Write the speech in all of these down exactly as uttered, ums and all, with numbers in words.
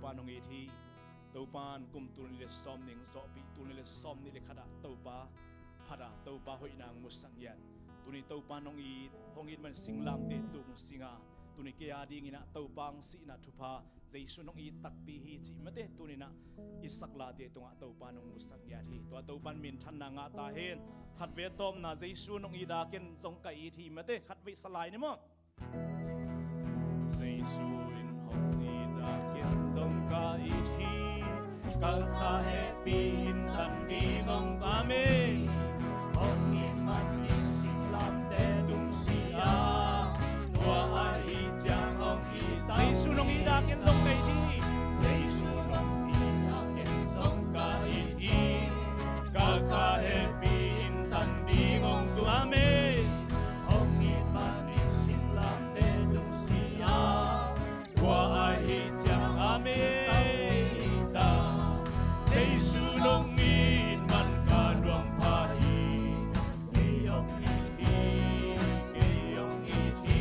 Topa nong it hi. Topa in kum tul nih le sawm nih zawhpih, tul nih le sawm nih le khat ah Topa phat a, Topa hoihna hong musak ngiat. Tuni Topa nong it, hong it man singlamteh tung sing a, tuni kei a dingin ah Topa hong sihna thupha, Jesu nong it takpi hi cih mate tuni in ah i saklate tungah Topa nong musak ngiat hi. Tua Topa in minthanna ngah ta hen. Khatvei tawpna, Jesu nong it a, ken zong ka it hi mate, khatvei sa lai ni maw. Jesu in hong it a, ken zong ka it hi. Ka kha hehpih in tan ding hong, amen. Hong it man in singlamteh tung si a, tua ahih ciang hong it a. Jesu nong it a, ken zong ka it hi. Jesu nong it a, ken zong ka it hi. Ka kha hehpih in tan ding hong, amen. Hong it man in singlamteh tung si a, tua ahih ciang, amen. Jesu nong it man ka nuam pha hi. Kei hong it hi, kei hong it hi.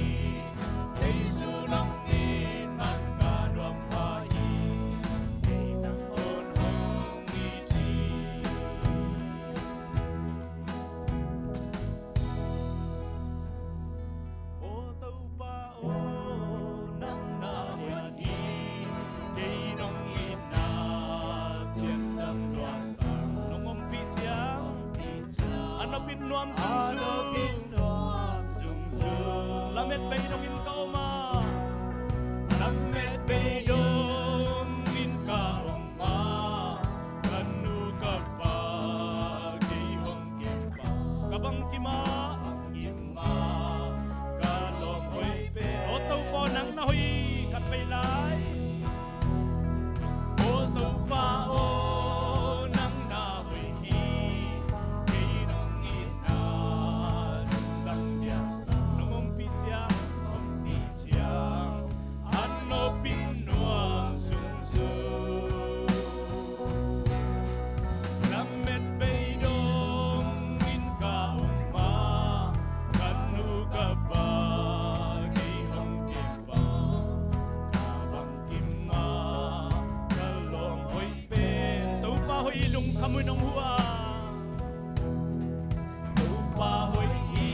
Jesu nong it man ka nuam pha hi. Kei nang hong it hi. O Topa aw, nang na hoih hi. Kei nong itna piangthak lua sa, nong ompih ciang a nopin nuam zungzung. Lamet bei dongin ka om a, lamet bei dongin ka om a, ka nu ka pa kei hong kim a, ka bangkim a, bangkim a ka lawm hoih pen. O Topa aw, nang na hoih hi, khatvei lai. O Topa aw, nang na hoih hi. Kei nong itna lungdam biaksa, nong ompih ciang, ompih ciang a nopin nuam zungzung. Lamet bei dongin ka om a, ka nu ka pa kei hong kim a, ka bangkim a ka lawm hoih pen. Topa hoih hi, lungkham hun hong huh a. Topa hoih hi,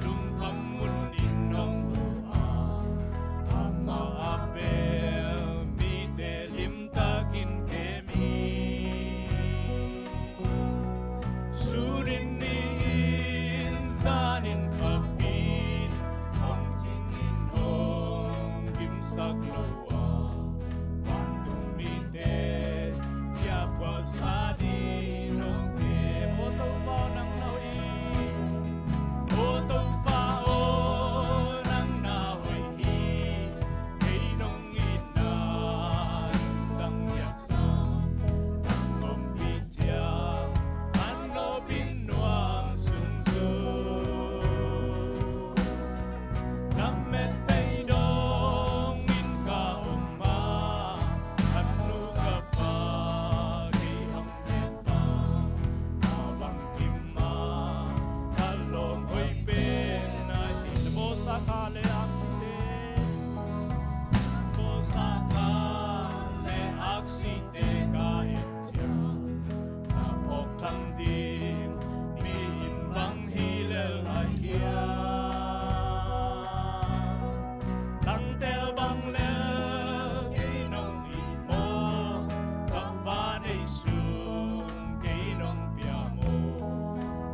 lungkham hunin hong huh a, amah a bel mite limtakin kem hi. Sunin ni-in zanin khapin hong cingin hong kimsak lo a, vantung mite biakbual sa ding hong kem. O Topa aw, nang na hoih hi. O Topa aw, nang na hoih hi. Kei nong itna lungdam biaksa, nang ompih ciang a nopin nuam zungzung. Lamet bei dongin ka om a, ka nu ka pa kei hong kim a, ka bangkim a ka lawm hoih pen ahi. Na bawlsa kha le aksite, bawlsa kha le aksite ka et ciang, na phawk thang ding mi in bang hi lel lai hiam? Tangtel bang lel kei nong it maw? Ka pa neih sun kei nong pia maw?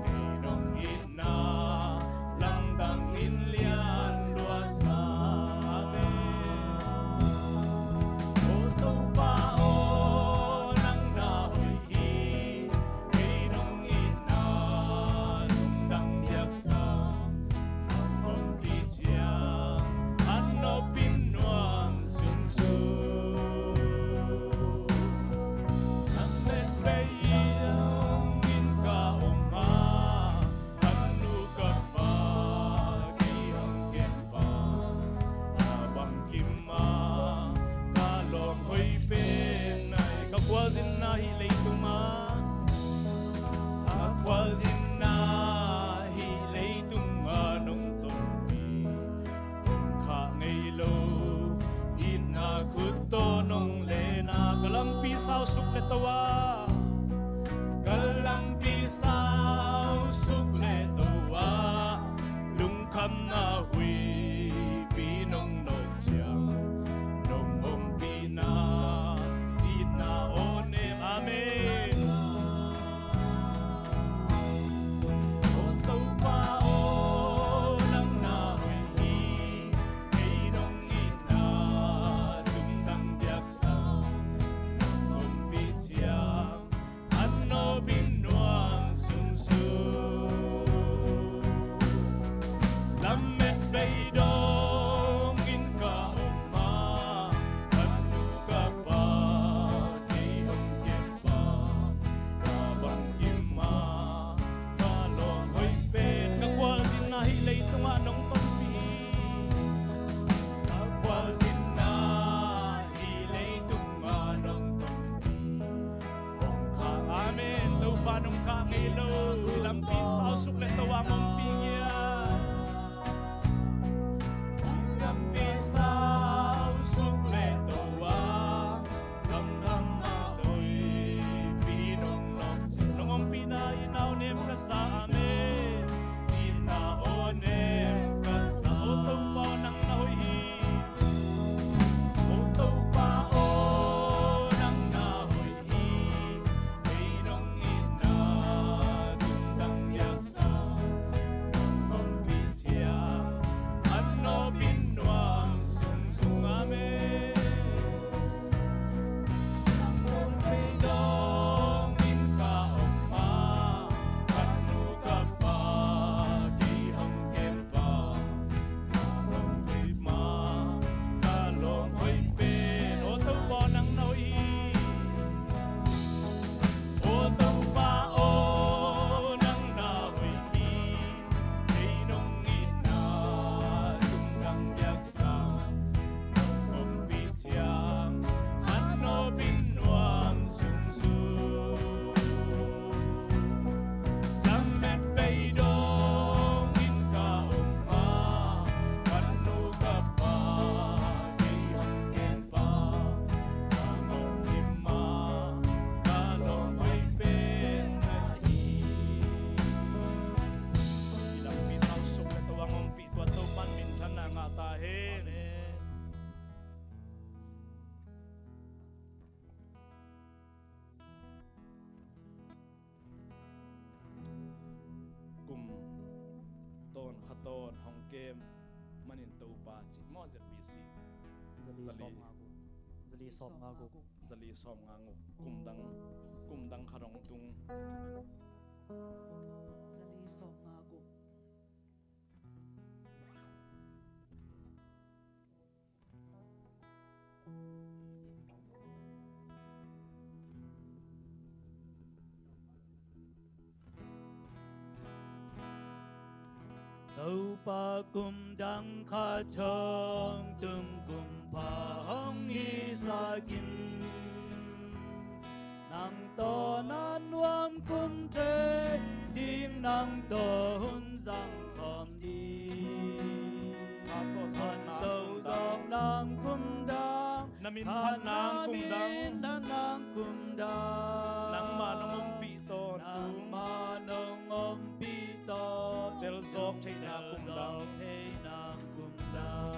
Kei nong itna lamdang in lian lua sa, amen. O Topa aw, nang na hoih hi. Kei nong itna lungdam biaksa, nang ompih ciang a nopin nuam zungzung. Lamet bei dongin ka om a, ka nu ka pa kei hong kem a, ka bangkim a ka lawm hoih pen ahi. Ka khualzinna hih leitungah, ka khualzinna hih leitungah nong tonpih, kong khah ngei lo itna khut tawh nong Sausuk le to a, ka lampi sausuk le to a, lungkhamna huipi nong nawk ciang, nong ompihna itna aw nem. Amen. Aw Topa aw, nang na hoih hi, kei nong itna tungtang biaksa nong ompih ciang, an nopin nuam zungzung. Lamet bei dongin ka om a, ka nu ka pa kei hong kep a, ka bangkim a, ka lawm hoih pen. Ka gualzinna hih leitungah nong tonpih hi. Ka gualzinna hih leitungah nong tonpih. Amen. Topa nong kah ngei lo, lampi sausuk le to a hong ompih ngiat. Lampi sausuk le to a, lamdang a toipi nong nawk ciang, nong ompihna itna aw nem ka sa. Amen. Itna aw nem ka sa. Aw Topa aw, nang na hoih hi. Aw Topa aw, nang na hoih hi, kei nong itna tungtang biaksa nong ompih ciang, an nopin nuam zungzung. Amen. Nang hong bei dongin ka om a, ka nu ka pa kei hong kep a, ka bangkim a, ka lawm hoih pen. Aw Topa aw, nang na hoih hi. Aw Topa aw, nang na hoih hi, kei nong itna tungtang biaksa nong ompih ciang, an nopin nuam zungzung. Lamet bei dongin ka om a, ka nu ka pa kei hong kep a, ka bangkim a, ka lawm hoih pen na hi. Hih lampi sausuk le to a hong ompih tua Topa'n minthanna ngah ta hen. Amen. Kum tawn kha tawn hong kem manin Topa cih maw, Z B C? Zali, zali sawm nga guk. Zali sawm nga guk. Zali sawm nga guk. Kum dang, kum dang khat hong tung. Zali sawm nga guk. Topa kum dang kha thong tung kum pha hong hisak in, nang tawh na nuam kum thei ding, nang tawh hun zang khawm ding. Khanto zawk nang kum dang, na min phat nang kum dang, na nang kum dang, nangmah nong ompih tawntung, nangmah nong ompih tawn, tel zawk theihna kum dang, tel zawk theihna kum dang.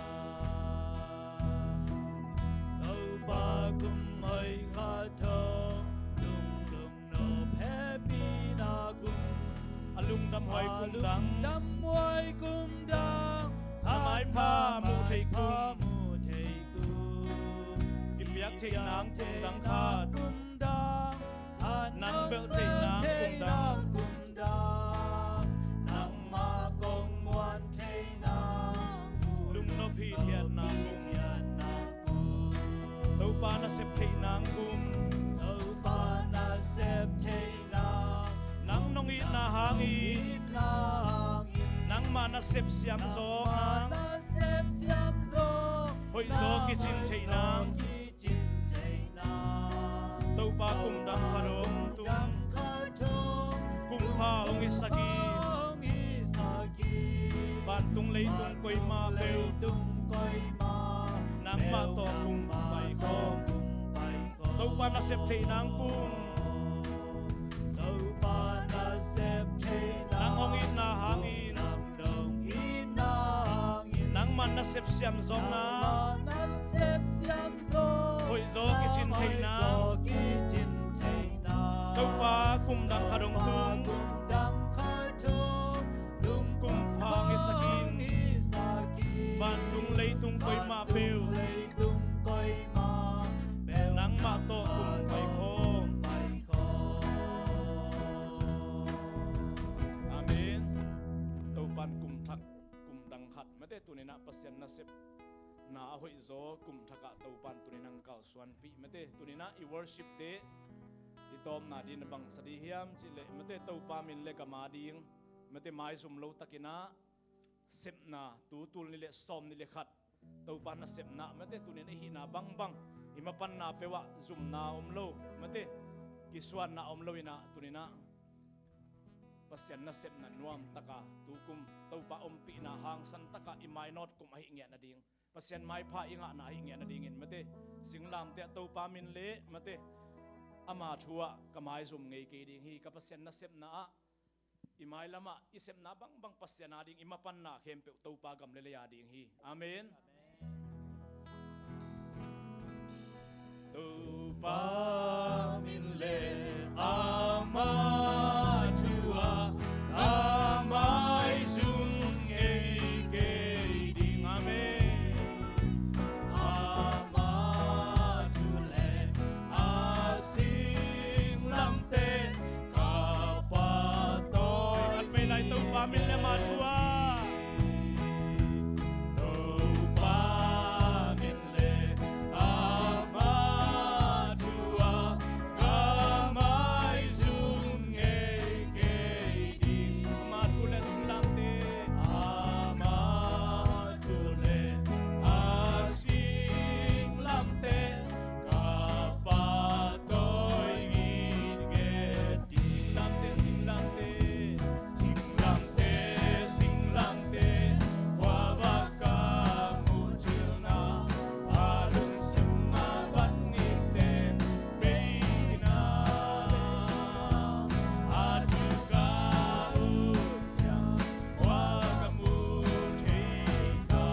Topa kum hoih kha thong tung tung nop hehpihna kum, a lungdam huai kum dang, a lungdam huai kum dang, a maipha muh theih kum, maipha muh theih kum, kipiak theih nang kum dang, khat kum dang, khat nang belh theih nang kum dang, kum dang, nangmah kong muan theih nang, lungnop hithiat nang kum, Topa nasep theih nang kum, Topa nasep theih nang, nang nong itna hangin, itna hangin, nangmah nasep siam zawk nang, nangmah nasep siam zawk, hoih zaw nang, kicin theih nang, hoih zaw kicin theih nang. Topa kum dang khat hong tung, kum dang khat hong tung, kum pha hong hisak hi, hong hisak hi, vantung leitung koimah peuh, vantung leitung koimah peuh, nangmah tawh kum pai khawm, nangmah tawh kum pai khawm, Topa nasep theih nang kum. Topa nasep theih nang hong itna hangin. Nang hong itna hangin. Nangmah nasep siam zawkna. Nangmah nasep siam zawkna. Hoih zaw kicin theihna. Hoih zaw kicin theihna. Topa kum dang khat hong tung. Topa kum dang khat hong tung. Kum pha ngisakin. Vantung leitung koimah peuh. Vantung leitung koimah peuh. Nangmah tawh kum pai khawm. Amen. Topan kum thak, kum dang khat. Mate tuninah Pasian nasepna a hoih zaw kum thakah Topan tuninah kalsuanpih. Mate tuninah i worship te i tawpna ding na bangsa ding hiam cihleh, mate Topa min le gam a ding, mate maizum lo takinah sepna, tu tul nih le sawm nih le khat Topa nasepna, mate tuninah i hihna bangbang, i mapanna peuhah zumna om lo, mate kisuanna om lo inah tuninah Pasian nasepna nuamtaka tukum Topa ompihna hangsan taka i mainawt kum ahi ngiat nading, Pasian maipha i ngahna ahi ngiat nadingin, mate singlamteh ah Topa min le, mate ama thu ah ka maizum ngei kei ding hi. Ka Pasian nasepna ah i mailamah i sepna bangbang Pasian a ding, i mapanna khempeuh Topa gam le lei a ding hi. Amen. Topa min le ama thu ah ka maizum ngei kei ding. Amen. Ama thu le a singlamteh ka pahtawi. Khat vei lai, Topa min le ama thu ah. Topa min le ama thu ah ka maizum ngei kei ding. Ama thu le singlamteh. Ama thu le a singlamteh ka pahtawi ngitnget ding. Singlamteh, singlamteh, singlamteh, singlamteh, khuavak ka muh cilna, a lungsung a van ngikten bei na, a thu ka up ciang, khua ka mu thei ta,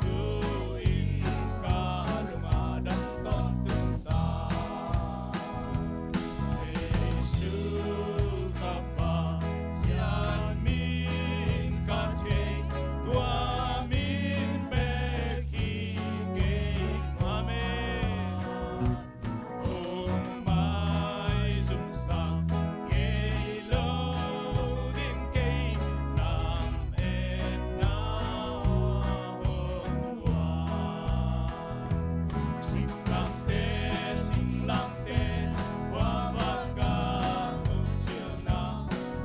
tu-in ka lung a dam tawntung ta. Jesu ka Pasian min ka thei, tua min bek hi kei. Amen. Hong maizumsak ngei lo ding kei, nam etna hong guan. Singlamteh, singlamteh, khuavak ka muh cilna,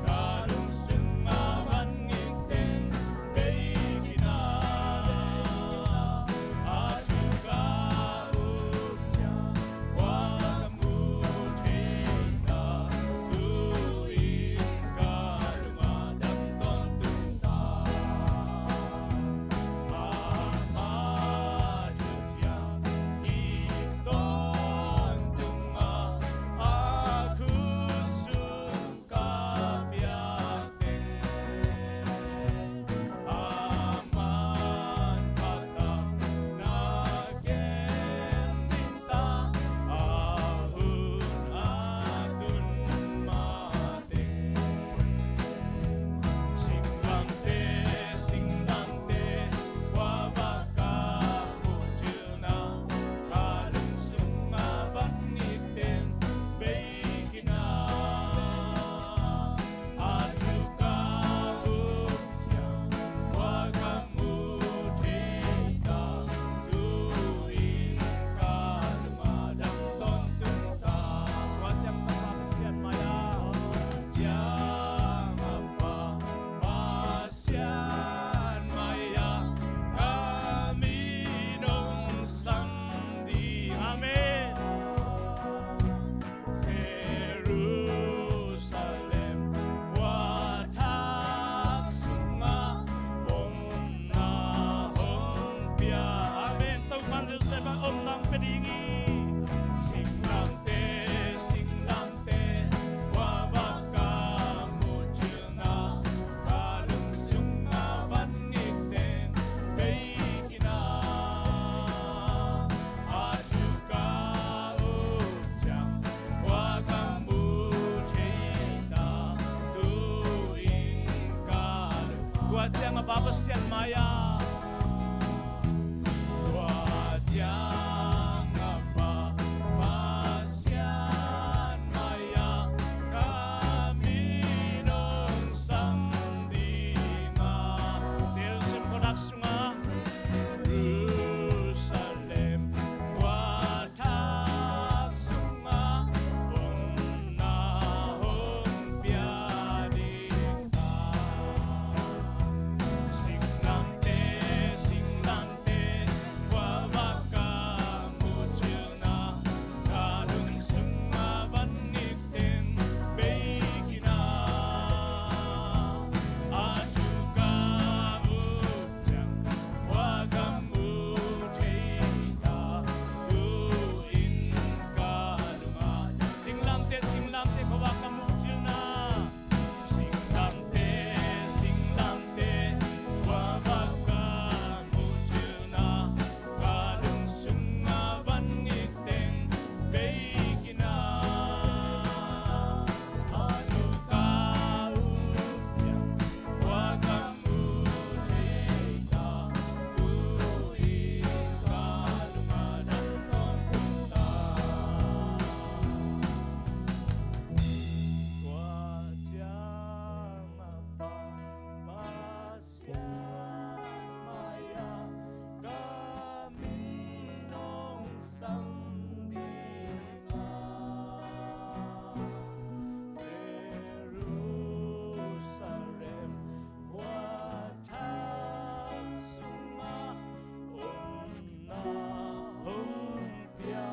ka lungsung a van ngikten bei khin na, a thu ka up ciang, Ciang a Pa Pasian mai-ah. Tua ciang a Pa Pasian mai-ah ka min hong sam ding a. Jerusalem khuadak sungah. Jerusalem khuadak sungah omna hong pia ding a. Singlamteh, singlamteh, khuavak ka muh cilna, ka lungsung a van ngik teng bei khin a. A thu ka muh ciang khua ka mu thei ta, tu-in ka lung ah. Singlamteh, singlamteh, khuavak ka muh cilna. Singlamteh, singlamteh, khuavak ka muh cilna, ka lungsung a van ngik teng bei khin a. A thu ka muh ciang khua ka mu thei ta, tu-in ka lung ah dang tawntung ta. Tua ciang a Pa Pasian mai-ah ka min hong sam ding a. Jerusalem khuadak sungah omna hong pia.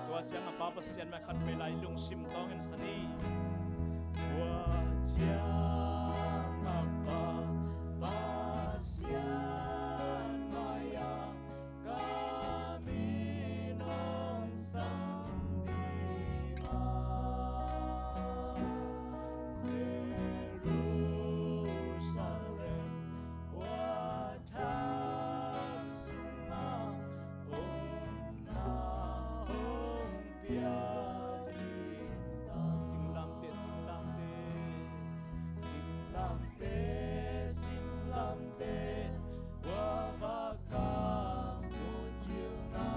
Tua ciang a Pa Pasian mai-ah khatvei lai lungsim tawng en sa ni. Tua ciang a Pa Pasian mai-ah ka min hong sam ding a. Jerusalem khuadak sungah omna hong pia ding ta. Singlamteh, singlamteh, singlamteh, singlamteh, khuavak ka muh cilna,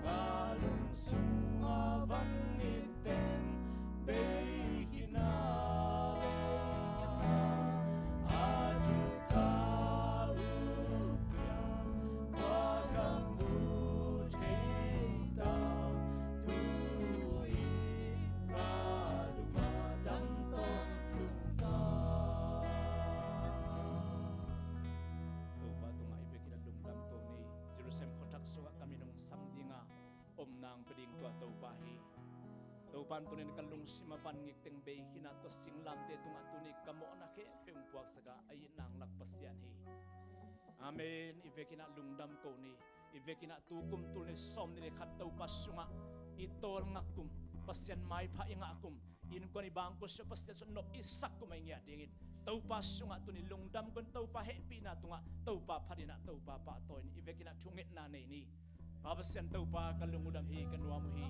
ka lungsung a van ngik teng bei khin a. A thu ka muh ciang khua ka mu thei ta, tu-in ka lung ah dang tawntung ta. Topa tungah i vekin a lungdam ko ni. Jerusalem khuadak sungah ka min hong sam ding a, omna hong pia ding tua Topa hi. Topa in tuni-in ka lungsim a van ngik teng bei khin a, tua singlamteh tungah tuni ka mawhna khempeuh hong puaksak a, a itna hong lak Pasian hi. Amen. I vekin a lungdam ko ni. I vekin a tu kum tul nih sawmnih le khat Topa sungah i tawlngak kum, Pasian maipha i ngah kum, innkuan i bangkua sungah Pasian sung nop i sak kum a i ngiat dingin Topa sungah tuni lungdam ko ni. Topa hehpihna tungah, Topa phatna, Topa pahtawi in i vekin a thungetna nei ni. Pa Pasian Topa, ka lung uh dam hi, ka nuam uh hi.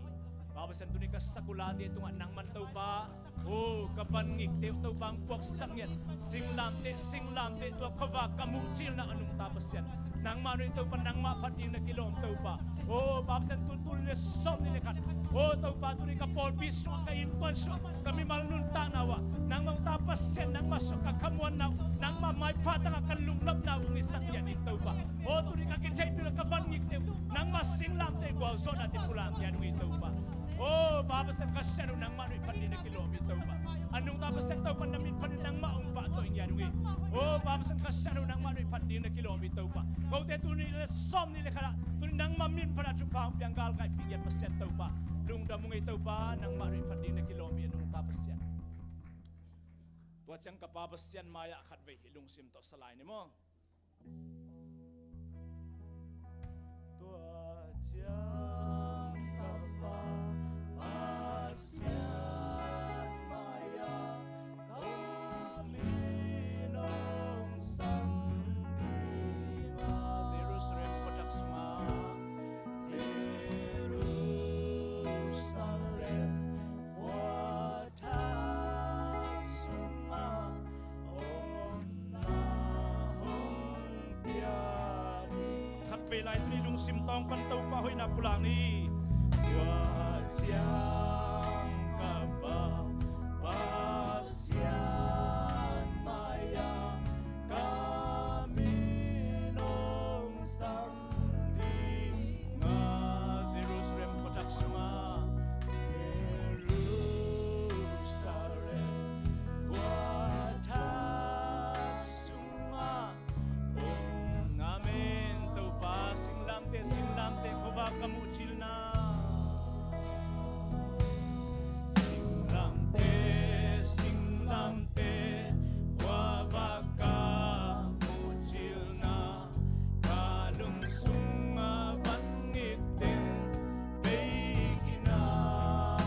Pa Pasian, tuni ka sak uh late tungah nangman Topa, oh, ka van ngikte uh Topa hong puaksak ngiat. Singlamteh, singlamteh, tua khuavak ka muh cilna a nungta Pasian, nangmah nuih Topa, nangmah phat ding na kilawm Topa. Oh, Pa Pasian, tu tul nih le sawmnih le khat, oh Topa, tuni ka pawlpi sungah, ka innkuan sungah, ka mimal nuntakna uh ah nangmah hong ta Pasian, nangmah sungah ka khamuanna uh, nangmah maipha tangah ka lungnopna uh hong hisak ngiat ding Topa. Oh, tuni ka kitheihpih uh le ka van ngikte uh nangmah singlamteh gualzawhnate pulak ngiat ding uh hi Topa. Oh, Pa Pasian, Kha Siangtho nangmah nuih phat ding na kilawm hi Topa. A nungta Pasian Topa, na min phat ding nangmah hong pahtawi ngiat ding uh hi. Oh, Pa Pasian, Kha Siangtho nangmah nuih phat ding na kilawm hi Topa. Kote tuni le sawmnih le khat ah tuni nangmah min phat a thupha hong piang galkaihpih ngiat Pasian Topa, lungdam ung ei Topa, nangmah nuih phat ding na kilawm hi a nungta Pasian. Tua ciang ka Pa Pasian mai-ah khatvei hih lungsim tawh sa lai ni maw. Tua ciang ka Pa Pasian mai-ah ka min hong sam ding a. Jerusalem khuadak sungah, Jerusalem khuadak sungah omna Sim tawng pan Topa hoihna pulak ni. Tua ciang ka Pa, Pasian mai-ah ka min hong sam ding a, Jerusalem khuathak sungah, Jerusalem khuathak sungah. Amen. Topa, singlamteh, singlamteh khuavak ka muhcilna. Singlamteh, singlamteh khuavak ka muhcilna, ka lungsung a van ngit teng bei khin a.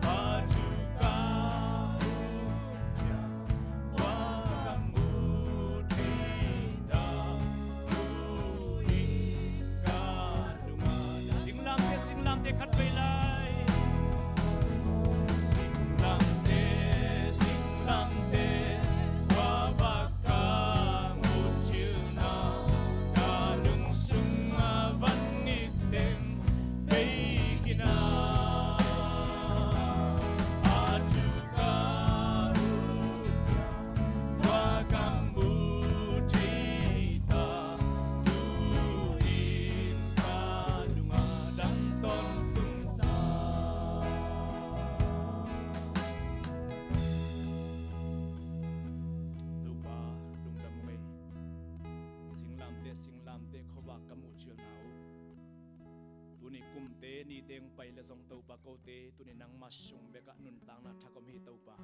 A tu ka muhcilna, khuavak ka muhcilna, tu-in ka lungah. Singlamteh, singlamteh khat vei lai. Singlamteh, singlamteh khuavak ka muhcilna, ka lungsung a van ngit teng bei khin a. A tu ka muhcilna, khuavak ka muhcilna, tu-in ka lungah dang tawntung ta. Topa, lungdam ung ei. Singlamteh, singlamteh khuavak ka muhcilna uh, tuni kumte niteng pai le zong Topa, kote tuni nangma sung bekah nuntakna thak om hi Topa.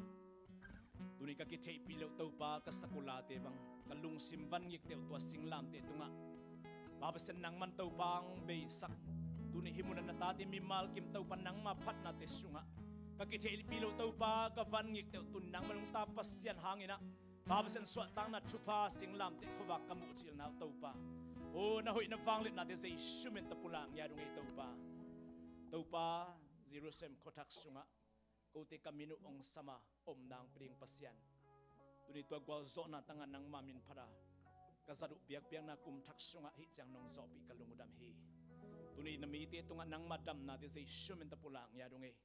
Tuni ka kitheihpih loh Topa, ka sakulate bang, ka lungsim van ngit teng tua singlamteh tungah, Pa Pasian, nangman Topa hong beisak. Tuni hih munah na tate mimal kim Topa, nangma phatnate sungah ka kitheihpih loh Topa, ka van ngit teng tuni nangman hong tang Pasian hanginah, Pa Pasian, suahtakna thupha, singlamteh khuavak ka muhcilna uh Topa, aw, na hoihna vangliatnate Jesu min tawh pulak ngiat ung ei Topa. Topa, Jerusalem khuathak sungah kote ka min uh hong sam a, om nang pia ding Pasian, tuni tua gualzawhna tangah nangma min phat a, ka zat uh biakpiakna kum thak sungah hih ciang nong zawhpih ka lung uh dam hi. Tuni na mite tungah nangma damnate Jesu min tawh pulak ngiat ung ei.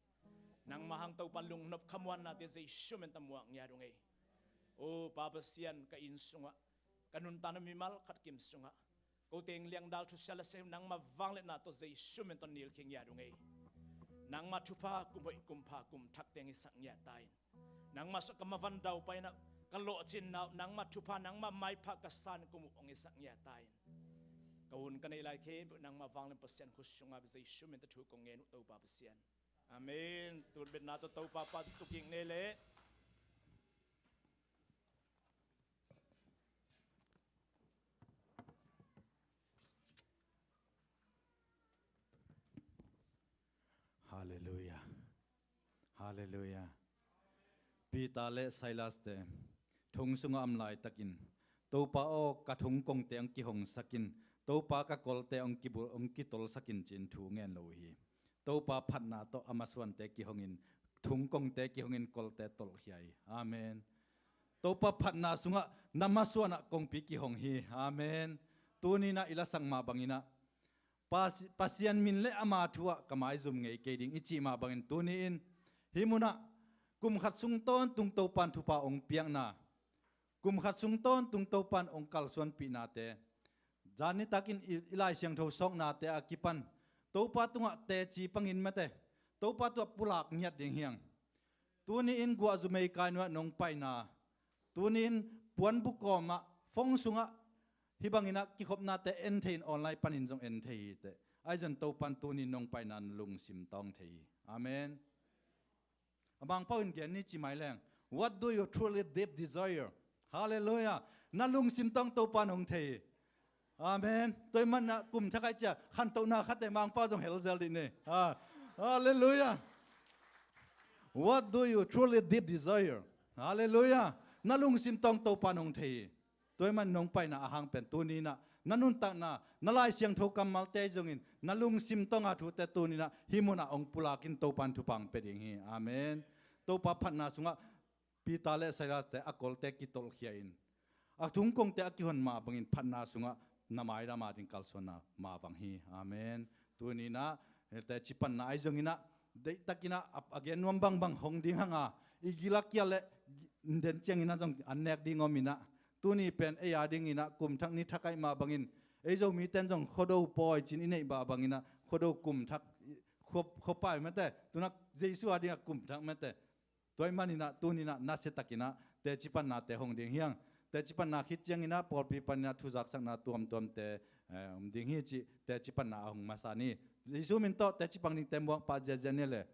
Nangma hang Topa lungnop khamuannate Jesu min tawh muak ngiat ung ei. Aw Pa Pasian, ka inn sungah, ka nuntakna mimal khat kim sungah, ko teng liangdal thusia la sem nangma vangliatna tawh Jesu min tawh nilkhia ngiat ung ei. Nangma thupha kum hoih, kum pha, kum thak teng hisak ngiat ta in. Nangma suah ka mavan daupai inah, ka lawhcinna uh nangma thupha, nangma maipha ka san kum uh hong hisak ngiat ta in. Ka hun ka neih lai khempeuh nangma vanglian Pasian khut sungah Jesu min tawh thu kong ngen uh Topa Pasian. Amen. Tutbetna tawh Topa pa tukin nei leh. Halleluiah. Halleluiah. Peter le Silas te thong sungah om laitakin, Topa aw, ka thong kongte hong kihongsak in, Topa, ka kolte hong kibul, hong kitolsak in, ci-in thu ngen lo uh hi. Topa phatna tawh a masuante kihongin, thong kongte kihongin kolte tolhkhia hi. Amen. Topa phatna sungah na masuanah kongpi kihong hi. Amen. Tuni inah i lasak mah banginah, Pasi-, Pasian min le ama thu-ah ka maizum ngei kei ding i cih mah bangin tuni-in hih munah kum khat sung tawntung Topan thupha hong piakna, kum khat sung tawntung Topan hong kalsuanpihnate, zan nitakin i, i Lai Siangtho sawknate a kipan Topa tungah teci pangin mate, Topa tungah pulak ngiat ding hiang. Tuni-in guahzu meikai nuah nong paina, tuni-in puanbu kawmah, phone sungah, hih banginah kikhopnate en thei in, online panin zong en thei hi teh. Ahi zong Topan tuni-in nong paina na lungsim tawng thei hi. Amen. A Mangpau in gen ni ci mai leng, "What do you truly deep desire?" Halleluiah. Na lungsim tawng Topan hong thei hi. Amen. Tua ahih manin kum thak ah i cih a khantohna khatte Mangpau zong helzel dih ni. Ah. Halleluiah. "What do you truly deep desire?" Halleluiah. Na lungsim tawng Topan hong thei hi. Tua ahih manin nong paina a hang pen tuni inah na nuntakna, na Lai Siangtho kammalte zongin na lungsim tawnga thute tuni inah hih munah hong pulakin Topan thupha hong pia ding hi. Amen. Topa phatna sungah Peter le Silas te a kolte kitolhkhia in, a thong kongte a kihon mah bangin phatna sungah na maidam a ding kalsuanna mah bang hi. Amen. Tuni in ah, eh, teci panna ahi zongin ah, deihtakin ah, a, a gen nuam bangbang hong ding hang a, i gil a kia leh, den ciangin ah zong an nek ding om in ah, tuni pen ei a dingin ah, kum thak ni thak ahih mah bangin, ei Zomite in zong Khuado pawi ci-in i neih mah bangin ah, Khuado kum thak, khua, khua pawi mate, tu in ah Jesu a dingin ah kum thak mate. Tua ahih manin ah, tuni in ah, nasia takin ah, teci pannate hong ding hi hang. Teci panna khit ciangin ah, pawlpi panin ah, thu zaksakna tuamtuamte, eh, om ding hi cih, teci panna a hong masa ni. Jesu min tawh, teci pan dingte muak pah ziazia ni le.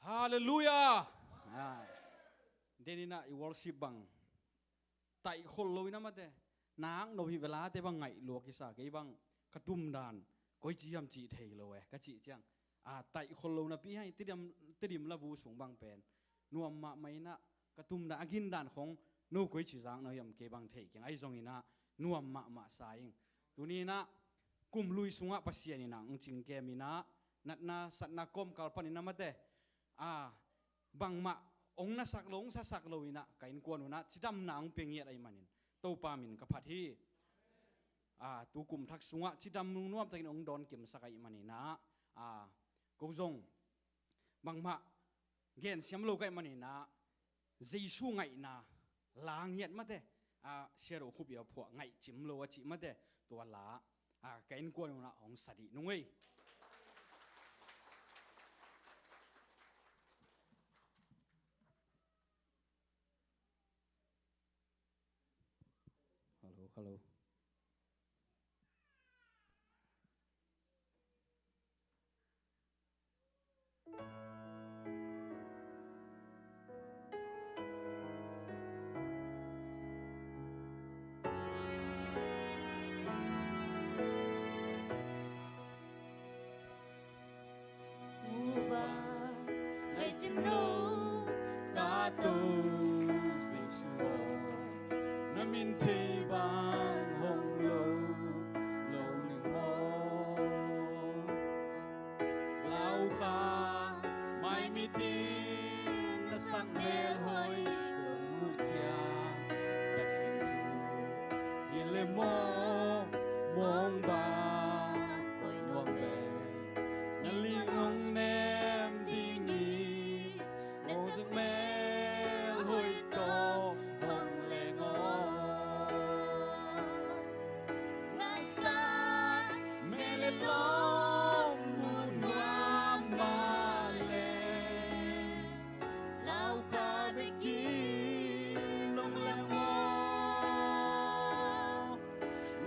Halleluiah. Ah. Den in ah i worship bang taih khol lo in ah mate, nak nop hi ve, late bang ngaih lua kisa, kei bang ka tum dan koici hiam cih thei lo e, ka cih ciang, ah, taih khol lo napi hang, Tedim, Tedim labu sung bang pen nuam mahmah in ah, ka tum dan, a gin dan khong, no koici zak na hiam, kei bang thei keng, ahi zongin ah nuam mahmah sa ing. Tuni in ah kum lui sungah Pasian in ah hong cingkem in ah, natna satna kawmkal panin ah mate, ah, bangmah hong nasak lo, hong sasak lo in ah, ka innkuan un ah cidamna hong pia ngiat ahih manin Topa min ka phat hi. Ah, tu kum thak sungah cidam nungnuam takin hong dawn kimsak ahih manin ah, ah, ko zong bangmah gensiam lo ka hih manin ah, Jesu ngaihna la ngiat mate, ah, Sia Do Khup i a phuah, ngaihcim lo a cih mate, tua la, ah, ka innkuan un ah hong sa dih nung ei. Hallo, hallo. Muba, ngaihcim lo, ka To Jesu aw, na min thei bang hong lo, lo ning maw. Lau kha, mai mit in na sak melhoih kong muh ciang, taksin thu hi le maw, mawng bang koih nuam ve. Na ling hong nem ding hi, na sak melhoih tawh hong leng aw. Na sak mel le lawm mu nuam mah leh, lau kha bekin hong leng aw.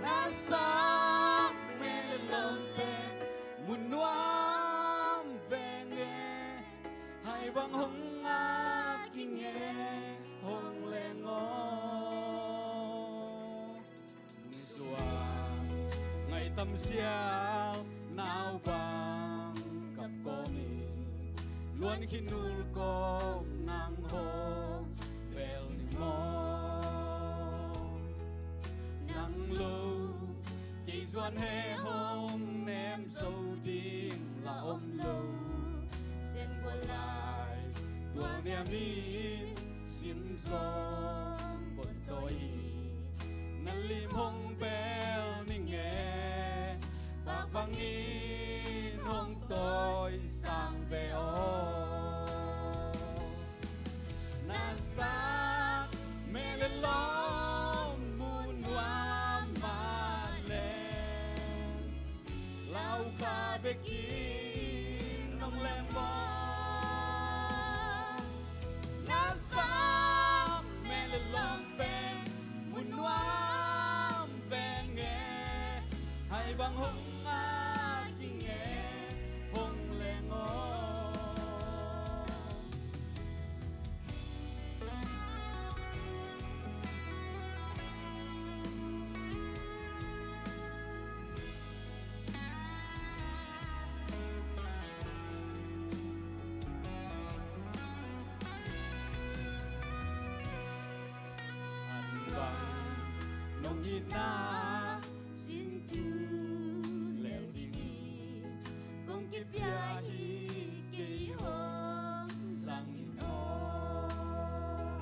Na sak mel le lawm pen mu nuam veng e, hai bang hong ngak ing e, hong leng aw. Lungzuang ngaih tam sial, nau bang kap kawmin, luan khit nul kawm nang hong bel ning maw. Nang lo kei zuan he hong nem zo ding la om lo. Sen gual lai tual niam in sim zong bon tawi hi. Na lim hong bel ning e, pak bangin hong tawi sang ve aw. Na sak mel le lawm mu nuam mah leh, lau kha bekin hong leng aw. Na sak mel le lawm pen mu nuam veng e, hai bang hong ngak ing e, hong leng aw. An bang Ina sin thu lel ding hi, kong kipia hi kei hong zang in aw.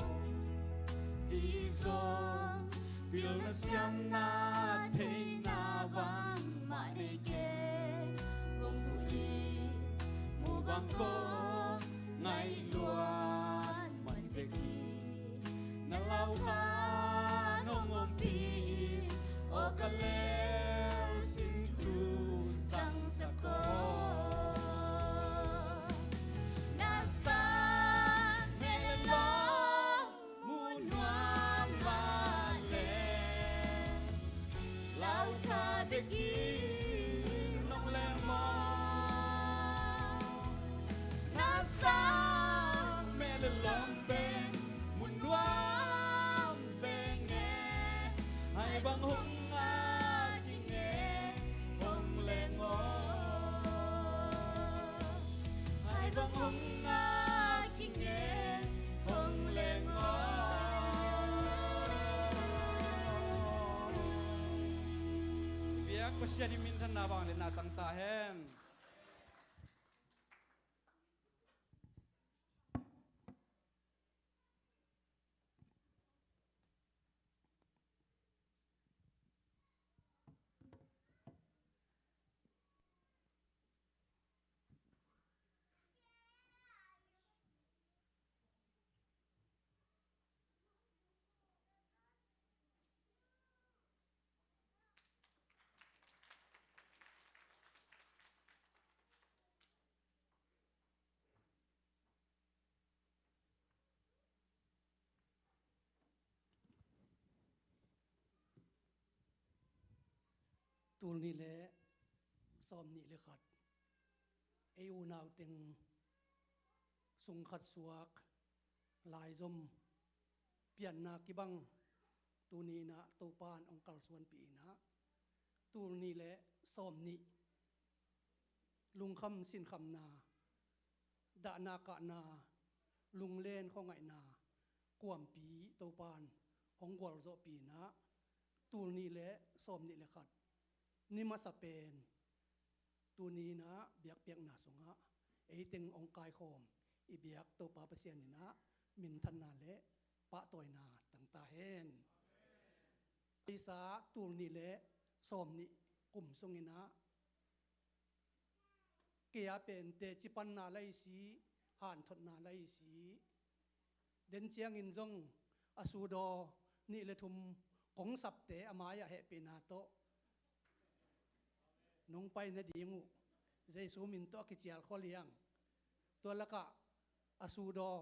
Hi zong pilna siamna theihna bangmah nei kei, kong mu hi, mu bang kong ngaih luat man vek hi. Na lau khan hong ompih in, aw ka lel sin thu zangsak aw. Na sang meh le lawm mu nuam mah leh, lau kha bek in hong leng maw. Na sang meh le lawm pen mu nuam veng e, hai bang hong ngak ing e, hong leng aw. Hai bang hong ngak ing e, hong leng aw. Biak Pasian in minthanna, vangliatna tang ta hen. Tul nih le sawm nih le khat, ei unau teng sung khat suak, laizom pianna kibang, tuni in ah Topa in hong kalsuanpih in ah, tul nih le sawm nih lungkham sinkhamna, dahna kahna, lunglen khuangaihna kuampi Topa in hong gualzawhpih in ah, tul nih le sawm nih le khat ni masa pen tuni in ah biakpiakna sungah ei teng hong kaikhawm i biak Topa Pasian in ah minthanna le pahtawina tang ta hen. Isa tul nih le sawm nih kum sung in ah kei a pen teci panna lai si, hanthotna lai si. Den ciangin zong a sudaw nih le thum kong sapte a mai-ah hehpihna tawh nong pai nading uh Jesu min tawh a kicial khol hi hang. Tua lakah a sudaw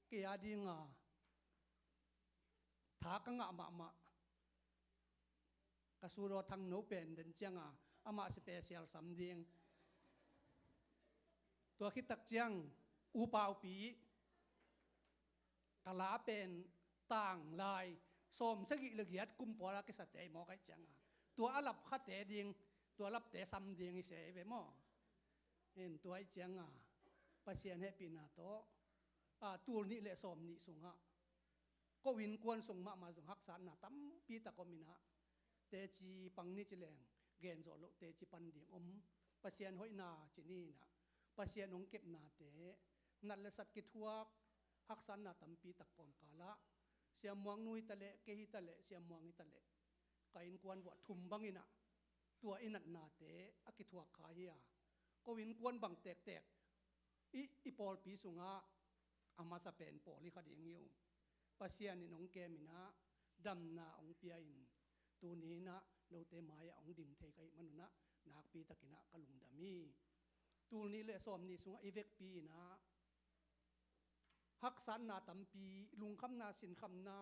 kei a dinga tha ka ngah mahmah. Ka sudaw Thangno pen den cianga amah special sam ding. Tua khit tak ciang upaupi ka la pen tanglai sawm sagih le giat kum pawl a kisate hi maw ka hih cianga. Tua a lap khate ding, tua lapte sam ding hi se hi ve maw. Hen, tua hih cianga Pasian hehpihna tawh, a, tul nih le sawm nih sungah ko innkuan sung mahmah zong haksatna tampi tak om in ah, teci pang ni ci leng genzawh loh teci pan ding om. Pasian hoihna ci ni in ah, Pasian hong kepnate, nat le sat kithuak, haksatna tampi tak pawngkal ah, Siam Muang nu hi ta leh, kei hi ta leh, Siam Muang hi ta leh, ka innkuan vuah thum bang in ah tua i natnate a kithuak kha hi a, ko innkuan bang tektek i, i pawlpi sungah a masa pen pawl hi kha ding hi uh. Pasian in hong kem in ah, damna hong pia in, tuni in ah note mai-ah hong ding thei ka hih manun ah nakpi takin ah ka lungdam hi. Tul nih le sawm nih sungah i vekpi in ah haksatna tampi, lungkhamna, sinkhamna,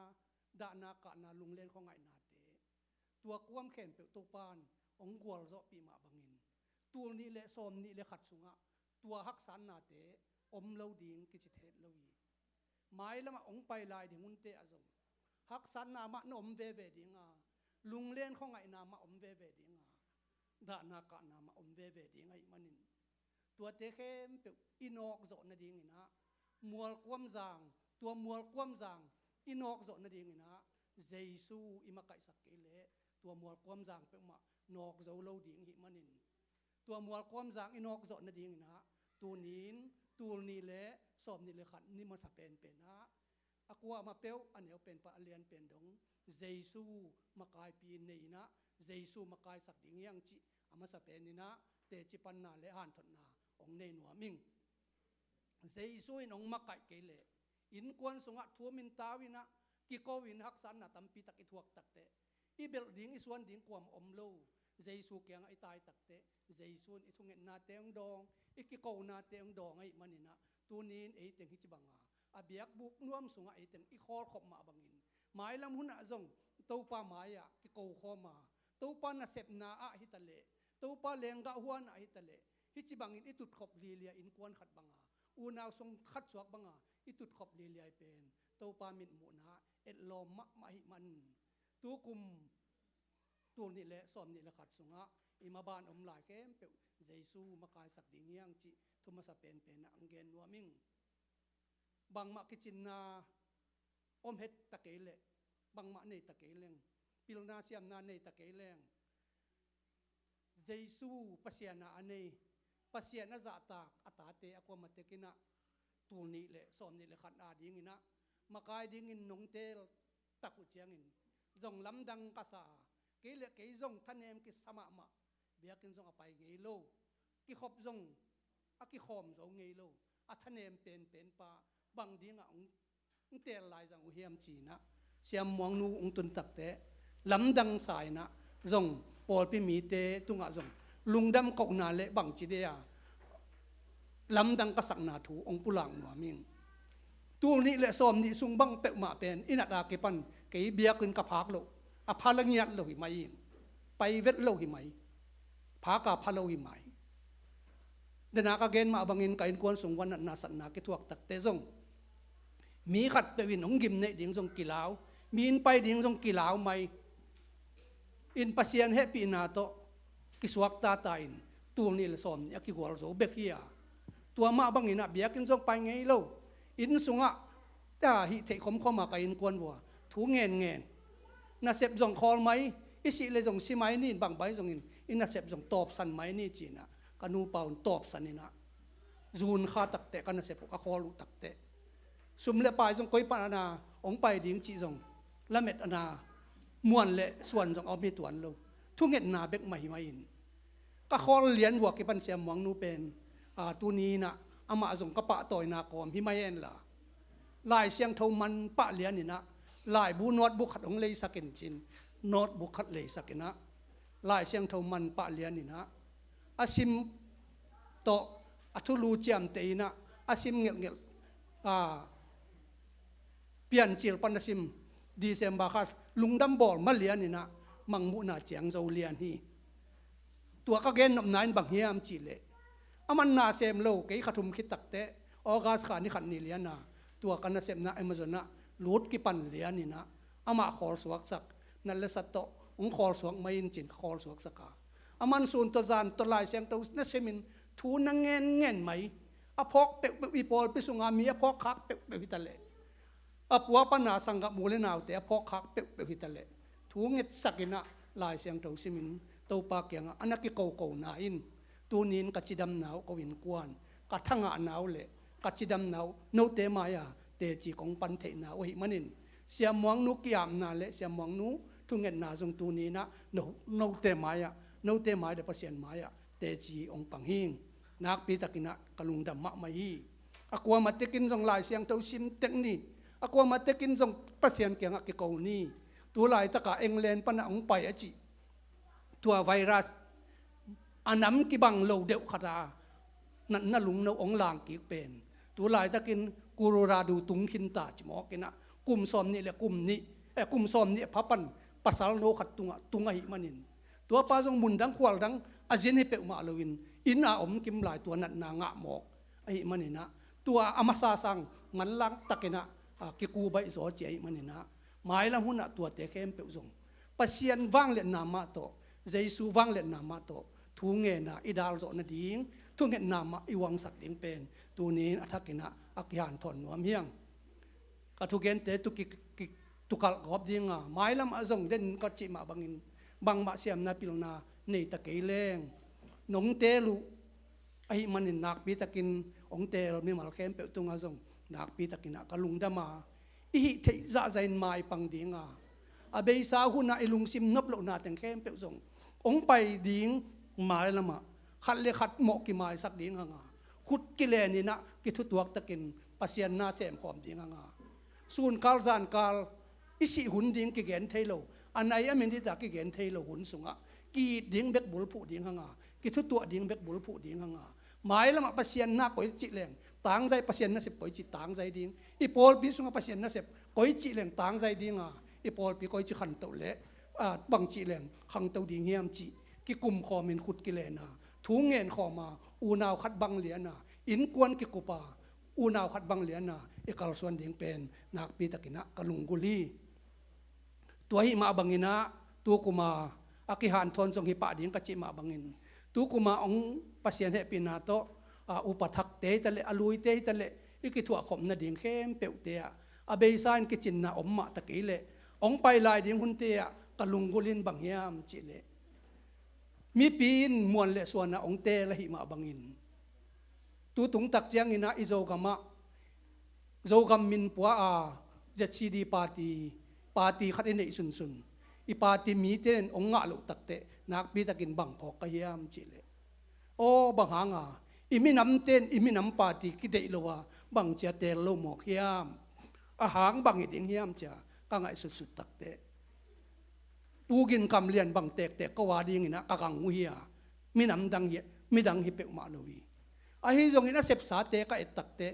dahna, kahna, lunglen khuangaihnate, tua kuam khempeuh Topa in hong gualzawhpih mah bangin, tul nih le sawm nih le khat sungah tua haksatnate om lo ding kici het lo hi. Mailamah hong pai lai ding hunte ah zong haksatna mah na om veve ding a, lunglen khuangaihna mah om veve ding a, dahna kahna mah om veve ding ahih manin, tuate khempeuh i nawkzawh nadingin ah, mualkuamzang, tua mualkuamzang i nawkzawh nadingin ah, Jesu i makaihsak kei leh tua mualkuamzang peuhmah nawk zo lo ding hih manin, tua mualkuamzang i nawk zawh nadingin ah, tunin, tul nih le sawm nih le khat ni masa penpen ah, a kuamah peuh, a neu pen pan a lian pen dong, Jesu makaipi nei in ah, Jesu makaisak ding hi hang cih a masa pen in ah teci panna le hanthotna hong nei nuam ing. Jesu in hong makaih kei leh, innkuan sungah thu um in tau in ah, kiko in haksatna tampi tak i thuak takteh, i belh ding, i suan ding kuamah om lo. Jesu kiangah i tai takteh, Jesu in i thungetnate hong dawng, i kikonate hong dawng ahih manin ah, tunin ei teng hih ci banga a biakbuk nuam sungah ei teng i khawlkhop mah bangin, mailam hunah zong Topa mai-ah kiko khawm a, Topa nasepna ah hi ta leh, Topa lenggah huan ah hi ta leh, hih ci bangin i tutkhop lialia, innkuan khat banga, unau sung khat suak banga i tutkhop lialia i pen, Topa mitmuhna etlawm mahmah ahih man, tukum tul nih le sawm nih le khat sungah i maban om lai khempeuh Jesu makaisak ding hi hang cih thu masa penpen ah hong gen nuam ing. Bangmah kicinna om het ta kei leh, bangmah nei ta kei leng, pilna siamna nei ta kei leng, Jesu Pasian a a nei, Pasian a zahtak a tate a kuamah tekin ah tul nih le sawm nih le khat a dingin ah makai dingin nong teel tak uh ciangin, zong lamdang ka sa a, kei le kei zong thanem kisa mahmah, biakinn zong a pai ngei lo, kikhop zong a kikhawm zo ngei lo, a thanem penpen pa bang dingah hong, hong teel lai zang uh hiam ci-in ah, Siam Muang nu hong tun takteh, lamdang sa in ah, zong pawlpi mite tungah zong lungdam kohna le bangci dei a lamdang ka sakna thu hong pulak nuam ing. Tul nih le sawm nih sung bang peuhmah pen i nat a kipan kei biakinn ka phak loh, a pha la ngiat lo hi mai ing. Pai vet lo hi mai. Phak a pha lo hi mai. Dena ka gen mah bangin ka innkuan sung van natna satna kithuak takteh zong, mi khatpeuh in hong gimneih ding zong kilau, mi inn pai ding zong kilau mai. In Pasian hehpihna tawh kisuak tata in tul nih le sawm nih a kigual zo bek hi a, tua mah bangin ah biakinn zong pai ngei lo. Inn sungah ta hih theih khomkhom a ka innkuan vua thu ngenngen, nasep zong khawl mai, i sih le zong si mai ni, bang bai zongin i nasep zong tawpsan mai ni ci-in ah ka nupa un tawpsan in ah, zun kha takteh ka nasep uh ka khawl uh takteh, sum le pai zong koi pan a na hong pai ding cih zong lamet a na, muan le suan zong a om hi tuan lo. Thungetna bek mah hi mai in, ka khawl lian vua kipan Siam Muang nu pen, a, tuni in ah amah zong ka pahtawina kawm hi mai hen la, Lai Siangtho man pah lian in ah, laibu notebook khat hong leisak in cin, notebook khat leisak in ah, Lai Siangtho man pah lian in ah, a sim tawh a thulu ciamteh in ah, a sim ngelhngelh, a, Piancil pan a sim, December kha lungdam bawl ma lian in ah, mangmuhna ciang zo lian hi. Tua ka gen nopna in bang hiam cih leh, a man na sem lo, kei kha thum khit takteh, August kha ni khat ni lian a, tua ka nasepna Amazon ah lut kipan lian in ah, amah khawl suaksak, nat le sat tawh hong khawl suak mai in cin ka khawl suaksak a, a man sun tawh zan tawh Lai Siangtho na simin thu na ngenngen mai, a phawk peuhpeuh, i pawlpi sunga mi a phawk khak peuhpeuh hi ta leh, a pua pan a sanggam u le naute a phawk khak peuhpeuh hi ta leh, thu ngetsak in ah Lai Siangtho simin Topa kiangah a na kikokona in, tunin ka cidamna uh, ko innkuan, ka thangahna uh le ka cidamna uh note mai-a teci kong pan theihna uh ahih manin, Siam Muang nu ki-apna le Siam Muang nu thungetna zong tunin ah no, note mai-ah, note mai le Pasian mai-ah teci hong pang hi. Nakpi takin ah ka lungdam mahmah hi. A kuamah tekin zong Lai Siangtho sim tek ni, a kuamah tekin zong Pasian kiangah kiko ni. Tu laitaka England pan ah hong pai a cih tua virus, a nam kibang lo deuh khat a natna lungno hong lang kik pen, tu laitakin Colorado tung khinta ci mawk in ah, kum sawm nih le kum nih, eh, kum sawm nih a pha pan pasal no khat tungah tung ahih manin, tua pa zong mundang khualdang a zin hi peuhmah loin, inn a om kim lai tua natna ngah mawk ahih manin ah, tua a masa sang manlang takin ah, a, kiku baih zaw ci ahih manin ah, mailam hunah tuate khempeuh zong Pasian vangliatna mah tawh, Jesu vangliatna mah tawh thu ngen a i dal zawh nading, thungetna mah i uangsak ding pen tunin a thakin ah a kihanthawn nuam hi hang. Ka thugente tu ki, ki, tu kalh gawp ding a, mailam ah zong den ka cih mah bangin, Bangmah siamna pilna nei ta kei leng nong teel uh ahih manin nakpi takin hong teel mimal khempeuh tungah zong nakpi takin ah ka lungdam a, i hih theih zahzah in maipang ding a, a beisa hunah i lungsim nop lohna teng khempeuh zong hong pai ding, mailamah khat le khat mawh kimaisak ding hang a, khut kilen in ah kithutuak takin Pasian na semkhawm ding hang a, sunkal zankal i sih hun ding kigen thei lo, a nai a minit ah kigen thei lo hun sungah ki-it ding bek bulphuh ding hang a, kithutuah ding bek bulphuh ding hang a, mailamah Pasian na koi cih leng tangzai, Pasian nasep koi cih tangzai ding, i pawlpi sungah Pasian nasep koi cih leng tangzai ding a, i pawlpi koi cih khantoh leh, ah, bang cih leng khangto ding hiam cih kikumkhawm in khut kilen a, thu ngenkhawm a, unau khat bang lian a, innkuan kikup a, unau khat bang lian a i kalsuan ding pen nakpi takin ah ka lunggulh hi. Tua hih mah bangin ah tukum a a kihanthawn zong hi pah ding ka cih mah bangin, tukum a hong Pasian hehpihna tawh, a, upa thakte hi ta leh, a luite hi ta leh, i kithuahkhop nading khempeuhte ah a beisa in kicinna om mah ta kei leh, hong pai lai ding hunte ah ka lunggulh in bang hiam cih leh, mipi in muan le suan ah hong teel ahih mah bangin, tu tung tak ciangin ah i Zogam ah, Zogam min pua a, Z C D party, party khat i neih sunsun, i party mite in hong ngah loh takteh nakpi takin bang phawk ka hiam cih leh, aw, bang hang a i minamte in i minam party kideih lo a bang cia teel lo mawk hiam? A hang bang hi ding hiam cia ka ngaihsutsut takteh, Pu Gin Kam Lian bang tektek ko a dingin ah ka gang uh hi a, minam dang hi, midang hi peuhmah lo hi. Ahi zongin a sepsate ka et takteh,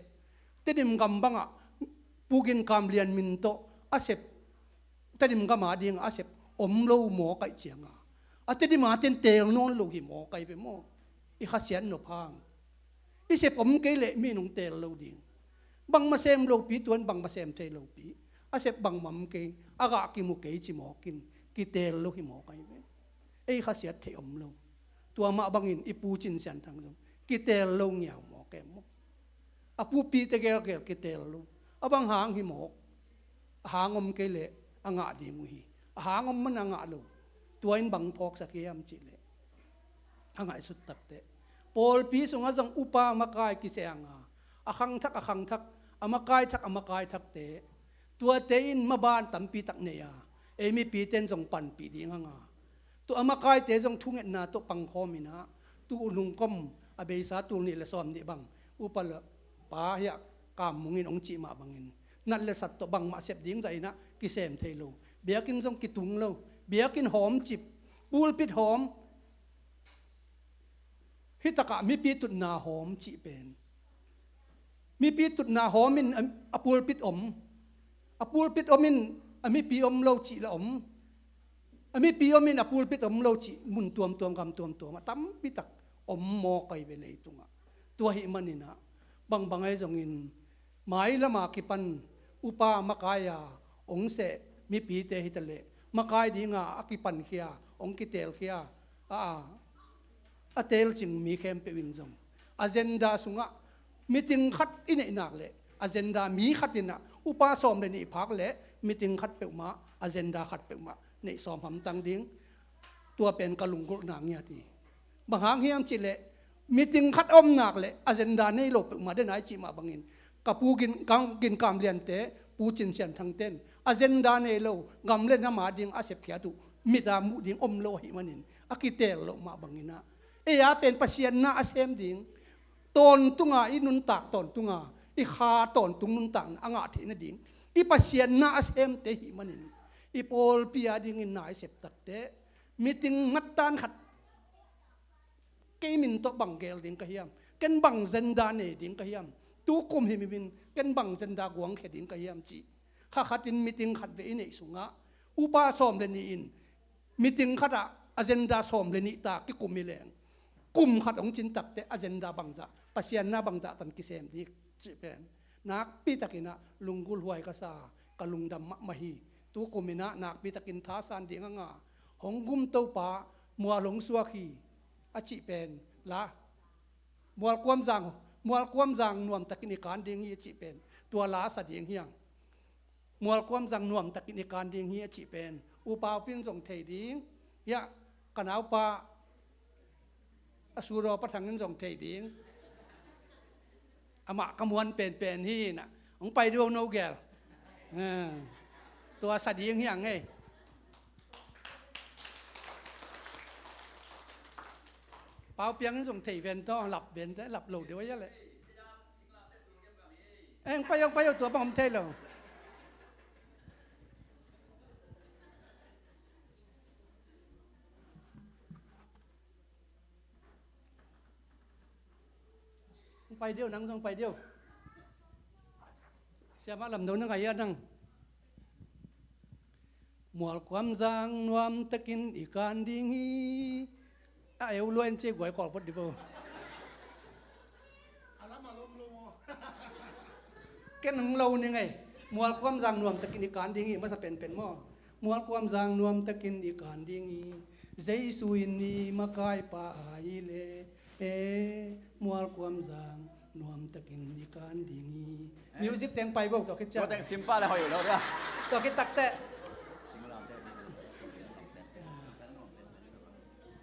Tedim gam bangah Pu Gin Kam Lian min tawh a sep, Tedim gam a dingah a sep om lo maw kaih cianga, a Tedim a ten teel nawn lo hi maw kaih ve maw? I khasiat nop hang. I sep om kei leh mi nong teel lo ding. Bangmah sem lopi tuan, bangmah sem thei lopi. A sep bangmah om kei, a gah kimu kei ci mawkin kiteel lo hi mawk ahi ve. Ei khasiat theih om lo. Tua mah bangin i Pu Cin Sian Thang zong kiteel lo ngiau mawk em maw? A pupite gelgel kiteel lo. A bang hang hi mawk? A hang om kei leh a ngah ding uh hi. A hang om man a ngah lo. Tua in bang phawksak hiam cih leh, a ngaihsut takteh, pawlpi sungah zong upa makai kiseng a, a khangthak a khangthak, a makai thak a makai thakte, tuate in maban tampi tak nei a, ei mipite in zong panpih ding hang a, tua a makaite zong thungetna tawh pangkhawm in ah, tu nungkom a beisa tul nih le sawm nih bang upa le pa hiah Kam Mung in hong cih mah bangin, nat le sat tawh bangmah sep ding zah in ah kisem thei lo, biakinn zong kitung lo, biakinn hawm cip, pulpit hawm, hih takah mipi tutna hawm cih pen, mipi tutna hawm in a, a pulpit om, a pulpit om in a mipi om lo cih la om, a mipi om in a pulpit om lo cih mun tuamtuam, gam tuamtuam ah tampi tak om mawk ahi ve leitungah. Tua ahih manin ah, bangbang ahi zongin, mailam a kipan upa makai a hong seh mipite hi ta leh, makai ding a a kipankhia, hong kiteelkhia a, a, a teelcing mi khempeuh in zong, agenda sungah meeting khat i neih nak leh, agenda mi khat in ah, upa sawm le nih phak leh meeting khat peuhmah, agenda khat peuhmah neih sawm hamtang ding. Tua pen ka lunggulhna ngiat hi. Bang hang hiam cih leh, meeting khat om nak leh agenda nei lo peuhmah den a i cih mah bangin, ka Pu Gin, Kam, Gin Kam Liante, Pu Cin Sian Thangte in agenda nei lo, gam le nam a ding a sepkhiat uh mit a muh ding om lo ahih manin, a kiteel loh mah bangin ah, ei a pen Pasian na a sem ding, tawntung a i nuntak tawntung a, i kha tawntung nuntakna a ngah theih nading i Pasian na a semte ahih manin, i pawlpi a dingin na i sep takteh, meeting mattan khat, kei min tawh bang gel ding ka hiam? Ken bang agenda nei ding ka hiam? Tu kum himhim in ken bang agenda guangkhia ding ka hiam cih, kha khatin meeting khat vei i neih sungah, upa sawm le nih in meeting khatah agenda sawm le nih ta kikum hi leng, kum khat hong cin takteh agenda bangzah, Pasian na bangzah tan kisem ding cih pen nakpi takin ah lunggulh huai ka sa, ka lungdam mahmah hi. Tu kum in ah nakpi takin thasan ding hang a, hong gum Topa mual hong suak hi a cih pen la, mual kuamzang, mual kuamzang nuam takin i kan ding hi a cih pen tua la sa ding hi hang. Mual kuamzang nuam takin i kan ding hi a cih pen upa upi in zong thei ding, Hiah ka naupa a sudaw pathang in zong thei ding. Amah ka muan penpen hi inah hong pai dih o no gel. Tua sa ding hiang ei. Pau piang in zong thei ven tawh lap ven te lap lo deuh a hia leh. Eng pai ong pai o tua bang om thei lo. Ong pai deuh nang zong pai deuh. Siamah Lamdo na ngai a nang. Mualkuamzang nuamtakin i kan ding hi. A eu lua in cia guai kawl pot di vo. Ken hong lo ni ngei. Mualkuamzang nuamtakin i kan ding hi masa penpen maw? Mualkuamzang nuamtakin i kan ding hi. Jesu in i makaipa ahi le. E, mualkuamzang nuamtakin i kan ding hi. Music teng pai vo tua khit ciang. Tua teng simpa le hoih lo dia. Tua khit takteh.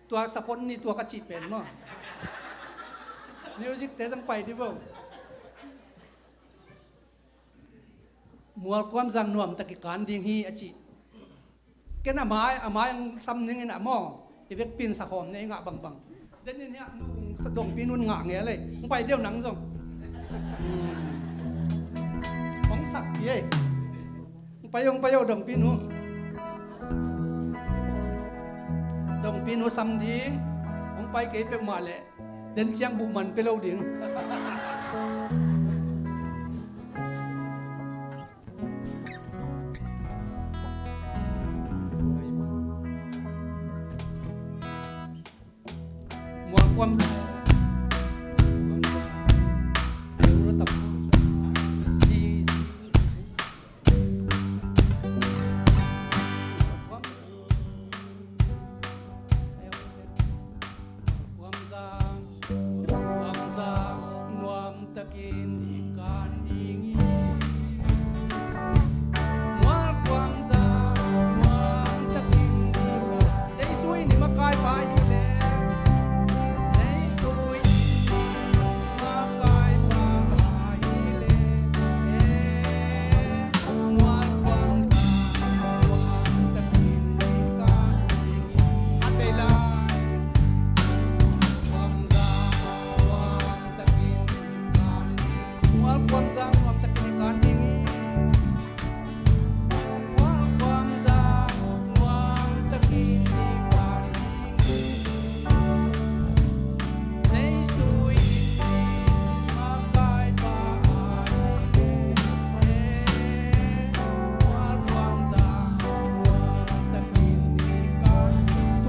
Tua sapon ni tua ka cih pen maw? Music te zang pai di vo. Mualkuamzang nuamtak i kan ding hi a cih. Ken a mai a mai ang sam ning in a maw? I vekpi in sakhawm ne i ngah bangbang. Den in hiah nu dongpi nun ngah ngel ei. Hong pai deuh nang zong. Hong sakpi ei. Hong pai hong pai o dongpi nu. Dongpi nu sam ding. Hong pai kei peuhmah leh den ciang buh man pia lo ding. Mualkuam.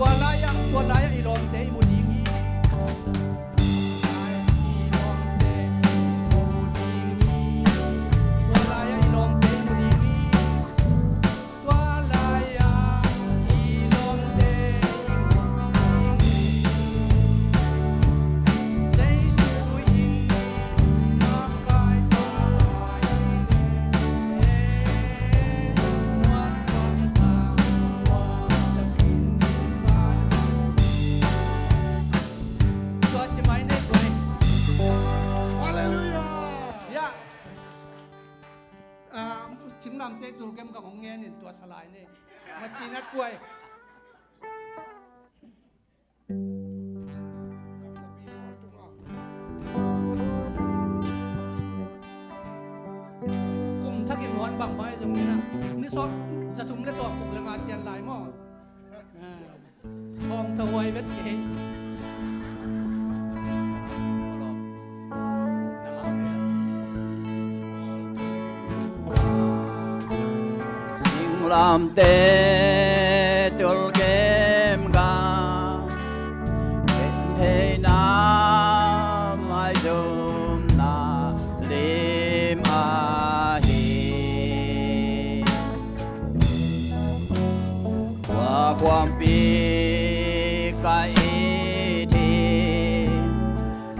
Tua lai-ah, tua lai-ah i lawmte i mu ding hi. Tua ci mai nei guai. Halleluiah. Ya. Ah, Cinglamteh Tulkem ka hong ngen in tua salai nei. Macinat guai. Kum thak in nuan bang mai zong ina. Ni sawm, za thum le sawm kuk le nga cian lai maw. Ah. Hawm thahuai vet kei. Singlamteh Tulkem ka, gentheihna maizumna lim ahi. Tua khuampi ka it hi,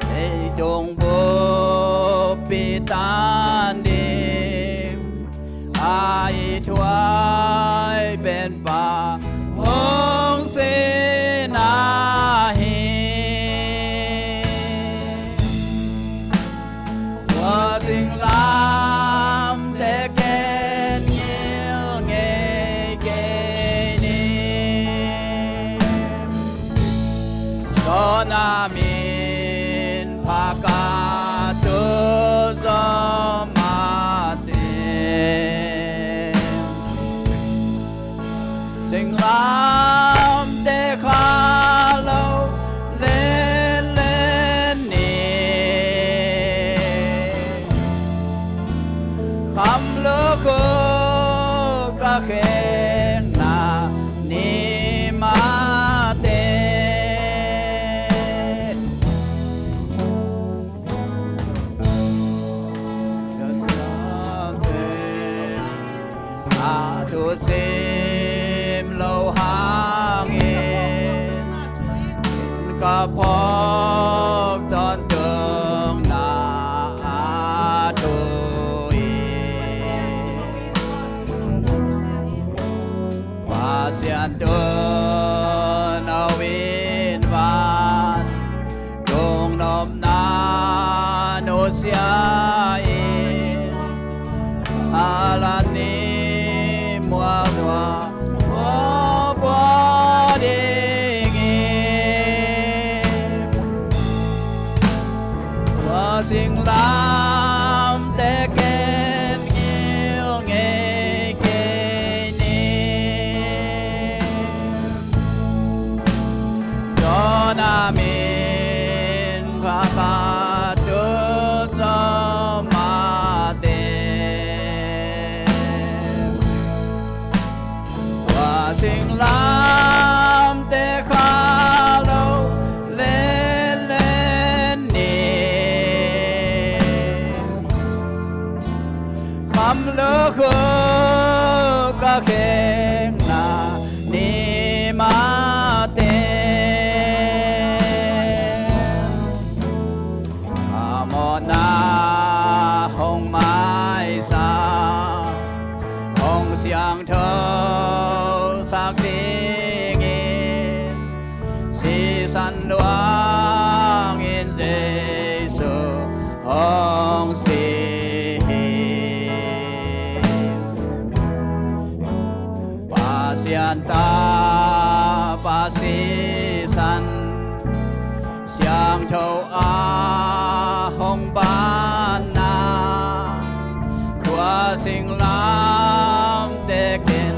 leitung buppi tan ding a i thuai pen Min pha ka tu zo mate. Singlamte kha lo len len ni. Kham lukhu ka khekna ni mate. A thu sim lo hangin ka phawk tawntung na a thu in Pasian tun a win van tung nopna nusia in a la ni mualua pua ding in tua singlamte ken ngil ngei kei ni. Tua na min pha ka tu zo mate. Tua singlamte kha lo len len ni. Kham lukhu ka khekna ni mate. A mawhna hong maisak, hong siangtho sak dingin sisan luangin Jesu hong si hi. Pasian tapa sisan siangtho a hong banna tua singlamte ken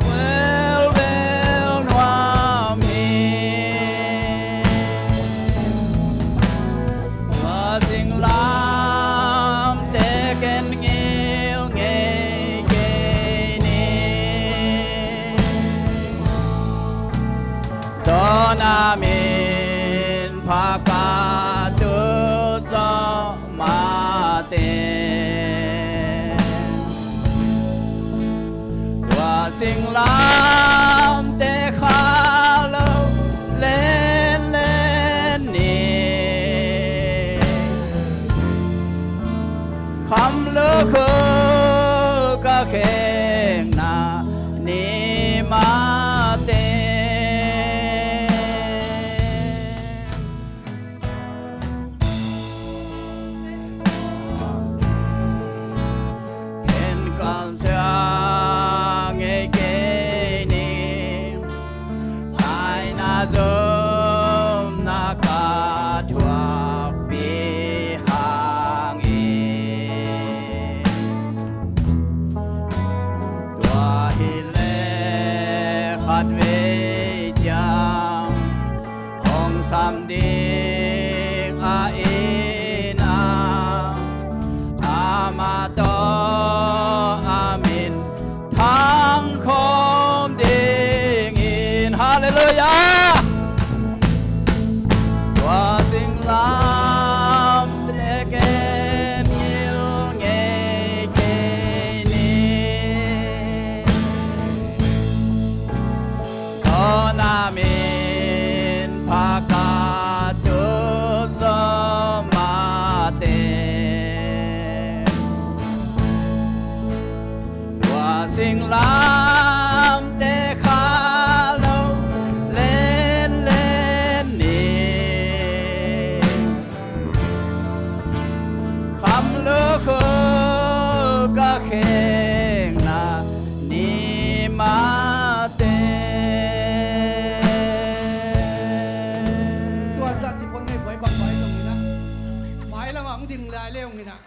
welwel nuam hi. Tua singlamte ken ngil ngei kei ni. Tua na min pha ka tu zo mate. Tua singlamte kha lo len len ni. Kham lukhu ka khekna ni mate. Ken kamsia ngei kei ni. Ding lai le hong inah,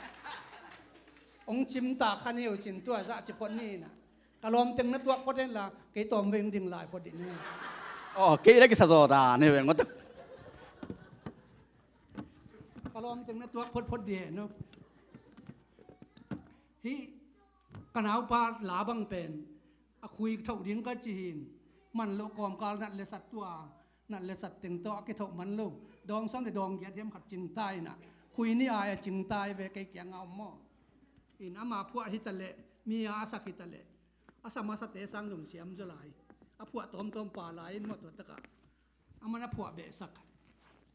hong cimtak kha ni uh cin tua zah ci phot ni inah. Ka lawmteng na tuak phot hen la, kei tawm veng ding lai phot ding ni. Oh, kei le kisa zaw dan hi veng. Ka lawmteng na tuak phot phot ding hen uh. Hih ka naupa la bang pen a khui thoh ding ka ci hi in, man loh kawmkal nat le sat tua, nat le sat teng tawh a kithoh man lo. Dawng sawm le dawng giat hiam khat cing ta inah, khui ni ai a cing ta hi ve kei kiangah om maw. In ama phuah hi ta leh, mi a a sak hi ta leh, a sa masate sang zong siam zaw lai. A phuah tawmtawm pa lai in maw tua takah. A man a phuah behsak.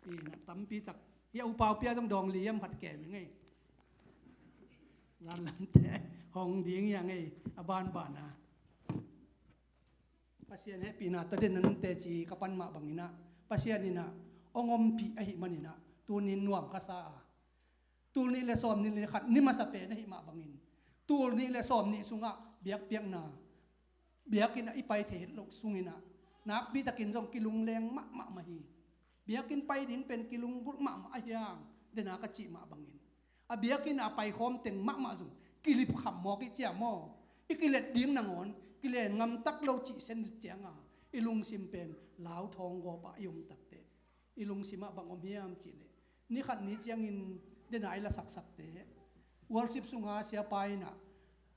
Hi na tampi tak. Hi a upau pia zong dawng li hiam khat kem hi ngei. Zanlamte hong ding hi a ngei a banbana. Pasian hehpihna tawh den nan teci ka pan mah bang inah, Pasian inah hong ompih ahih man inah, tunin nuam ka sa a. Tul nih le sawm nih le khat ni masa pen ahih mah bangin, tul nih le sawm nih sungah biakpiakna, biakinn ah i pai thei het loh sung inah, nakpi takin zong kilungleng mahmah mah hi. Biakinn pai ding pen kilunggulh mahmah ahi hang, dena ka cih mah bangin, a biakinn a paikhawm teng mahmah zong kilip kham mawk i cia maw? I kilet ding nangawn kilen ngamtak lo cih sen cianga, i lungsim pen lau thawng gawpah i om takteh, i lungsimah bang om hiam cihleh, ni khat ni ciangin dena i lasaksakte, worship sunga siapa inah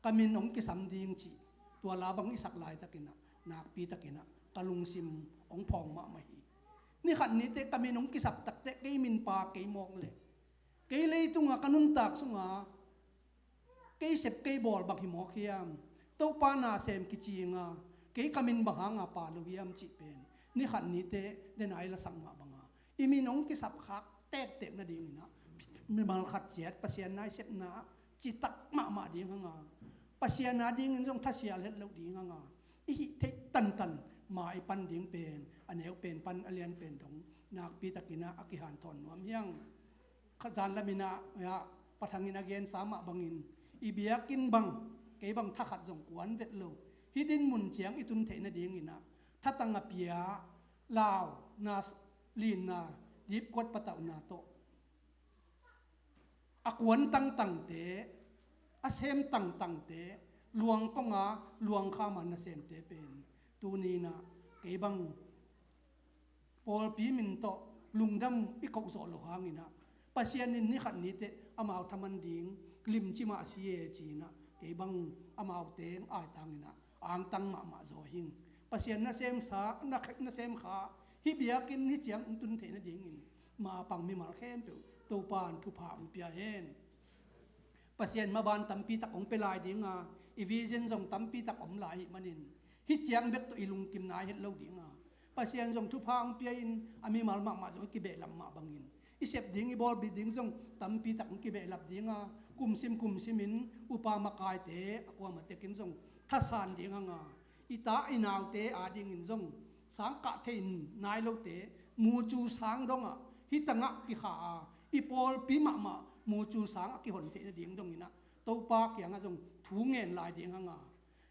ka min hong kisam ding cih, tua la bang i sak laitakinah, nakpi takinah ka lungsim hong phawng mahmah hi. Ni khat nite ka min hong kisap takteh kei min pa kei mawk leh, kei leitunga ka nuntak sunga kei sep kei bawl bang hi mawk hiam? Topa nasem kicinga kei ka min bang hanga pa lo hiam cih pen, ni khat nite dena i lasak mah banga i min hong kisap khak tektek nadinginah, mimal khat ciat Pasian na i sepna citak mahmah ding hanga, Pasian na dingin zong thasial het loh ding hanga, i hih theih tantan ma i pan ding pen, a neu pen pan a lian pen dong nakpi takinah a kihanthawn nuam hiang. Khat zanlaminah, ya, Pa Thangin a gensa mah bangin, i biakinn bang, kei bang thakhat zong kuan vet lo. Hih dinmun ciang i tun theih nadinginah, thatang a pia, lau, na, linna, dipkuat patauhna tawh, a kuan tangtangte, a sem tangtangte, luang konga, luang khama nasemte pen, tuninah, kei bang pawlpi min tawh lungdam i koh zawh loh hanginah, Pasian in ni khat nite amau thaman ding limci mah si e cinah, kei bang amaute hong aitanginah angtang mahmah zaw hing. Pasian nasemsa, na, nasemkha, hih biakinn hih ciang hong tun theih nadingin mapang mimal khempeuh Topa in thupha hong pia hen. Pasian maban tampi tak hong pia lai dinga, i vision zong tampi tak om lai ahih manin, hih ciang bek tawh i lungkim nai het lo dinga, Pasian zong thupha hong pia in a mimal mahmah zong i kibehlap mah bangin, i sep ding i bawl bih ding zong tampi tak hong kibehlap dinga, kumsim kumsimin upa makaite a kuamah tekin zong thasan ding hanga, i ta i naute adingin zong sangkah thei nai lote, mucu sang dongah hih tangah kikha a, i pawlpi mahmah mucu sang a kihon theih nading donginah, Topa kiangah zong thu ngen lai ding hanga,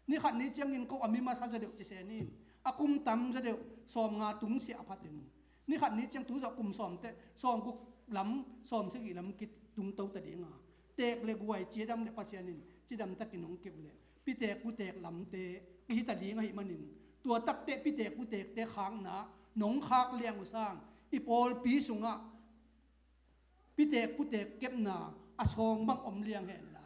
ni khat ni ciangin ko a mi masa zaw deuh ci sen in, a kum tam zaw deuh, sawmnga tungsiah a phatin, ni khat ni ciang tu zawh kum sawmte, sawmguk lam, sawmsagih lam kitungto ta dinga, teek le guai cidam le Pasian in cidam takin hong kep leh, pitek putek lamte kihita ding ahih manin, tua takte pitek putekte khakna nong khak liang uh sang, i pawlpi sungah pitek putek kepna a sawng bang om liang henla,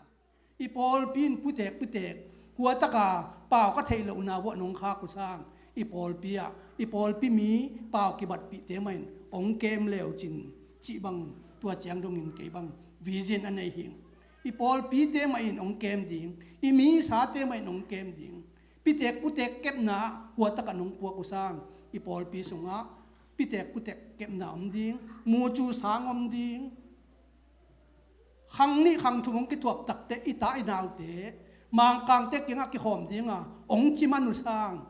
i pawlpi in putek putek, hua taka pau ka theih lohna vuah nong khak uh sang, i pawlpi ah, i pawlpi mi pau kibatpihte mah in hong kem leu cin, cih bang tua ciang dongin kei bang vision a nei hing. I pawlpite mah in hong kem ding, i misate mah in hong kem ding. Pitek putek kepna hua takah nong puak uh sang, i pawlpi sungah pitek putek kepna om ding, mucu sang om ding. Khang nih khang thum hong kithuap takte i ta i naute Mangkangte kiangah kikhawm dinga hong ciman uh sang,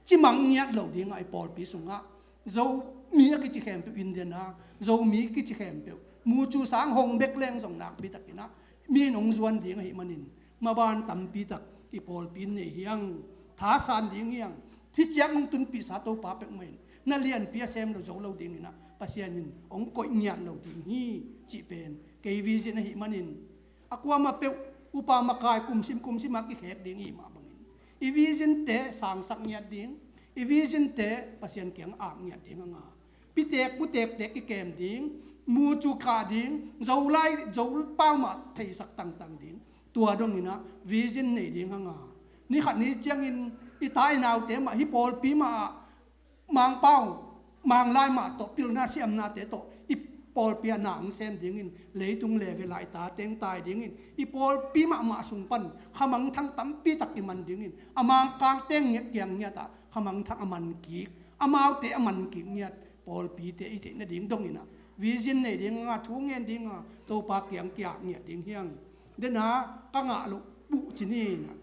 cimang ngiat lo dinga i pawlpi sungah Zomi a kici khempeuh, Indian a Zomi kici khempeuh, mucu sang hong bek leng zong nakpi takinah mi in hong zuan ding ahih manin, maban tampi tak i pawlpi in nei hiang, thasan ding hiang. Hih ciang hong tunpihsa Topa pek mah in na lianpi a sem lo zo lo dinginah Pasian in hong koih ngiat lo ding hi, cih pen Kei vision ahih manin a kuamah peuh upa makai kumsim kumsim a kikhek ding i hih mah bangin i vision te sangsak ngiat ding, i vision te Pasian kiang ak ngiat ding hanga, pitek putekte kikem ding, mucu kah ding, Zolai Zopau mah theisak tangtang ding. Tua dongin ah vision nei ding hanga, ni khat ni ciangin i ta i naute mah hih pawlpi mah ah Mangpau, Manglai mah tawh, pilna siamnate tawh i pawlpi ah na hong sem dingin, leitung level ah i tate hong tai dingin, i pawlpi mahmah sung pan khamangthang tampi tak i man dingin, a Mangkangte ngiat kiang ngiat ah khamangthang a man kik, amaute a man kik ngiat pawlpite i theih nading dongin ah vision nei ding hanga, thu ngen ding hanga, Topa kiang kiak ngiat ding hi hang. Dena ka ngah loh buh ci ni in ah,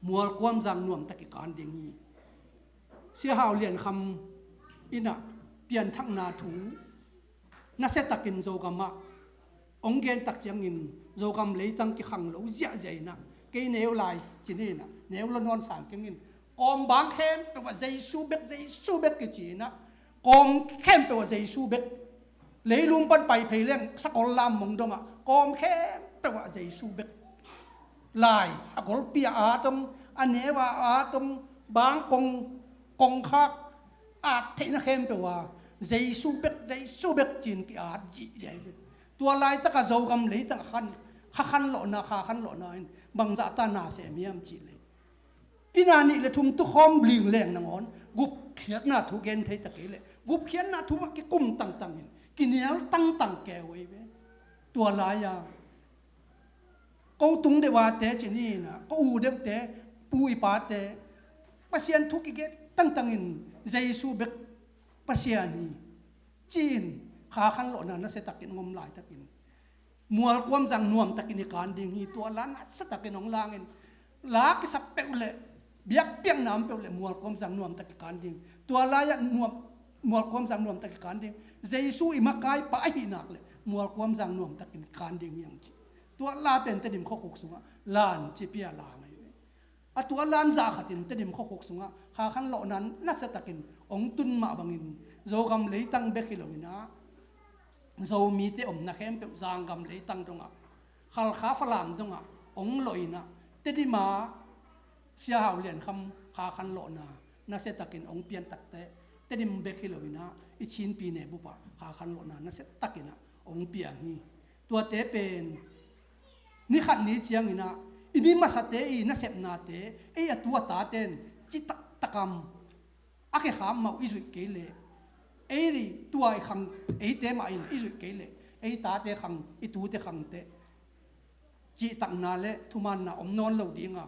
Mualkuamzang nuamtak i kan ding hi. Sia Hau Lian Kham in ah pianthakna thu nasiatakin Zogam ah hong gen tak ciangin Zogam leitang kikhang lo ziahziah in ah, kei neu lai ci ni in ah, neu lo nawn sang keng in, kawm bang khempeuh ah Jesu bek, Jesu bek kici in ah, kawm khempeuh ah Jesu bek. Leilung pan pai phei leng sakol lam mong dongah kawm khempeuh ah Jesu bek. Lai a golpi a at om, a neu a at om, bang kong, kongkhak at theihna khempeuh ah Jesu bek, Jesu bek ci-in ki-at zihziah hi ve. Tua laitakah Zogam leitang khan, kha khanlawhna, kha khanlawhna in bangzahta na sem hiam cih leh, inn a nih le thum tukhawm ling leng nangawn gupkhiatna thu gen thei ta kei leh, gupkhiatna thu mah kikum tangtangin kinial tangtang keu ei ve. Tua lai-a ko tung deuh ate ci ni in ah, ko u deuhte, pu i pate, Pasian thu kigen tangtangin Jesu bek Pasian hi ci-in kha khanlawhna nasiatakin hong om laitakin Mualkuamzang nuamtakin i kan ding hi. Tua la nasiatakin hong langin, la kisap peuh le biakpiakna om peuh le Mualkuamzang nuamtak i kan ding. Tua lai-ah nuam, Mualkuamzang nuamtak i kan ding. Jesu i makaipa ahih nak le Mualkuamzang nuamtakin i kan ding hi hang ci. Tua la pen Tedim khuakhuk sungah lan ci pia la ngai ve. A tua lan zah khatin Tedim khuakhuk sungah kha khanlawhna nasiatakin hong tun mah bangin Zogam leitang bek hi lo in ah, Zomite omna khempeuh Zanggam leitang dongah, Khalkha Falam dongah hong lawh in ah, Tedim ah Sia Hau Lian Kham kha khanlawhna nasiatakin hong pian takteh, Tedim bek hi lo in ah, i Chin pyine bup ah kha khanlawhna nasiatakin ah hong piang hi. Tuate pen ni khat ni ciangin ah i mi masate i nasepnate, ei a tu a taten ci taktak am, a khekhap mah uh i zuih kei leh, ei tua i khang, eite mah in i zuih kei leh, ei tate khang, i tute khangte cihtakna le thumaanna om nawn lo ding a,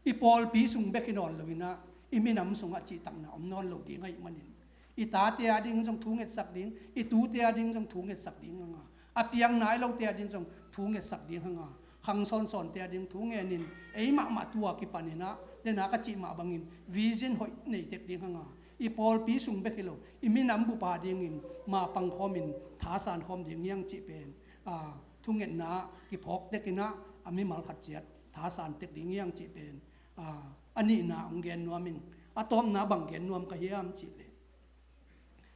i pawlpi sung bek hi nawn lo in ah, i minam sungah cihtakna om nawn lo ding ahih manin, i tate ading zong thu ngetsak ding, i tute ading zong thu ngetsak ding hanga, a piang nai lote ading zong thu ngetsak ding hanga, khang sawnsawnte ading thu ngenin, ei mahmah tua kipan in ah, dena ka cih mah bangin vision hoih nei tek ding hanga, i pawlpi sung bek hi lo, i minam bup adingin ma pang khawmin thasan khawm ding hi hang cih pen, aa, thungetna ah kiphawk tek in ah, a mimal khat ciat thasan tek ding hi hang cih pen, aa, a nihna hong gen nuam ing. A tawpna bang gen nuam ka hiam cih leh,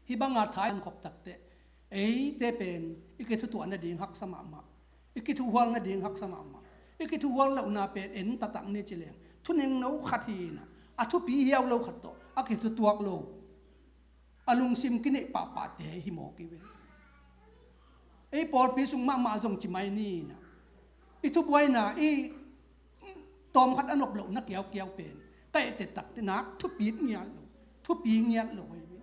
hih banga thasan khop takteh, eite pen i kithutuah nading haksa mahmah, i kithuhual nading haksa mahmah. I kithuhual lohna pen en taktak ni ci leng, thunengno khat hi in ah, a thupi hiau lo khat tawh a kithutuak lo, a lungsim kineih pahpahte hi mawk hi ve. Ei pawlpi sung mahmah zong ci mai ni in ah, i thubuaina, i tawmkhat a nop lohna kiaukiau pen ka ehtetak te nak thupi ngiat lo, thupi ngiat lo ahi ve.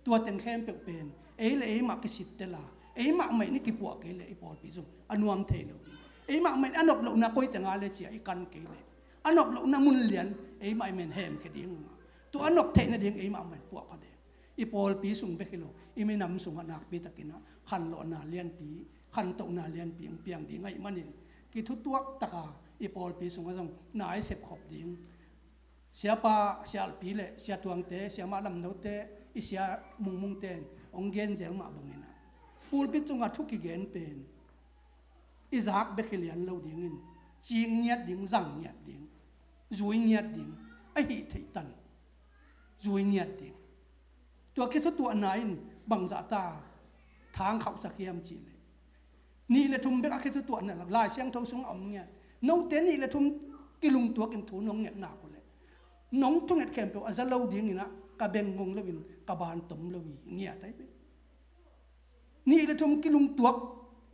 Tua teng khempeuh pen ei le ei mah kisittel a, ei mahmah in i kipuah kei leh i pawlpi zong a nuam thei lo ding. Ei mahmah in a nop lohna koi teng a le cia i kan kei leh, a nop lohna mun lian ei mah i men hemkhia ding a, tua a nop theih nading ei mahmah in puahpha ding. I pawlpi sung bek hi lo, i minam sungah nakpi takin ah khanlawhna lianpi, khantohna lianpi hong piang ding ahih manin, kithutuak taka i pawlpi sungah zong na i sepkhop ding. Siapa, sialpi le siatuangte, siamah lamnote, i sia mungmungte in hong gen zel mah bangin ah, pulpit tungah thu kigen pen i zak bek hi lian lo dingin, cing ngiat ding, zang ngiat ding, zui ngiat ding, a hih theih tan zui ngiat ding. Tua kithutuahna in bangzahta thang khauhsak hiam cih leh, Nih le thum bek a khithutuahna lak Lai Siangtho sungah om ngiat. Note nih le thum kilungtuakin thu nong nget nak uh leh, nong thunget khempeuh a za lo dingin ah ka beng ngong loin ka ban tom lo hi, ngiat ai ve. Nih le thum kilungtuak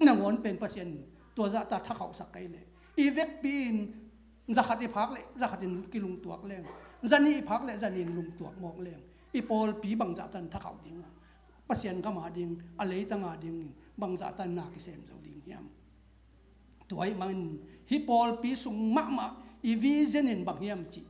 nangawn pen Pasian in tua zahta thakhauhsak kei leh, i vekpi in zakhat i phak leh zakhat in kilungtuak leng, zanih i phak leh zanih in lungtuak mawk leng, i pawlpi bangzahtan thakhauh ding a, Pasian gam a ding, a leitang a dingin bangzahtan na kisem zo ding hiam? Tua ahih manin hih pawlpi sung mahmah i vision in bang hiam cih,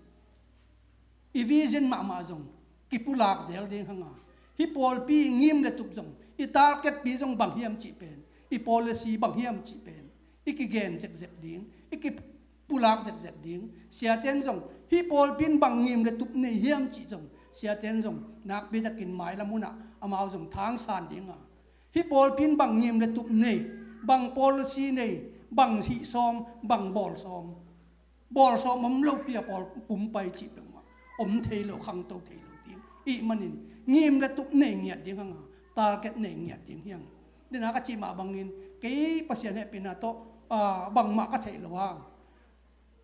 i vision mahmah zong kipulak zel ding hang a, hih pawlpi ngim le tup zong, i targetpi zong bang hiam cih pen, i policy bang hiam cih pen i kigen zekzek ding, i kipulak zekzek ding. Siate'n zong hih pawlpi in bang ngim le tup nei hiam cih zong, siate'n zong nakpitakin mailam hunah amau zong thangsan ding a, hih pawlpi in bang ngim le tup nei, bang policy nei, bang hih sawm, bang bawl sawm, bawl sawm om lopi a pawl pumpai cih peuhmah om thei lo, khangto thei lo ding. Ih manin ngim le tup nei ngiat ding hang a, target nei ngiat ding hiang. Dena ka cih mah bangin kei Pasian hehpihna tawh, ah, bangmah ka theih lo a,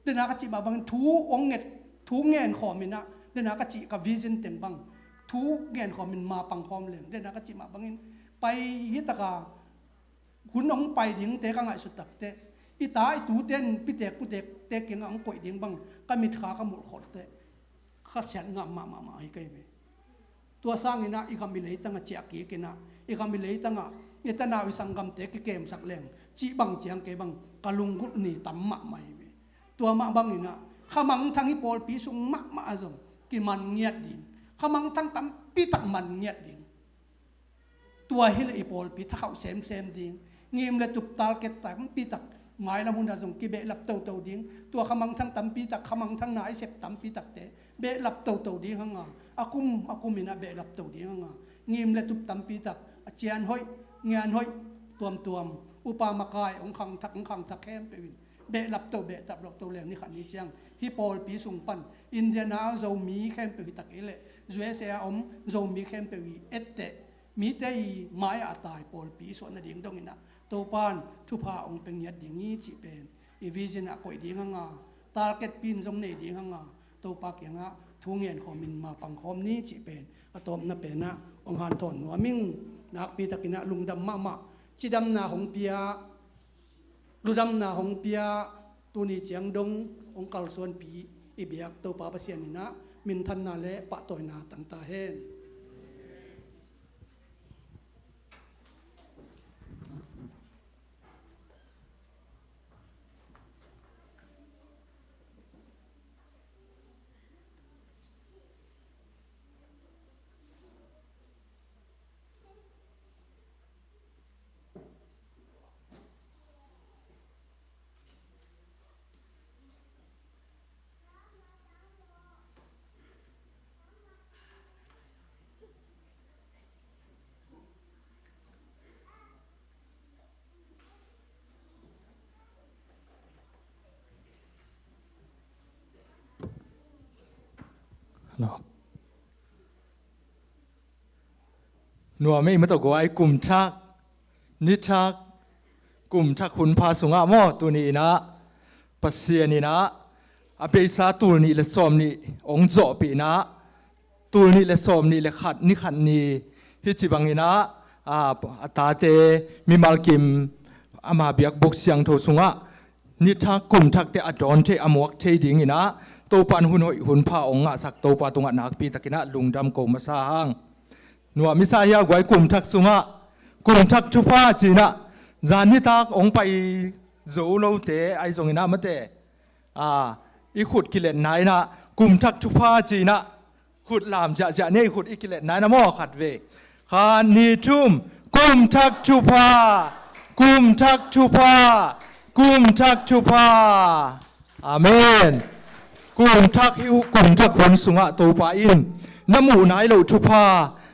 dena ka cih mah bangin thu hong nget, thu ngen khawm in ah, dena ka cih ka vision teng bang thu ngen khawm in ma pang khawm leng, dena ka cih mah bangin pai hi taka, hun hong pai dingte ka ngaihsut takteh, i ta i tute in pitek putekte kiangah hong koih ding bang ka mitkha ka mulh khol teh, ka siat ngam mahmah hi kei ve. Tua sangin ah i gam i leitang a ciah kik in ah, i gam i leitang a i tanau i sanggamte kikemsak leng cih bang ciang kei bang ka lunggulh ni tam mahmah hi ve. Tua mah bangin ah khamangthang hih pawlpi sung mahmah a zong kiman ngiat ding, khamangthang tampi tak man ngiat ding. Tua hileh i pawlpi thakhauh semsem ding, ngim le tup target tampi tak mailam hunah zong kibehlap toto ding. Tua khamangthang tampi tak, khamangthang na i sep tampi takte behlap toto ding hang a, a kum a kum in ah behlap to ding hang a, ngim le tup tampi tak, a cian hoih, ngian hoih, tuamtuam, upa makai hong khangthak, hong khangthak khempeuh in behlap to, behlap to leng, ni khat ni ciang hih pawlpi sung pan India na Zomi khempeuh hi tak hi leh, U S A a om Zomi khempeuh hi etteh, mite i mai-ah a tai pawlpi i suah nading dongin ah Topa'n thupha hong pia ngiat ding hi cih pen i vision ah koih ding hang a, targetpi in zong nei ding hang a, Topa kiangah thu ngen khawmin ma pang khawm ni cih pen a tawpna pen ah hong hanthawn nuam ing. Nakpi takin ah lungdam mahmah, cidamna hong pia, ludamna hong pia, tuni ciang dong hong kalsuanpih i biak Topa Pasian in ah minthanna le pahtawina tang ta hen. Hello. Nuam ei mah tawh guai, kum thak, ni thak, kum thak hun pha sungah maw, tuni in ah Pasian in ah a beisa tul nih le sawm nih hong zawhpih in ah, tul nih le sawm nih le khat, ni khat ni, hih ci bangin ah, a, a tate mimal kim ama biakbuk siangtho sungah ni thak kum thakte a dawn thei, a muak thei dingin ah Topa in hun hoih hun pha hong ngahsak Topa tungah nakpi takin ah lungdam ko masa hang. Nuam i sa hia guai, kum thak sungah, kum thak thupha ci-in ah, zan nitak hong pai zo lote ahi zongin ah mate, a, i khut kiletna in ah, kum thak thupha ci-in ah, khut lam ziahziah ni, i khut i kiletna in ah maw, khat vei. Khat, ni, thum. Kum thak thupha. Kum thak thupha. Kum thak thupha. Amen. Kum thak hi, kum thak hun sungah Topa in na muh nai loh thupha,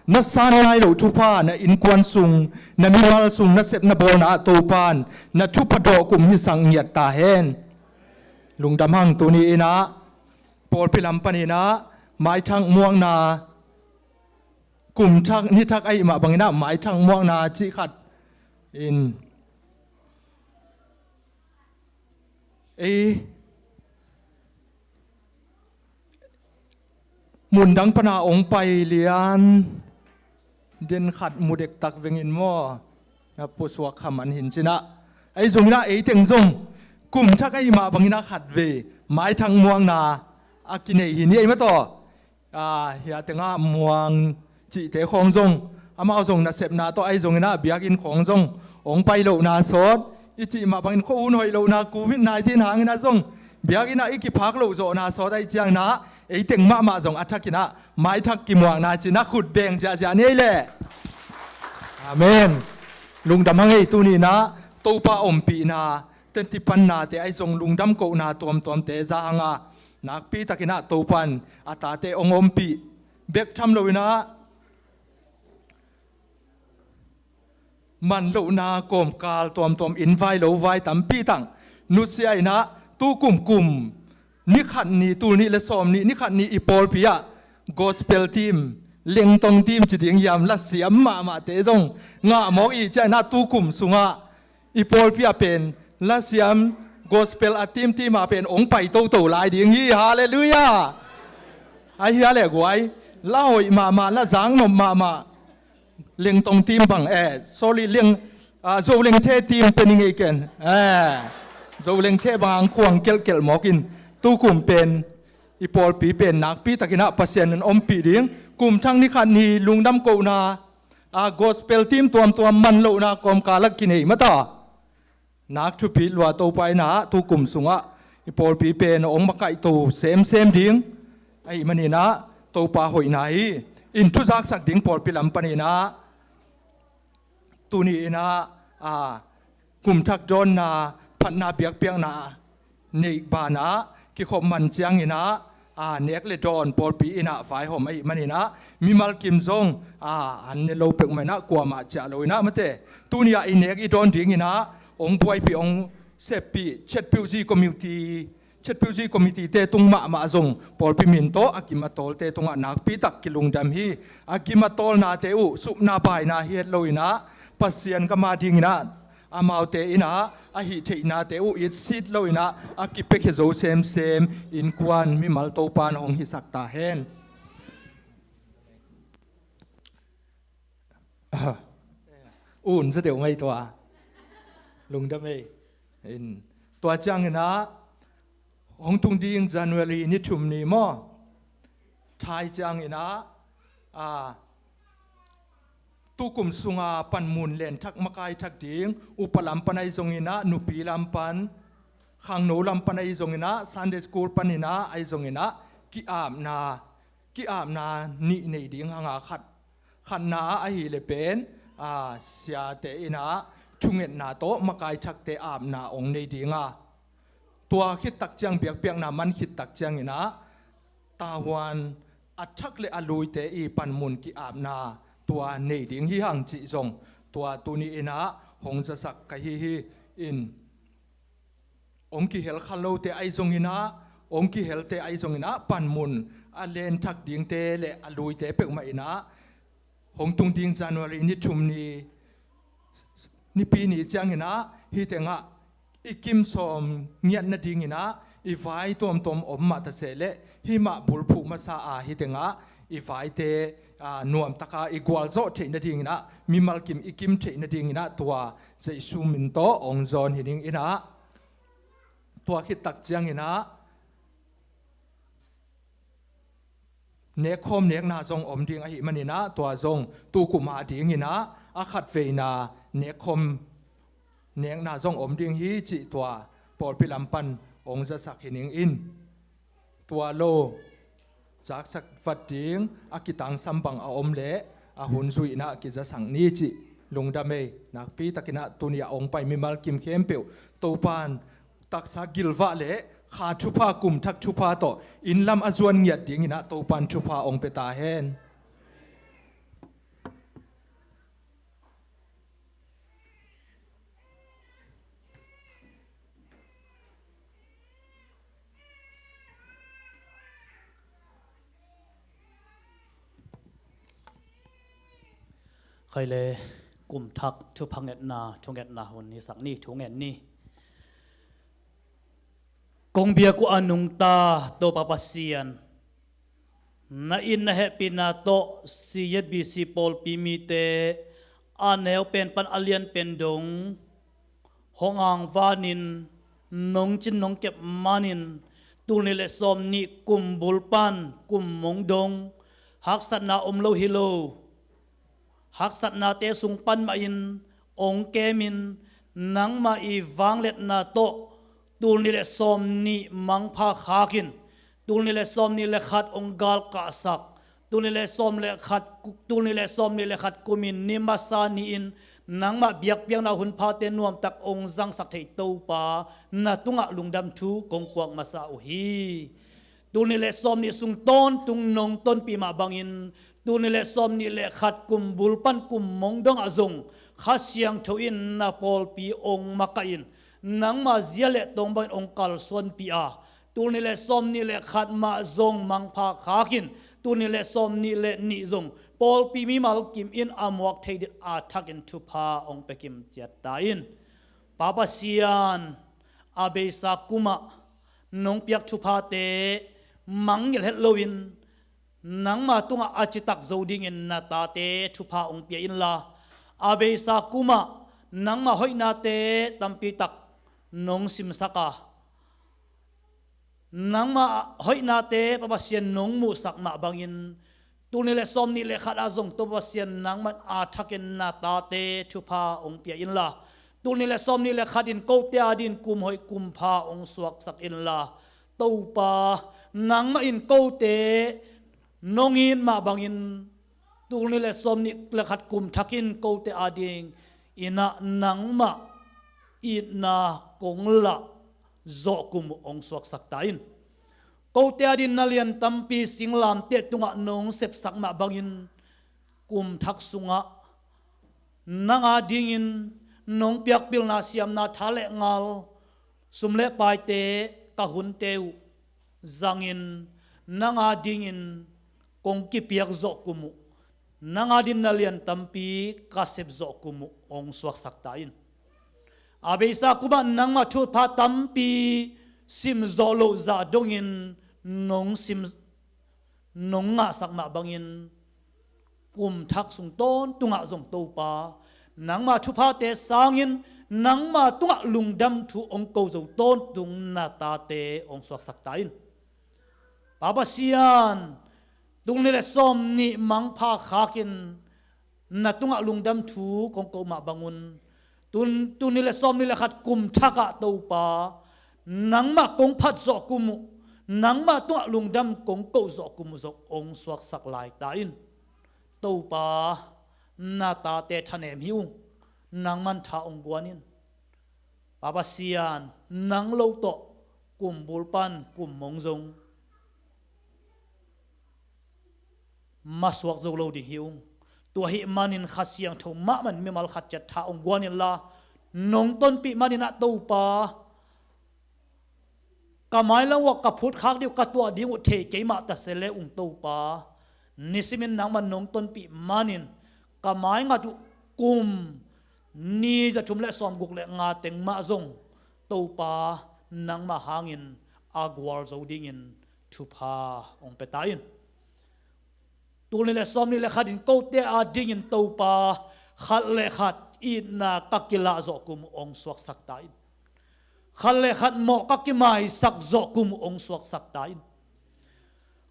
na san nai loh thupha, na innkuan sung, na mimal sung, na sep na bawlna ah Topa in na thupha dawh kum hisak ngiat ta hen. Lungdam hang. Tuni in ah pawlpi lam panin ah maithak muakna, kum thak, ni thak ahih mah bangin ah maithak muakna cih khat in Ei, mundang pana ong pai lian den khat mu dektak vengin maw, a pusuak kha man hin cinah. Ahi zongin ah ei teng zong kum thak ahi mah bangin ah khat vei maithak muangna a kinei hi ni ei mataw. A, hia tengah muang cihte khawng zong, amau zong nasepna tawh ahi zongin ah biakinn khawng zong ong pai lohna sawt i cih mah bangin khuahun hoih lohna covid nineteen hangin ah zong biakinn ah i kiphak loh zawhna sawt ahi ciangin ah ei teng mahmah zong a thakin ah maithak kimuakna cinah khut beng ziahziah ni ei leh. Amen. Lungdam hang ei. Tuni inah Topa ompihna tenti pannate ahi zong lungdam kohna tuamtuamte za hanga nakpi takinah Topan a tate ong ompih bek tham loinah man lohna kawmkal tuamtuam in vai lo vai tampi tang nusia inah tu kumkum ni khat ni tul nih le sawm nih ni khat ni i pawlpi ah gospel team, lengtong team ci ding hiam, lasiam mahmahte zong ngah mawk i ciah inah tu kum sungah i pawlpi ah pen lasiam gospel a team team ah pen ong pai toto lai ding hi. Halleluiah. Ahi a leh guai, la hoih mahmah, la zaknop mahmah. Lengtong team bang, eh, sorry, leng, ah, Zolengthe team pen i ngei ken. Eh, Zolengthe bang ang khuang kelhkelh mawkin tu kum pen i pawlpi pen nakpi takinah Pasian in ompih ding kum thak ni khat ni lungdam kohna, ah, gospel team tuamtuam man lohna kawmkal ah kinei mata. Nak thupi lua Topa inah tu kum sungah i pawlpi pen ong makaihto semsem ding ahih maninah Topa hoihna hi. In thuzaksak ding pawlpi lam paninah tuni inah, a, kum thak dawnna phatna biakpiakna neih banah kikhop man cianginah, a, nek le dawn pawlpi inah vaihawm ahih maninah mimal kim zong, a, an ne lo peuhmah inah kuamah ciah lo inah mate. Tuni ah i nek i dawn dinginah ong buaipih ong seppih Chetpyuk Zi community, Chetpyuk Zi committee te tung mahmah zong pawlpi min tawh a gim a tawlte tungah nakpi tak kilungdam hi. A gim a tawlnate uh supna baina hi het lo inah Pasian gam a dinginah amaute inah a hih theihnate uh itsit lo inah a kipiakhia zo semsem innkuan mimal Topan hong hisak ta hen. Un za deuh mai tua. Lungdam ei. In. Tua cianginah hong tung ding January ni thum ni maw? Thai cianginah, a, tu kum sunga panmun lenthak makai thak ding upa lam pan ahi zonginah nupi lam pan, khangno lam pan ahi zonginah Sunday school paninah ahi zonginah ki-apna, ki-apna nih nei ding hanga khat, khatna ah ahih leh pen, a, siate inah thungetna tawh makai thakte apna ong nei dinga tua khit tak ciang biakpiakna man khit tak cianginah tahuan a thak le a luite i panmun ki-apna tua nei ding hi hang cih zong tua tuni inah hong zasak ka hi hi. In ong kihel kha lote ahi zonginah, ong kihelte ahi zonginah panmun a lenthak dingte le a luite peuhmah inah hong tung ding January ni thum ni nipi ni cianginah hih tengah i kim sawm ngiat nadinginah i vai tuamtuam om mah ta seh leh hih mah bulphuh masa a hih tengah i vaite, a, nuamtaka i gualzawh theih nadinginah mimal kim i kim theih nadinginah tua Jesu min tawh ong zawn hi ding inah tua khit tak cianginah nekkhawm nekna zong om ding ahih maninah tua zong tu kum a dinginah a khatveina nekkhawm nekna zong om ding hi cih tua pawlpi lam pan ong zasak hi ning in. Tua lo zaksak vat ding a kitangsam bang a om leh a hun zuihnah kizasak ni cih lungdam ei. Nakpi takinah tuni a ong pai mimal kim khempeuh Topan taksa gilvah le kha thupha kum thak thupha tawh inn lam a zuan ngiat dinginah Topan thupha ong pia ta hen. Khai le kum thak thupha ngetna thungetna hun hisak ni thu ngen ni. Kong biak uh a nungta Topa Pasian, na it na hehpihna tawh C Z B C pawlpi mite a neu pen pan a lian pen dong hong angvanin, nong cin nong kep manin, tul nih le sawm nih kum bul pan kum mong dong haksatna om lo hi lo. Haksatnate sung pan mahin ong kemin, nangmah i vangliatna tawh tul nih le sawm nih mangpha khakin, tul nih le sawm nih le khat ong galkahsak, tul nih le sawm le khat, tul nih le sawm nih le khat kumin ni masa ni-in nangmah biakpiakna hun phate nuamtak ong zangsak thei Topa, na tungah lungdam thu kong puak masa uh hi. Tul nih le sawm nih sung tawntung nong tonpih mah bangin, tul nih le sawm nih le khat kum bul pan kum mong dongah zong Kha Siangtho in na pawlpi ong makaih in, nangmah zia le tawng bangin ong kalsuanpih a, tul nih le sawm nih le khat mah zong mangpha khakin, tul nih le sawm nih le nih zong pawlpi mimal kim in a muak thei ding a thakin thupha ong pia kim ciat ta in. Pa Pasian, a beisa kumah nong piak thuphate mangngilh het loin, nangma tungah a citak zo dingin na tate thupha ong pia inla, a beisa kumah nangma hoihnate tampi tak nong simsak a, nangma hoihnate Pa Pasian nong muhsak mah bangin, tul nih le sawm nih le khat ah zong Topa Pasian nangman a thakin na tate thupha ong pia inla, tul nih le sawm nih le khat in kote adingin kum hoih kum pha ong suaksak inla, Topa, nangmah in kote nong it mah bangin, tul nih le sawm nih le khat kum thakin kote adingin ah nangmah itna kong lah zawh kum uh ong suaksak ta in. Kote adingin na lian tampi singlamteh tungah nong sepsak mah bangin, kum thak sungah nang adingin nong piak pilna siamna tha le ngal, sum le paite, ka hunte uh zangin, nang adingin kong kipiak zawh kum uh, nang adingin na lian tampi ka sep zawh kum uh ong suaksak ta in. A beisa kumah nangma thupha tampi sim zawh loh zah dongin nong sim, nong ngahsak mah bangin, kum thak sung tawntungah zong Topa, nangma thuphate sangin nangma tungah lungdam thu ong ko zo tawntung na tate ong suaksak ta in. Pa Pasian, tul nih le sawm nih mangpha khakin na tungah lungdam thu kong ko mah bangun, tul, tul nih le sawm nih le khat kum thakah Topa, nangmah kong phat zawh kum uh, nangmah tungah lungdam kong ko zawh kum uh zong ong suaksak lai ta in. Topa, na tate thanem hi ung, nangman tha ong guan in. Pa Pasian, nang lo tawh kum bul pan kum mong zong masuak zo lo ding hi ung. Tua ahih manin Kha Siangtho mahmah in mimal khat ciat tha ong guan inla, nong tonpih manin ah Topa, ka mailam uh ah ka phutkhak ding uh, ka tuah ding uh thei keimah ta se le ung Topa, nisimin nangman nong tonpih manin ka maingat uh kum ni za thum le sawm guk le nga teng mah zong Topa, nangmah hangin a gual zo dingin thupha ong pia ta in. Tul nih le sawm nih le khat in kote adingin Topa, khat le khat itna ka kilah zawh kum uh ong suaksak ta in. Khat le khat mawh ka kimaisak zawh kum uh ong suaksak ta in.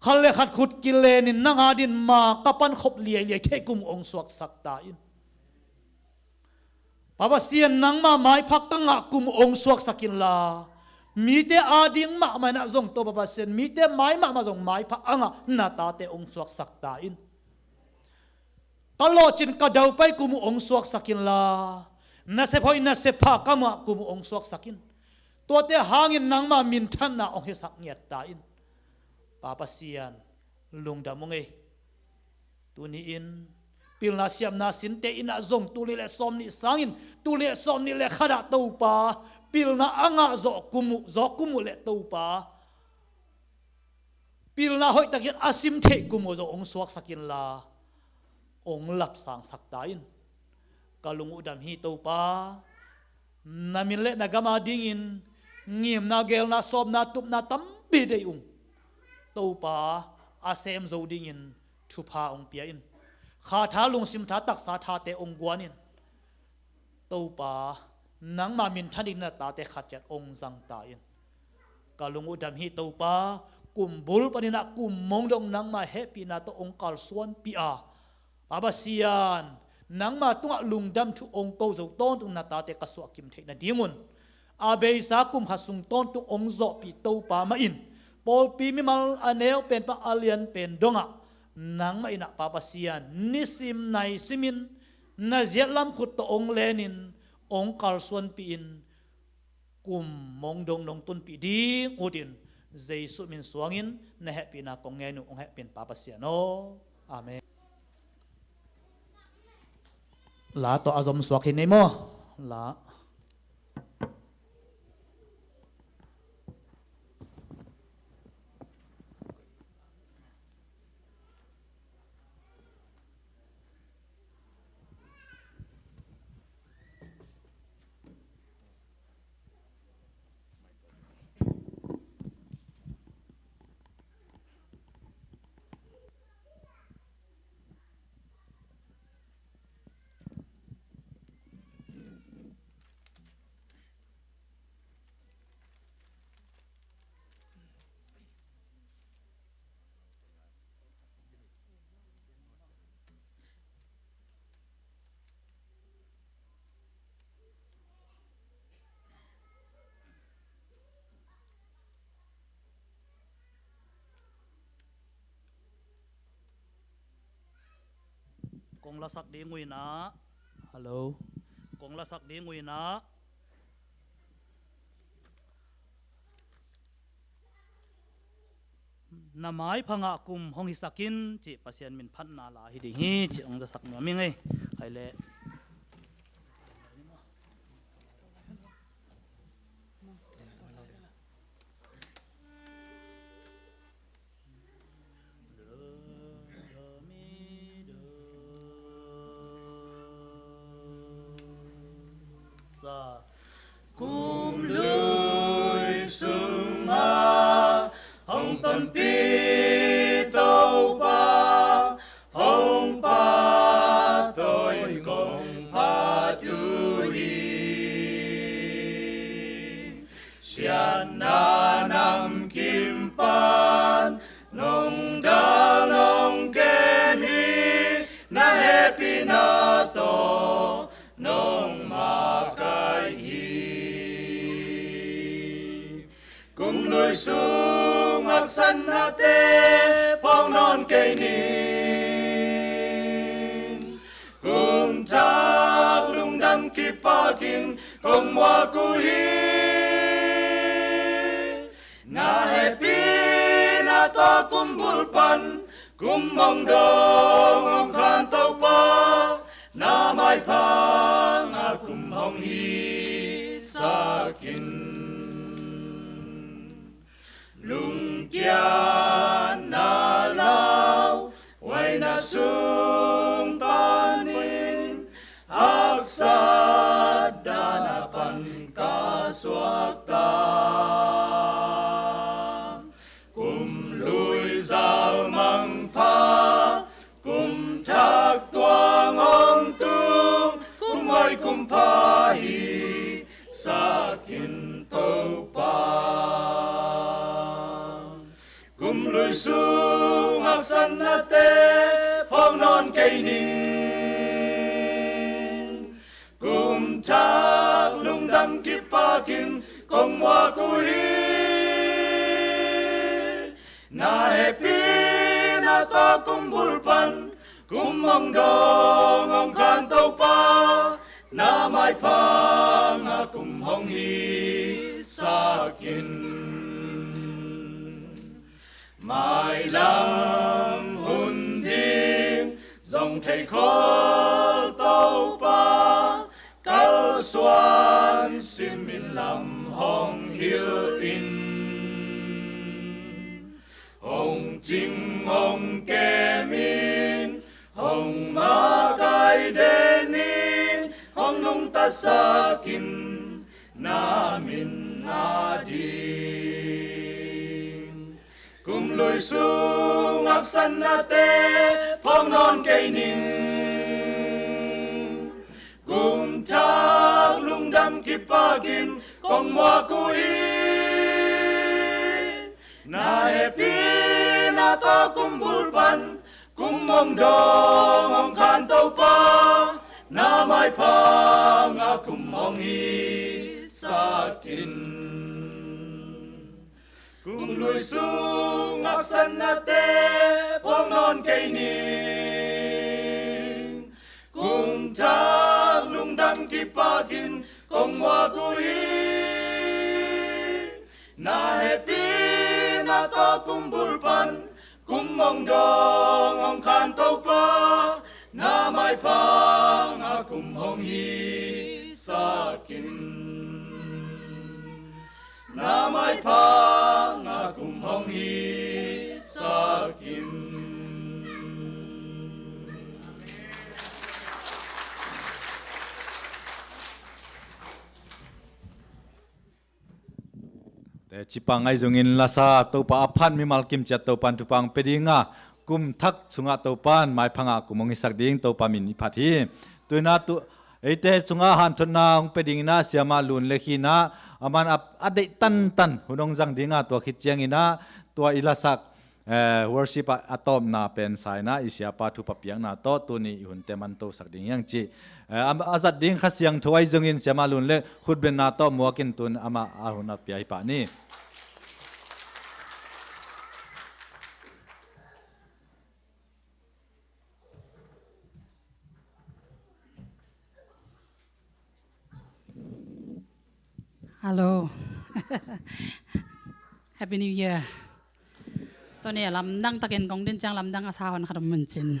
Khat le khat khut kilenin nang adingin ma ka pankhop liailiai theih kum uh ong suaksak ta in. Pa Pasian, nangma maipha ka ngah kum uh ong suaksak inla, mite ading mahmah in ah zong Topa Pasian, mite mai mahmah zong maipha a ngah na tate ong suaksak ta in. Ka lawhcin ka daupai kum uh ong suaksak inla, nasep hoih nasep pha ka ngah kum uh ong suaksak in. Tuate hangin nangma minthanna ong hisak ngiat ta in. Pa Pasian, lungdam ung ei. Tuni-in pilna siamna sinte in ah zong tul nih le sawm nih sangin, tul nih le sawm nih le khat ah Topa, pilna a ngah zawh kum uh, zawh kum uh le Topa, pilna hoihtakin a sim theih kum uh zong ong suaksak inla, ong lapsangsak ta in. Ka lung uh dam hi Topa. Na min le na gam adingin ngimna, geelna, sawpna, tupna tampi deih ung. Topa a sem zo dingin thupha hong pia in. Kha tha, lungsim tha, taksa thate hong guan in. Topa, nangma minthan ding na tate khat ciat hong zang ta in. Ka lung uh dam hi Topa, kum bul panin ah kum mong dong nangma hehpihna tawh hong kalsuanpih a, Pa Pasian, nangma tungah lungdam thu hong ko zo tawntung na tate ka suahkim theih nadingun, a beisa kum khat sung tawntung hong zawhpih Topa mah in, pawlpi mimal a neu pen pan a lian pen dongah nangmah in ah, Pa Pasian, nisim naisimin na ziatlam khut tawh hong lenin hong kalsuanpih in, kum mong dong nong tunpih ding utin, Jesu min suangin na hehpihna kong ngen uh, hong hehpih in Pa Pasian aw. Amen. La tawh a zom suak hi nei maw? La. Kong lasak ding uh in ah. Hello. Kong lasak ding uh in ah. Na maipha ngah kum hong hisak in, cih Pasian min phatna la hi ding hi, cih hong zasak nuam ing ei. Hai leh. Sa. Kum lui sungah hong tonpih Topa, hong pahtawi kong phat uh hi. Siatna namkim pan nong dal nong kem hi, na hehpihna tawh nong makaih hi. Kum lui sung haksatnate phawk nawn kei ning. Kum thak lungdam kipakin kong muak uh hi. Na hehpihna tawh kum bul pan kum mong dong hong khan Topa, na maipha ngah kum hong hisak in. Lungkiatna lauhuaina sung panin haksat dan a pan ka suakta. Kum lui zal mangpha, kum thak tuang hong tung, kum huai kum pha hisak in Topa. Kum lui sung haksatnate phawk nawn kei ning. Kum thak lungdam kipakin kong muak uh hi. Na hehpihna tawh kum bul pan kum mong dong hong khan Topa, na maipha ngah kum hong hisak in. Mailam hun ding zong thei khol Topa, kalsuan simin lam hong hilh in. Hong cing hong kemin, hong makaih den in, hong nungtasak in, na min a ding. Kum lui sung haksatnate phawk nawn kei ning. Kum thak lungdam kipakin kong muak uh hi. Na hehpihna tawh kum bul pan kum hong dawng hong khan Topa, na maiphang a kum hong hisak in. Kum lui sung haksatnate phawk nawn kei ning. Kum thak lungdam kipakin kong muak uh hi. Na hehpihna tawh kum bul pan kum hong dawng hong khan Topa, na maiphang a kum hong hisak in. Na maiphang a kum hong hisak in. Te cipa ngaih zongin lasa Topa a phat mimal kim ciat Topan thupha hong pia dinga, kum thak sungah Topan maiphangah kum hong hisak ding Topa min i phat hi. Tuinah tu eite cungah hanthotna hong pia dinginah siamah Lun le Khinah aman a, a deih tantan hun hong zang dinga, tua khit cianginah tua i lasak eh, worship ah a tawpna pen saina i siapa thupha piakna tawh tuni i hunte mantosak ding hiang cih, eh, a, a zat ding Kha Siangtho ahi zongin siamah Lun le khutbetna tawh muakin tun amah a hun a pia hi pah ni. Hello. Happy New Year. Tuni a lamdang takin kong din ciang lamdang a sa hon khat om mun cin.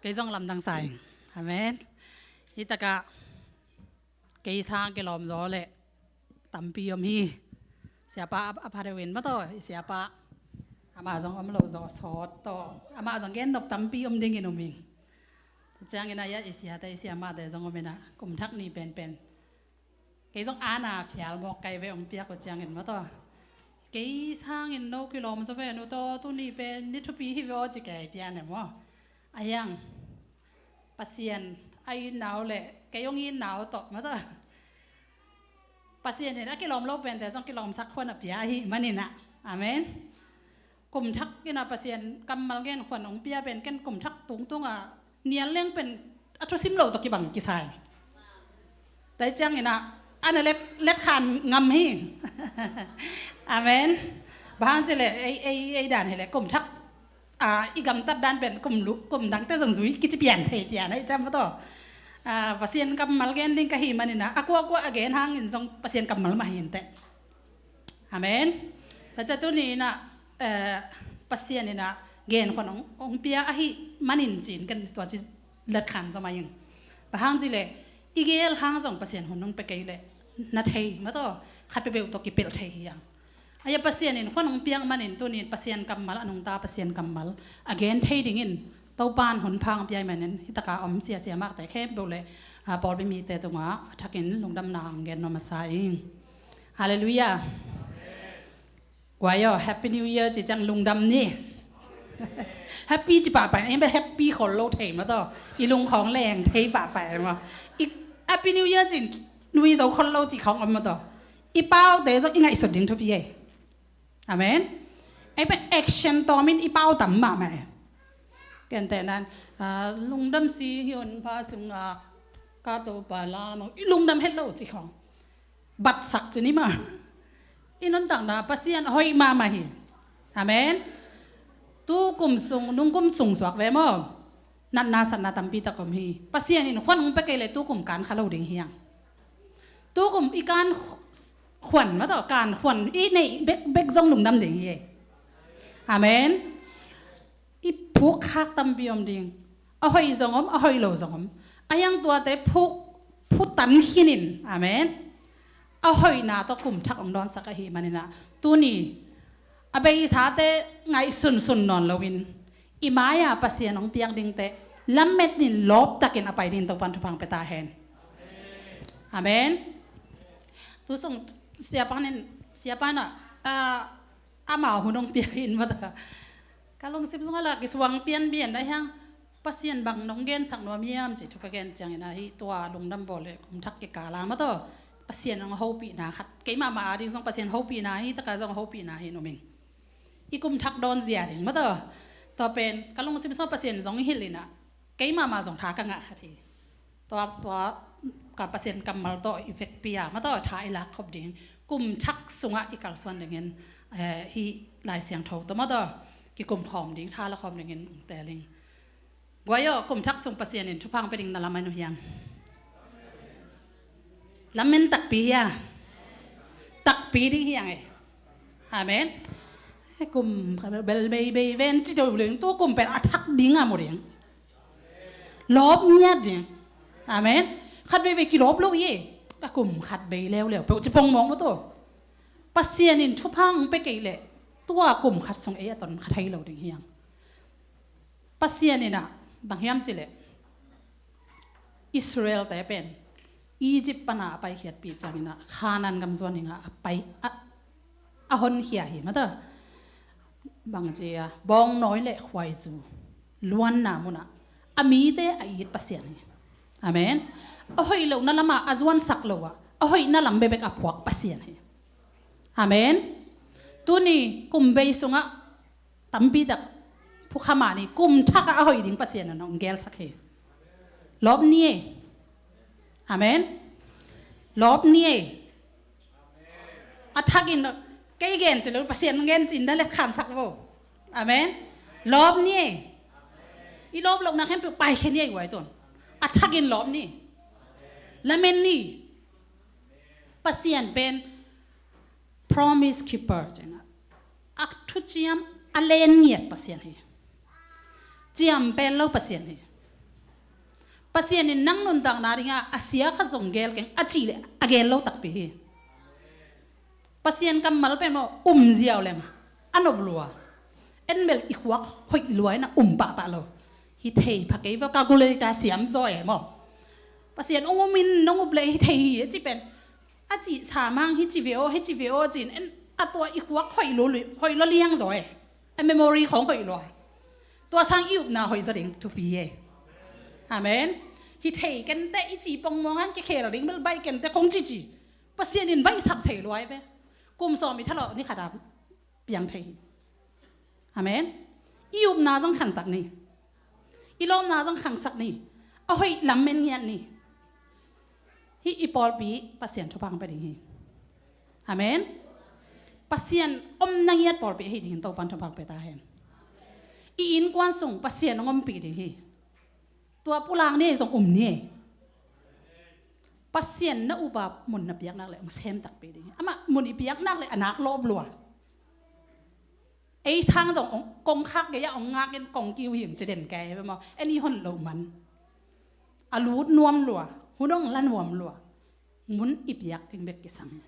Kei zong lamdang sa ing. Amen. Hi takah kei sang kilawm zaw le tampi om hi. Siapa a, a pha deuh in maw taw, i siapa amah zong om lo zaw sawt taw, amah zong gen nop tampi om dingin om ing. Ciangin a ia i siate i siamahte zong om inah kum thak ni penpen kei zong ana phial mawk kai ve hong piak uh ciangin maw taw, kei sangin no kilawm zaw ve nu taw, tuni pen ni thupi hi ve aw ci kei pian e maw. A hiang Pasian a itna uh le kei hong itna uh tawh maw taw, Pasian in a kilawm lo pente zong kilawmsak huan a pia ahih maninah. Amen. Kum thak inah Pasian kammal gen huan hong pia pen ken kum thak tungtungah nial leng pen a thusim lo tawh kibang kisai. Tua cianginah ana let, let khan ngam hi. Amen. Bang hang cileh ei, ei, ei dan hileh kum thak, a, i gamtat dan pen kum lu, kum dangte zong zui kici pian thei pian ahi ciam maw taw. A, Pasian kammal gen ding ka hi maninah a kuakua a gen hangin zong Pasian kammal mah hi inteh. Amen. Tua cia tuni inah, eh, Pasian inah gen huan hong, hong pia ahih manin cin ken tua ci latkhan zom a ing. Bang hang cileh i gel hang zong Pasian hun hong pia kei leh na thei maw taw, khat peuhpeuh tawh kipelh thei hi ang. A ia Pasian in huan hong piak manin tuni in Pasian kammal a nungta Pasian kammal a gen thei dingin Topan hun pha hong pia ahih manin hi taka om sia siamahte khempeuh le, a, pawlpi mite tungah a thakin lungdamna hong gen nuam a sa ing. Halleluiah. Guai aw, Happy New Year ci ciang lungdam ni. Happy ci pahpah, ei bel happy khol lo thei maw taw. I lung khawng leng thei pahpah ei maw. I Happy New Year ci-in nui zo khol lo ci khawng om maw taw. I paute zong i ngaihsut ding thupi ei. Amen. Ei bel action tawmin i pau tam mahmah ei. Kente nan, a, lungdam si hi hun pha sungah ka Topa lam aw, i lungdam het lo ci khawng. Batsak ci ni mah. I nuntakna Pasian a hoih mahmah hi. Amen. Tu kum sung, nung kum sung suak ve maw. Natna satna tampi tak om hi. Pasian in huan hong pia kei leh tu kum kan kha lo ding hi ang. Tu kum i kan huan maw taw, kan huan i neih bek, bek zong lungdam ding hi. Amen. I phuk khak tampi om ding. A hoih zong om, a hoih lo zong om. A hiang tuate phuk, phutan khinin. Amen. A hoihna tawh kum thak hong dawnsak ahih maninah tuni a beisate ngaih sunsun nawn loin i mai-a Pasian hong piak dingte lamet in lawptakin a pai dingin Topan thupha hong pia ta hen. Amen. Tu sung Siapa in, siapa in ah, ah, amau hun hong pia in mata. Ka lungsim sungah la kisuang pianpian na hiang, Pasian bang nong gensak nuam hiam ci thu ka gen ciangin ah, hi tua lungdam bawl le kum thak kikala mata. Pasian hong hopihna khat. Keimah mah ading zong Pasian hopihna hi, taka zong hopihna hi numing. I kum thak dawn zia ding mata. Tua pen, ka lungsim sungah Pasian zong hilh in ah. Keimah mah zong tha ka ngah khat hi. Tua, tua ka Pasian kammal tawh i vekpi a, mata tha i lak khop ding. Kum thak sungah i kalsuan dingin, eh, hi Lai Siangtho tawh mata kikum khawm ding, tha la khawm dingin ung teling. Guai aw, kum thak sung Pasian in thupha hong pia ding na lam ai nu hiang. Lamen takpi hia. Takpi ding hiang e. Amen. Kum bel mei bei ven ci do leng tu kum pen a thak ding a mu ding. Lawp ngiat ding. Amen. Khat veve kilawp lo ye. A kum khat bei leuleu peuh ci pongmawk mawk tu. Pasian in thupha hong pia kei leh tua kum khat sung ei a ton khat hei lo ding hiang. Pasian in ah bang hiam ci leh Israel te pen Egypt pana a paikhiatpih ciangin ah Khanan gam zuan ding a pai a, a honkhia hi mata. Bang ci a bawngnawi le khuaizu luanna munah a mite a it Pasian hi. Amen. A hoih lohna lamah a zuansak lo ah a hoihna lam bekbek a puak Pasian hi. Amen. Tuni kum bei sungah tampi tak phukha mah ni kum thak ah a hoih ding Pasian in hong gelsak hi. Lawp ni e. Amen. Lawp ni e. A thak in kei gen ci lo Pasian gen ci na le khansak vo. Amen. Lawp ni e. I lawp lohna khempeuh paikhia ni e guai tun. A thak in lawp ni. Lamen ni. Pasian pen promise keeper ci na. A thuciam a len ngiat Pasian hi. Ciam pel lo Pasian hi. Pasian in nang nuntakna dingah a sia khat zong gel keng a cih leh a gel lo takpi hi. Pasian kammal pen maw um ziau leng a nop lua. En bel i khuak hoih lua in a um pahpah lo. Hi thei pha kei va calculator siam zaw e maw. Pasian ong um in nong up leh hi thei hi a ci pen. A cih sa mang hi ci ve aw, hi ci ve aw cin en a tua i khuak hoih lo, hoih lo liang zaw e. A memory khawng hoih lua. Tua sang i upna hoih zaw ding thupi e. Amen. Hi thei kente i ci pongmawng hang kikhel ding bel baih kente kong cici. Pasian in baihsak thei luai ve. Kum sawm i thalawh ni khat a piang thei hi. Amen. I upna zong khangsak ni. I lawmna zong khangsak ni. A hoih lam men ngiat ni. Hi i pawlpi Pasian thupha hong pia ding hi. Amen. Pasian om na ngiat pawlpi ahi dingin Topan thupha hong pia ta hen. I innkuan sung Pasian hong ompih ding hi. Tua pulang ni zong um ni. Pasian na upa mun na piak nak le hong sem takpi ding hi. Amah mun i piak nak le a nak lawp lua. Ei sang zong kongkhak gei-ah ong ngakin kong kiu hing ci den kei ve maw? En i hon loh man a lut nuam lua, hun ong la nuam lua. Mun i piak ding bek kisam hi.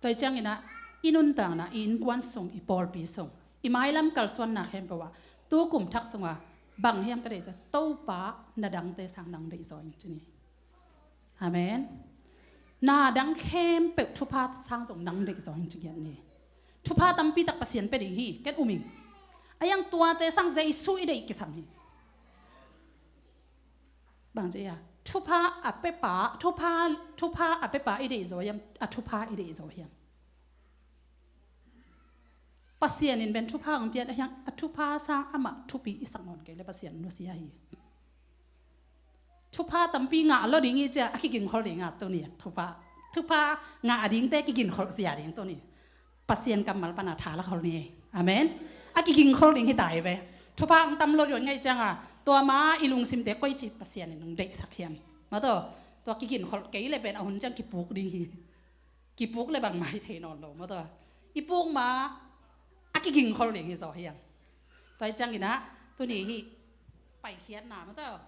Tua hi ciangin ah i nuntakna, i innkuan sung, i pawlpi sung, i mailam kalsuanna khempeuh ah tu kum thak sungah bang hiam ka deih zong, Topa na dangte sang nang deih zaw ing ci ni. Amen. Na dang khempeuh thupha sang zong nang deih zaw ing ci ngiat ni. Thupha tampi tak Pasian pia ding hi, ken um ing. A yang tuate sang Jesu i deih kisam hi. Bang ci a thupha a pepa, thupha, thupha a pepa i deih zaw hiam, a thupha i deih zaw hiam. Pasian in ben thupha hong piat a hiang a thupha sang amah thupi i sak nawn kei le Pasian nusia hi. Thupha tampi ngah lo ding i cia a kigingkhol ding a tuni thupha, thupha ngah a dingte kigingkhol sia ding tuni. Pasian kammal pana tha la khol ni. Amen. A kigingkhol ding hi tai ve. Thupha ang tam lo ding ngai cianga tua ma i lungsimte koi cit Pasian in hong deihsak hiam. Mato tua kigingkhol kei le pen a hun ciang kipuk ding hi. Kipuk le bangmah hi thei nawn lo maw tua. I puk ma a kigingkhol ding hi zaw hiang. Tua hi ciangin ah tuni hi paikhiatna maw tua.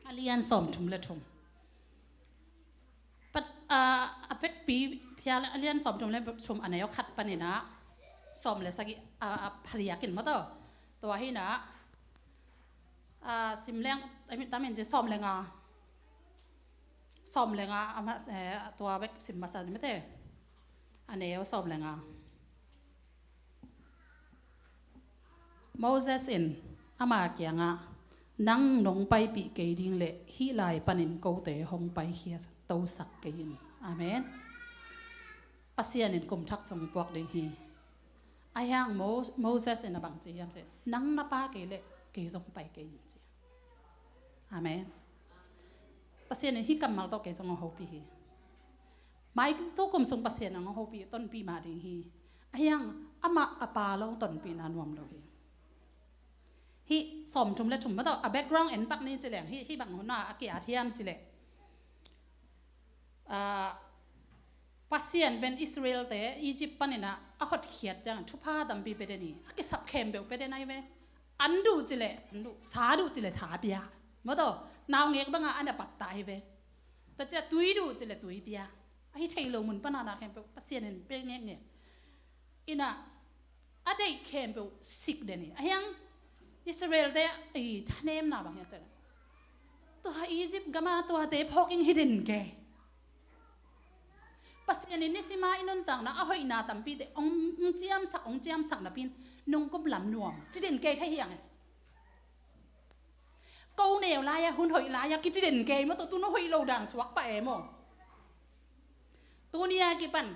A lian sawmthum le thum. Pat, a, a pekpi phial a lian sawmthum le thum a neu khat panin ah sawm le sagih a, a phariakin maw tua. Tua hi na a, sim leng tamin ci sawm le nga. Sawm le nga a ma-, eh, tua bek sim masa ni mate. A neu sawm le nga. Moses in ama kiangah, "Nang nong paipih kei ding le hih lai panin kote hong paikhia tosak kei in." Amen. Pasian in kum thak sung puak ding hi. Ahi hang Mo-, Moses in a bang ci hiam cih, "Nang na pa kei le kei zong pai kei in," ci. Amen. Pasian in hih kammal tawh kei zong hong hopih hi. Mai tu kum sung Pasian in hong hopih, tonpih mah ding hi. Ahi hang amah a pa lo tonpihna nuam lo hi. Hih sawmthum le thum mah tawh a background en pak ni ci leng, hih, hih bang hun a a ki-at hiam cih leh, ah, Pasian pen Israel-te Egypt panin a hotkhiat ciang thupha tampi pia den hi. A kisap khempeuh pia den ahi ve. An duh cih leh an duh, sa duh cih leh sa pia. Maw taw, naungek bangah an a pattah hi ve. Tua ciah tui duh cih leh tui pia. Ahi thei lo mun pana na khempeuh Pasian in pia ngekngek. Inah a deih khempeuh sik den hi. Ahi hang Israel-te i thanemna bang hiam cih leh, tua Egypt gama tuate phawk ing hi den kei. Pasian in nisima i nuntakna a hoihna tampite hong, hong ciamsak, hong ciamsak napi-in nong kum lam nuam ci den kei thei hi hang e. Ko neu lai-a, hun hoih lai-a kici den kei maw taw, tu na hoih lo dan suak pah e maw. Tuni a kipan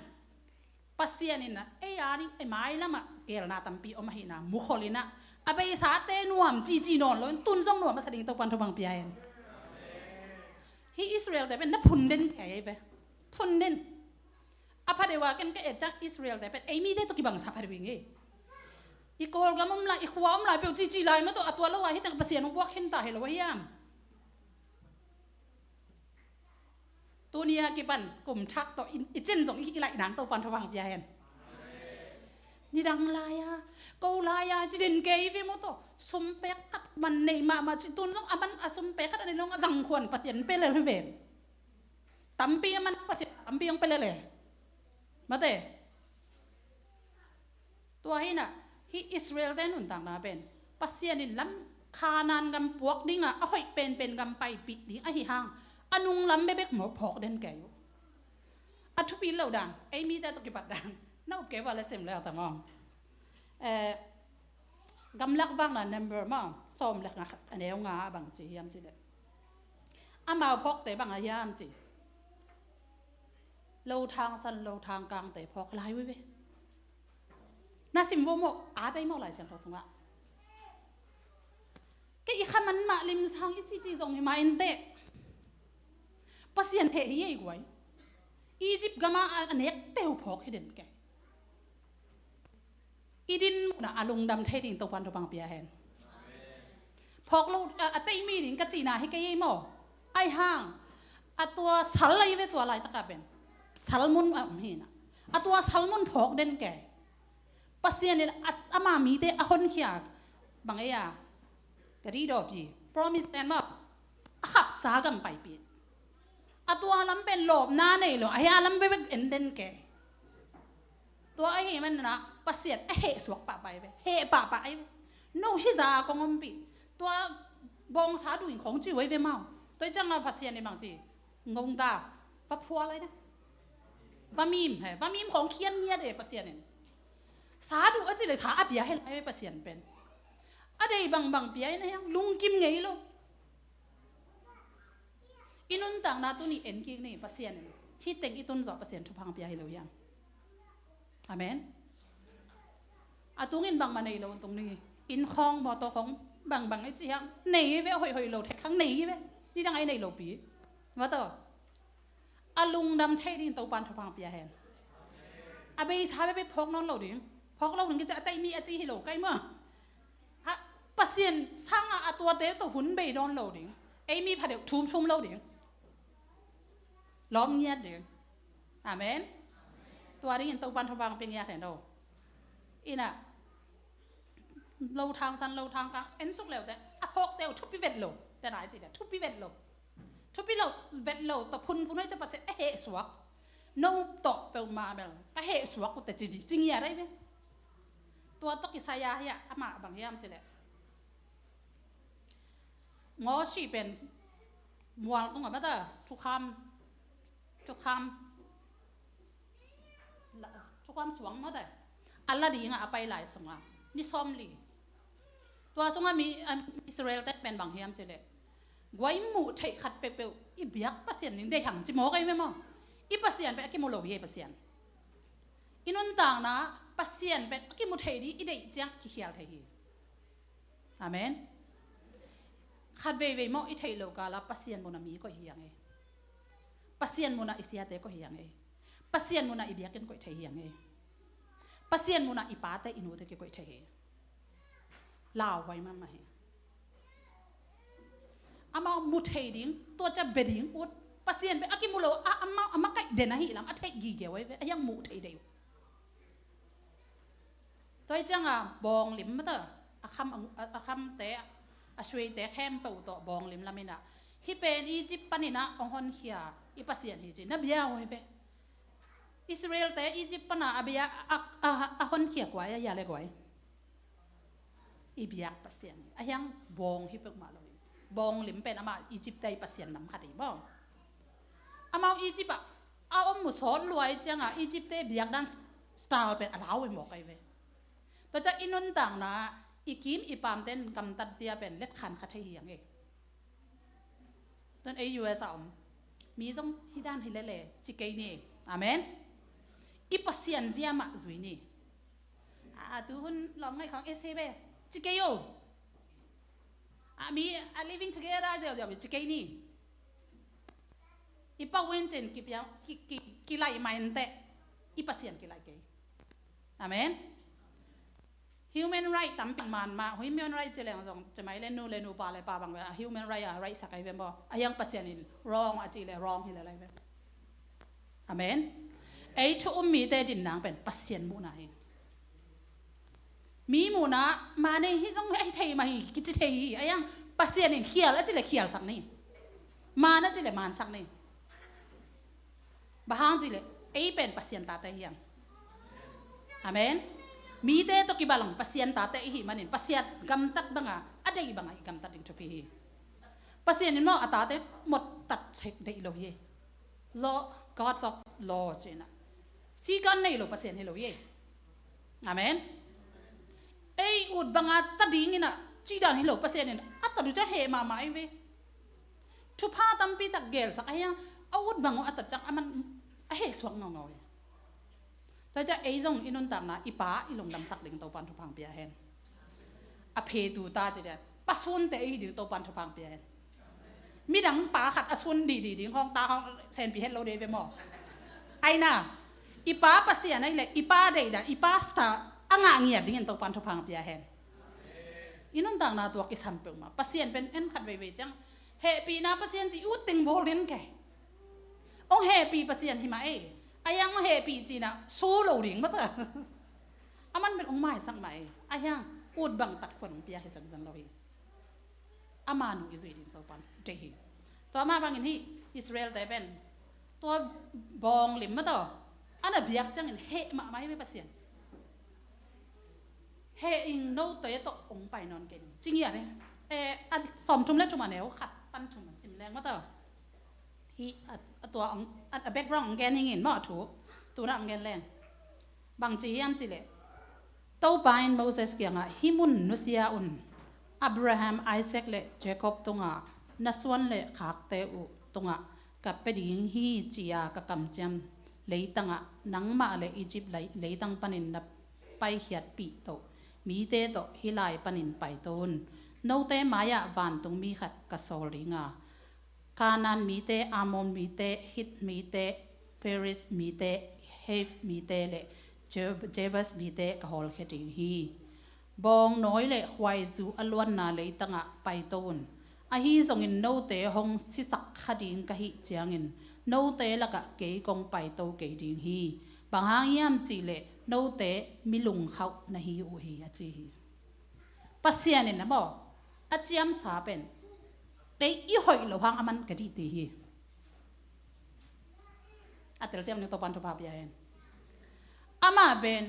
Pasian in a, ei a ding, ei mailamah geelna tampi om ahihna mukhol inah, a beisate nuam cici nawn loin tun zong nuam a sa ding Topan thupha pia hen. Hih Israel-te pen na phun den kei ve. Phun den. A pha deuh a ken ka et ciang Israel-te pen ei mite tawh kibangsa pha deuh ing e. I Kawlgam om lai, i khua om lai peuh cici lai maw taw, a tua lo a hi teng Pasian hong buak khin ta hi lo a hiam. Tuni a kipan kum thak tawh i, i cin zong i, i laih nang Topan thupha pia hen. Nidang lai-a, ko lai-a ci den kei ve maw taw, sum pek khat man nei mahmah ci, tun zong a man a sum pek khat a nei lo a zangkhuan Pasian pia lel hi ven. Tampi a man Pasian tampi hong pia lel e. Mate. Tua hi inah, hih Israel-te nuntakna pen Pasian in lam Kanaan gam puak dingah a hoih penpen gam paipih ding ahi hang, a nung lam bekbek maw phawk den kei uh. A thupi lo dan, ei mite tawh kipat dan na up kei ua le sim le a ta maw. Eh, Gamlak Vakna number maw, sawm le nga khat a neu nga a bang ci hiam cih leh, amau phawkte bang a hiam cih, lo thangsan lo thangkangte phawk lai uh hi ve. Na sim vo maw, a dai maw Lai Siangtho sungah. Kei i kha man mah limsang i cici zong hi mah inteh. Pasian heh hi ei guai. Egypt gama a, a nekte uh phawk hi den kei. I din munah a lungdam thei ding Topan thupha pia hen. Phawk lo, a, a teimi ding ka cihna hi kei ei maw. Ahi hang a tua sal ahi ve tua laitaka pen. Sal mun a om hi inah, a tua sal mun phawk den kei. Pasian in a, ama mite a honkhia bang ei a, ka dihdawpi, Promised Land maw, a khapsa gam paipih. A tua lam pen lawpna nei lo, ahi a lam bekbek en den kei. Tua ahih manin ah Pasian a heh suak pahpah ahi ve, heh pahpah ahi ve. No hih zah a kong ompih, tua bawngsa duh in khawng ci uh ahi ve maw. Tua hi ciangah Pasian in bang ci, ngongta va phua lai na. Va mim he, va mim khawng khian ngiat e Pasian in. Sa duh a cih leh sa a pia hi lai ve Pasian pen. A deih bangbang pia in a hiang, lungkim ngei lo. I nuntakna tuni en kik ni Pasian in. Hih teng i tun zawh Pasian thupha pia hi lo hiam. Amen. A tungin bangmah nei lo tung ni. Inn khawng, mawtaw khawng, bangbang i ci hiam. Nei hi ve, hoihhoih lo thei khang nei hi ve. Nidang a i nei lo pi. Mawtaw. A lungdam thei ding Topan thupha pia hen. A beisa bekbek phawk nawn lo ding. Phawk lo ding kici a taimi a ci hi lo kai maw. Ha, Pasian sangah a tuate tawh hun bei nawn lo ding. Ei mi pha deuh thum thum lo ding. Lawm ngiat ding. Amen. Tua dingin Topan thupha pia ngiat hen lo. Inah, lo thangsan lo thangkang en suk leute a phawkte uh thupi vet lo. Te nai ci deh, thupi vet lo. Thupi lo vet lo tawh phunphun hoi ca Pasian a heh suak. No tawh peuhmah bel ka heh suak uh te ci dih, ci ngiat ahi ve. Tua tawh kisai a hiah amah bang hiam cih leh, Mosi pen mual tungah mata thukham Thukham, thukham suang mawte a la dingah a pai lai sungah ni sawmli. Tua sungah mi, a, Israel te pen bang hiam cileh, guai muh theih khat peuhpeuh i biak Pasian ning deih hang ci mawk ei ve maw? I Pasian pen a kimu lo hi ei Pasian. I nuntakna Pasian pen a kimu thei ding i deih ciang kikhial thei hi. Amen. Khat veivei maw i theih lo kala Pasian munah mi koih hi hang ei. Pasian munah i siate koih hi hang ei. Pasian munah i biakinn koih thei hi hang ei. Pasian munah i pate i nute kikoih thei hi. Lauhuai mahmah hi. Amau mu thei ding, tua ciang bia ding ut. Pasian pen a kimu lo, a, amau, a makaih den ahi lam a theih gige huai ve, a hiang mu thei dei uh. Tua hi cianga bawnglim mata, a kham, a, a khamte, a sueite khempeuh tawh bawnglim laminah, hih pen Egypt paninah hong honkhia i Pasian hi ci na bia huai ve. Israelte Egypt pana a bia a, a, a honkhia kua a hia le guai? I biak Pasian hi. A hiang bawng hi peuhmah lo hi. Bawnglim pen amah Egyptte i pasian nam khat hi maw? Amau Egypt ah a om mu sawt luai cianga Egyptte biakdan style pen a lau hi mawk ahi ve. Tua ciang i nuntakna i kim i pamten gamtat zia pen letkhan kha thei hi hang ei. Tun ei U S a om mi zong hih dan hi lele ci kei ni. Amen. I Pasian zia mah zui ni. A, a tuhun lawm ngaih khawng ei se ve ci kei o. A mi a living together ziauziau ci kei ni. I pau wen cin kipiang ki, ki, kilai mai nteh. I Pasian kilai kei. Amen. Human right tampi man mah, human right ci leng zong cemai le nu le nu, pa le pa bang ve, a human right a right sak ahi ve maw? A hiang Pasian in wrong a ci le wrong hi le lai ve. Amen. Ei thu um mite dinnang pen Pasian muhna hi. Mi muhna, ma nei hi zong ahi thei mah hi kici thei hi. A hiang Pasian in khial a ci le khial sak ni. Man a ci le man sak ni. Bang hang ci le ei pen Pasian tate hiang. Amen. Mite tawh kibalang Pasian tate i hih manin Pasian gamtat banga a deih banga i gamtat ding thupi hi. Pasian in maw a tate mawtat cek deih lo hi. Law, God's of law cina. Sikan nei lo Pasian hi lo hi. Amen. Ei ut banga ta dingina cidan hi lo Pasian in a ta du ca heh mahmah ahi ve. Thupha tampi tak gelsak a hiang a ut bang uh a tat ciang a man a heh suak ngaungau hi. Tua ciang ei zong i nuntakna i pa i lungdamsak ding Topan thupha hong pia hen. A phetu ta ci dia pasunte i hi ding Topan thupha hong pia hen. Midang pa khat a sun dihdih ding khawng ta khawng senpi het lo dei ve maw? Aina i pa Pasian ahi le i pa deihdan i pa star a ngah ngiat dingin Topan thupha hong pia hen. I nuntakna tua kisam peuhmah Pasian pen en khat veivei ciang hehpihna Pasian ci ut teng bawl den kei. Hong hehpih Pasian hi mah ei. A hiang hong hehpih cina su lo ding mata. A man pen hong maisak mah ei. A hiang ut bang tat khuan hong pia hi sak zan lo hi. Ama nung i zuih ding Topan deih hi. Tua mah bangin hih Israel te pen tua bawnglim mata a na biak ciangin heh mahmah hi ve Pasian. Heh ing, note tawh hong pai nawn kei ning ci ngiat hi. Eh, a sawmthum le thum a neu khat pan thum sim leng mata. Hih a, a tua a, a background hong gen hingin maw a thu tuna hong gen leng. Bangci hiam cileh Topa in Moses kiangah hih mun nusia un. Abraham, Isaac le Jacob tungah na suan le khakte uh tungah ka pia ding hi ci-a ka kamciam leitangah nangmah le Egypt lei, leitang panin na paikhiatpih toh mite tawh hih lai panin paito un. Note mai-ah vantungmi khat ka sawl dinga Kanaan mite, Amor mite, Hit mite, Periz mite, Hiv mite le Jeb-, Jebus mite ka hawlkhia ding hi. Bawngnawi le khuaizu a luanna leitangah paito un. Ahi zongin note hong sisak kha ding ka hih ciangin note lakah kei kong paito kei ding hi. Bang hang hiam cihleh note mi lungkhauh na hi uh hi a ci hi. Pasian in a maw a ciamsa pen ei i hoih loh hang a man ka dih ti hi. A telsiam ning Topan thupha pia hen. Amah pen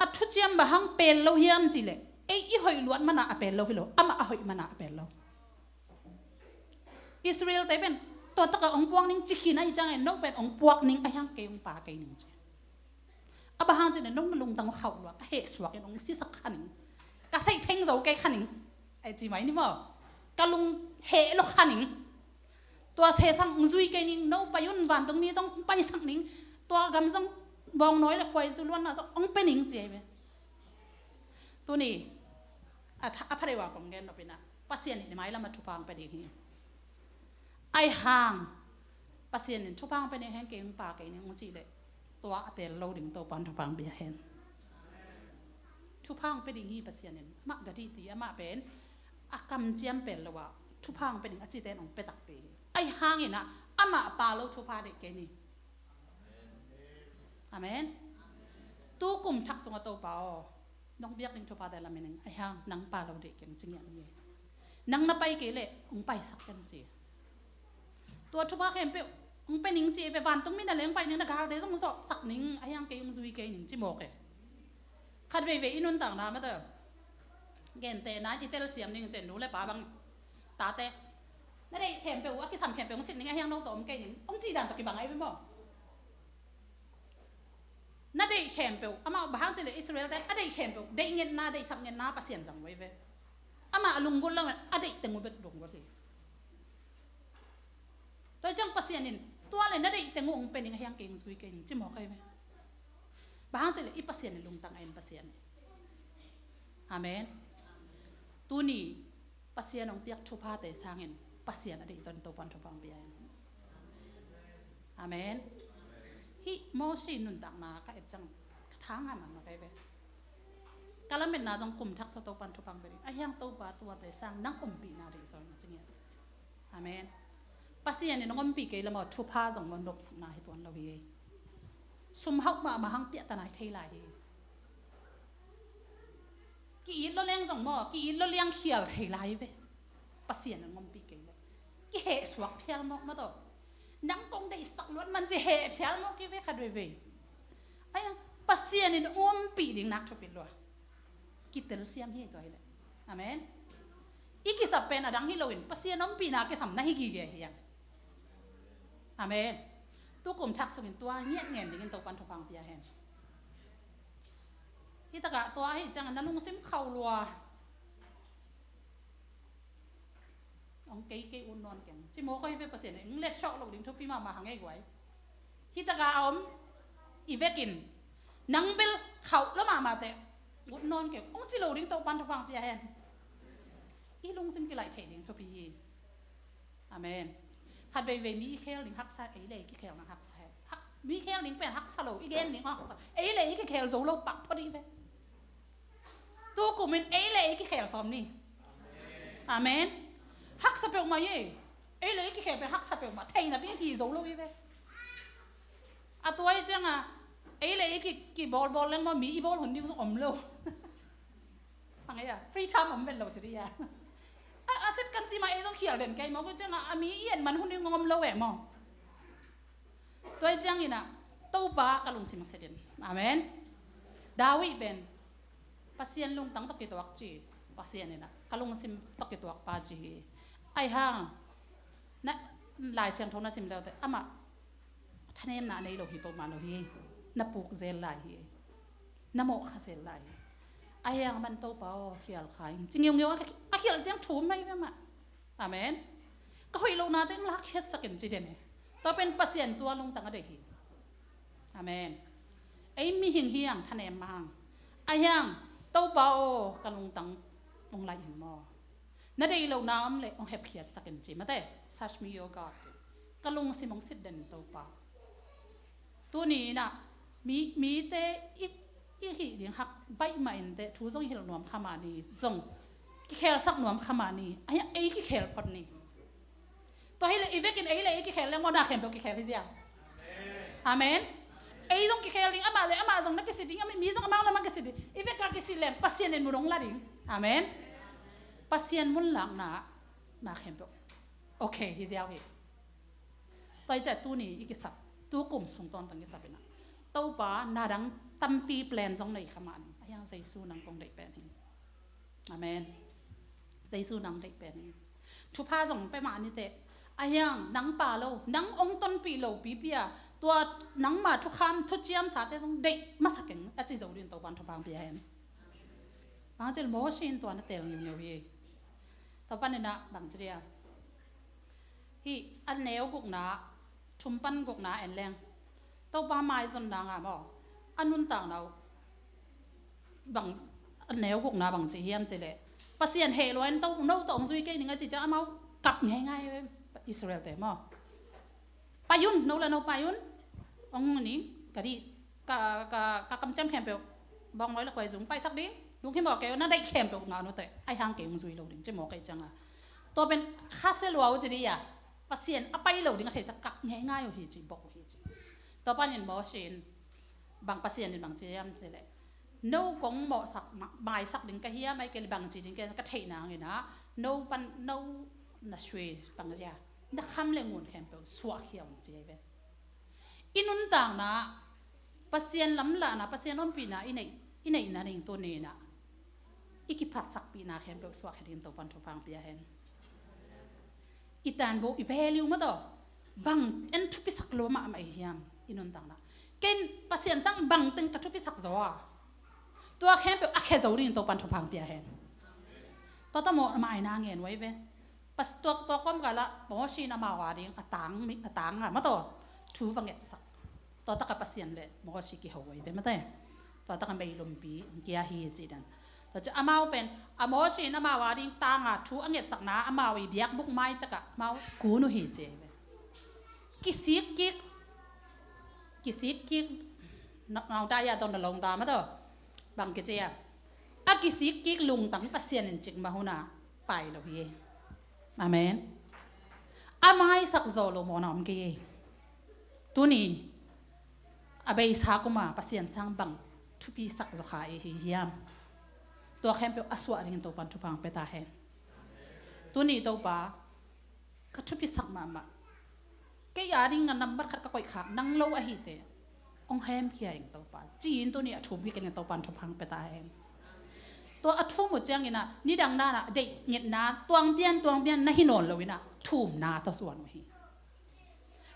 a thuciam bang hang pel lo hiam cihleh ei i hoih luat mana a pel lo hi lo, amah a hoih mana a pel lo. Israel te pen Tua takah hong puak ning ci khin ahih ciangin no pen hong puak ning, ahi hang kei hong pha kei ning ci. A bang hang cih leh nong na lungtang uh khauh lua, ka hehsuak in hong sisak kha ning, ka seitheng zo kei kha ning, ai ci mai ni maw. Ka lung heh lo kha ning. Tua sesang hong zui kei ning, no pai un, vantungmi zong hong paisak ning, tua gam zong bawngnawi le khuaizu luanna zong hong pia ning ci ahi ve. Tuni a pha deuh a kong gen nop in ah, Pasian in i mailam ah thupha hong pia ding hi. Ahi hang Pasian in thupha hong pia ning, ahi hang kei hong pha kei ning hong cih leh, tua a teel lo ding Topa'n thupha hong pia hen. Thupha hong pia ding hi Pasian in. Amah gadi ti, amah pen a kamciam pel lo ah thupha hong pia ding a cite in hong pia takpi hi. Ahi hangin ah amah pha lo thupha deih kei ni. Amen. Tu kum thak sungah Topa aw, nong biak ding thuphate lamen ing, ahi hang nang pha lo deih keng ci ngiat ni. Nang na pai kei leh hong paisak keng ci. Tua thupha khempeuh hong pia ning ci ve, vantungmi na leng pai ning, na galte zong zawhsak ning, ahi hang kei hong zui kei ning ci mawk e. Khat veivei i nuntakna mah tawh gentehna in i telsiam ning ci, nu le pa bang, tate, na deih khempeuh, a kisam khempeuh hong sit ning, ahi hang no tawh om kei ning, hong cih dan tawh kibang ahi ve maw. Na deih khempeuh, amah bang hang cih leh Israel-te a deih khempeuh, deih ngetna, deih sap ngetna Pasian zang uh ahi ve. Amah a lunggulh lo in a deih teng uh bek lunggulh hi. Tua hi ciang Pasian in, tua leh na deih teng uh hong pia ning, ahi hang kei hong zui kei ning ci mawk ahi ve. Bang hang cih leh i Pasian in lungtang a en Pasian hi. Amen. Tuni Pasian hong piak thuphate sangin Pasian a deih zong Topa'n thupha hong pia hi. Amen. Hih Mosi nuntakna ka et ciang ka tha ngai mahmah ahi ve. Ka lametna zong kum thak sungah Topa'n thupha hong pia ding, ahi hang Topa tuate sang nang ompihna deih zong ci ngiat. Amen. Pasian in hong ompih kei leh maw, thupha zong maw, nopsakna hi tuan lo hi. Sum hauh mahmah hang piakta nai thei lai hi. Ki-it lo leng zong maw, ki-it lo liang khial thei lai ve. Pasian in hong ompih kei leh kihehsuak phial mawk mah tawh, nang kong deihsak luat man ci heh phial mawk hi ve khat veivei. Ahi hang Pasian in hong ompih ding nak thupi lua. Kitelsiam hi tua hi leh. Amen. I kisap pen a dang hi loin Pasian ompihna kisam na hi gige hi hang. Amen. Tu kum thak sungin tua ngiat ngen dingin Topa'n thupha hong pia hen. Hih takah tua ahih ciangin na lungsim khauh lua, hong kei kei ut nawn keng ci mawk ahi ve. Pasian in hong letsawh loh ding thupi mahmah hang ei guai. Hih takah a om i vekin nang bel khauh lo mahmah teh ut nawn keng hong ci lo ding Topa'n thupha hong pia hen. I lungsim kilaih theih ding thupi hi. Amen. Khat veivei mi i khel ding haksa, ei le ei kikhel nang haksa hi. Hak, mi khel ding pen haksa lo, i gen ding haksa. Ei le ei kikhel zo lo pak phot hi ve. Tu kumin ei le ei kikhel sawm ni. Amen. Haksa peuhmah hi. Ei le ei kikhel pen haksa peuhmah. Theihna pi hi zo lo hi ve. A tua hi cianga ei le ei ki, kibawlbawl leng maw, mi i bawl hun ding zong om lo. Pang ei a, free time om ven lo ci dih a. A, a set kan si mah ei zong khial den kei maw, tua cianga a mi i en man hun ding zong om lo eh maw. Tua hi ciangin ah Topa ka lungsim a set in. Amen. David pen Pasian lungtang tawh kituak ci, Pasian in ah ka lungsim tawh kituak pa ci hi. Ahi hang na, Lai Siangtho na sim leute amah thanemna a nei lo hi peuhmah lo hi. Na puk zel lai hi. Na mawh kha zel lai hi. Ahi hang man Topa aw, khial kha ing ci ngiungeu a, a khial ciang thum mai ve mah. Amen. Ka hoih lohna teng lakkhiatsak in ci den e. Tua pen Pasian tua lungtang a deih hi. Amen. Ei mihing hi hang thanem mah hang. Ahi hang Topa aw, ka lungtang hong laih in maw. Na deih lohna om leh hong hepkhiatsak in ci mate. Search me, O God ci. Ka lungsim hong sit den in Topa. Tuni in ah mi, mite i, i hih ding hak baih mah in teh, thu zong hilh nuam kha mah ni, zong kikhelsak nuam kha mah ni, ahi hang ei kikhel phot ni. Tua hi leh i vekin ei le ei kikhel leng maw, na khempeuh kikhel hi ziau. Amen. Ei zong kikhel ding, amah le amah zong na kisit ding, amah, mi zong amau le amah kisit ding. I vek a kisit leng Pasian in mu dong la ding. Amen. Pasian mun lakna na khempeuh okay hi ziau hi. Tua hi ciah tuni i kisap, tu kum sung tawntung kisap in ah Topa na dang tampi plan zong nei kha mah ni. Ahi hang Jesu nang kong deih pen hi. Amen. Jesu nang deih pen hi. Thupha zong pia mah ni teh, A hiang nang pa lo, nang ong tonpih lo pipi a, tua nangma thukham thuciamsate zong deih masa keng a ci zo ding Topan thupha pia hen. Bang cil Mosi in tua na tel ngiungeu hi. Topan in ah bang ci dia, hih a neu gukna, thum pan gukna en leng, Topa maizonna nga maw, a nuntakna uh bang, a neu gukna bang ci hiam cileh, Pasian heh lua in to, no tawh ong zui kei ning a ci ciang amau kap ngeingai Israel-te maw. Pai un, no le no pai un. Ong ni, ka dih, ka, ka, ka kamciam khempeuh, bawngnawi le khuaizung paisak ding, lungkhim mawk kei un, na deih khempeuh ngah un uh teh, ahi hang kei ong zui lo ding ci mawk kei cianga, tua pen khasia lua uh ci dih a, Pasian a pai lo ding a thei ciang kap ngeingai uh hi ci, bok uh hi ci. Tua panin Mosi in bang, Pasian in bang ci hiam cileh, no kong mawhsak, ma-, maisak ding ka hiam, ai kei le bang ci ding ka, ka theih nangin ah, no pan, no na sui tang zia, na kham le ngun khempeuh suahkhia ung ci ahi ve. I nuntakna, Pasian lamlahna, Pasian ompihna i neih, i neihna ning tu ni in ah, i kiphatsakpihna khempeuh suahkhia ding Topan thupha pia hen. I tanbu, i value mah tawh bang en thupisak lua mahmah i hiam i nuntakna. Ken Pasian sang bang teng ka thupisak zaw a, tua khempeuh a khia zo ding Topan thupha pia hen. Tua tawh maw, maina ngen uh ahi ve. Pas, tua, tua kawmkal ah Mosi in amau a ding a tang, a tang a mah tawh thu va ngetsak. Tua takah Pasian le Mosi kiho uh ahi ve mate. Tua takah meilumpi kia hi ci dan. Tua ciang amau pen, a Mosi in amau a ding tanga thu a ngetsakna, amau i biakbuk mai takah amau kun uh hi ci ahi ve. Kisik kik, kisik kik, na, nau ta ya don na long ta mah tawh. Bang kici a, a kisik kik lungtang Pasian in cik mah hun ah pai lo hi. Amen. A maisak zaw lo mawhna om kei ei. Tuni a beisa kuma Pasian sang bang thupisak zaw kha i hi hiam? Tua khempeuh a suah dingin Topan thupha pia ta hen. Tuni Topa, ka thupisak mahmah, kei a ding a nambat khat ka koih khak nang lo ahi teh, ong hemkhia ing Topa, ci-in tuni a thum hi kei ning Topan thupha pia ta hen. Tua a thum uh ciangin ah, nidang dan ah deih ngetna tuang pian tuang pian na hi nawn lo in ah, thumna tawh zuan uh hi.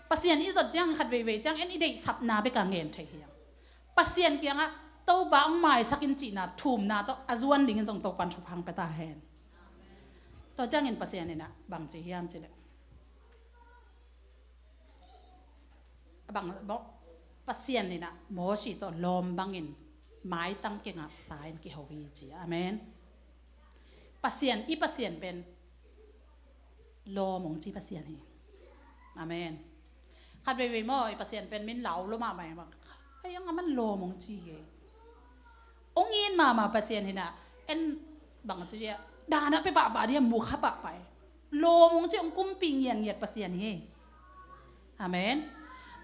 Pasian i zot ciang khat veivei ciang en i deihsakna bek a ngen thei hi a, Pasian kiangah Topa ong maisak in cihna thumna tawh a zuan dingin zong Topan thupha pia ta hen. Tua ciangin Pasian in ah bang ci hiam cileh, bang, bang, Pasian in ah Mosi tawh lawm bangin maitang kingatsa in kiho hi ci. Amen. Pasian, i Pasian pen lawm ong ci Pasian hi. Amen. Khat veivei maw, i Pasian pen min lau lo mahmah, ai ang a man lawm ong ci hi. Ong it mahmah Pasian hi in ah, en bang ci dia, dan a pia pahpah dia, mu kha pahpah hi. Lawm ong ci, ong kumpi ngiatngiat Pasian hi. Amen.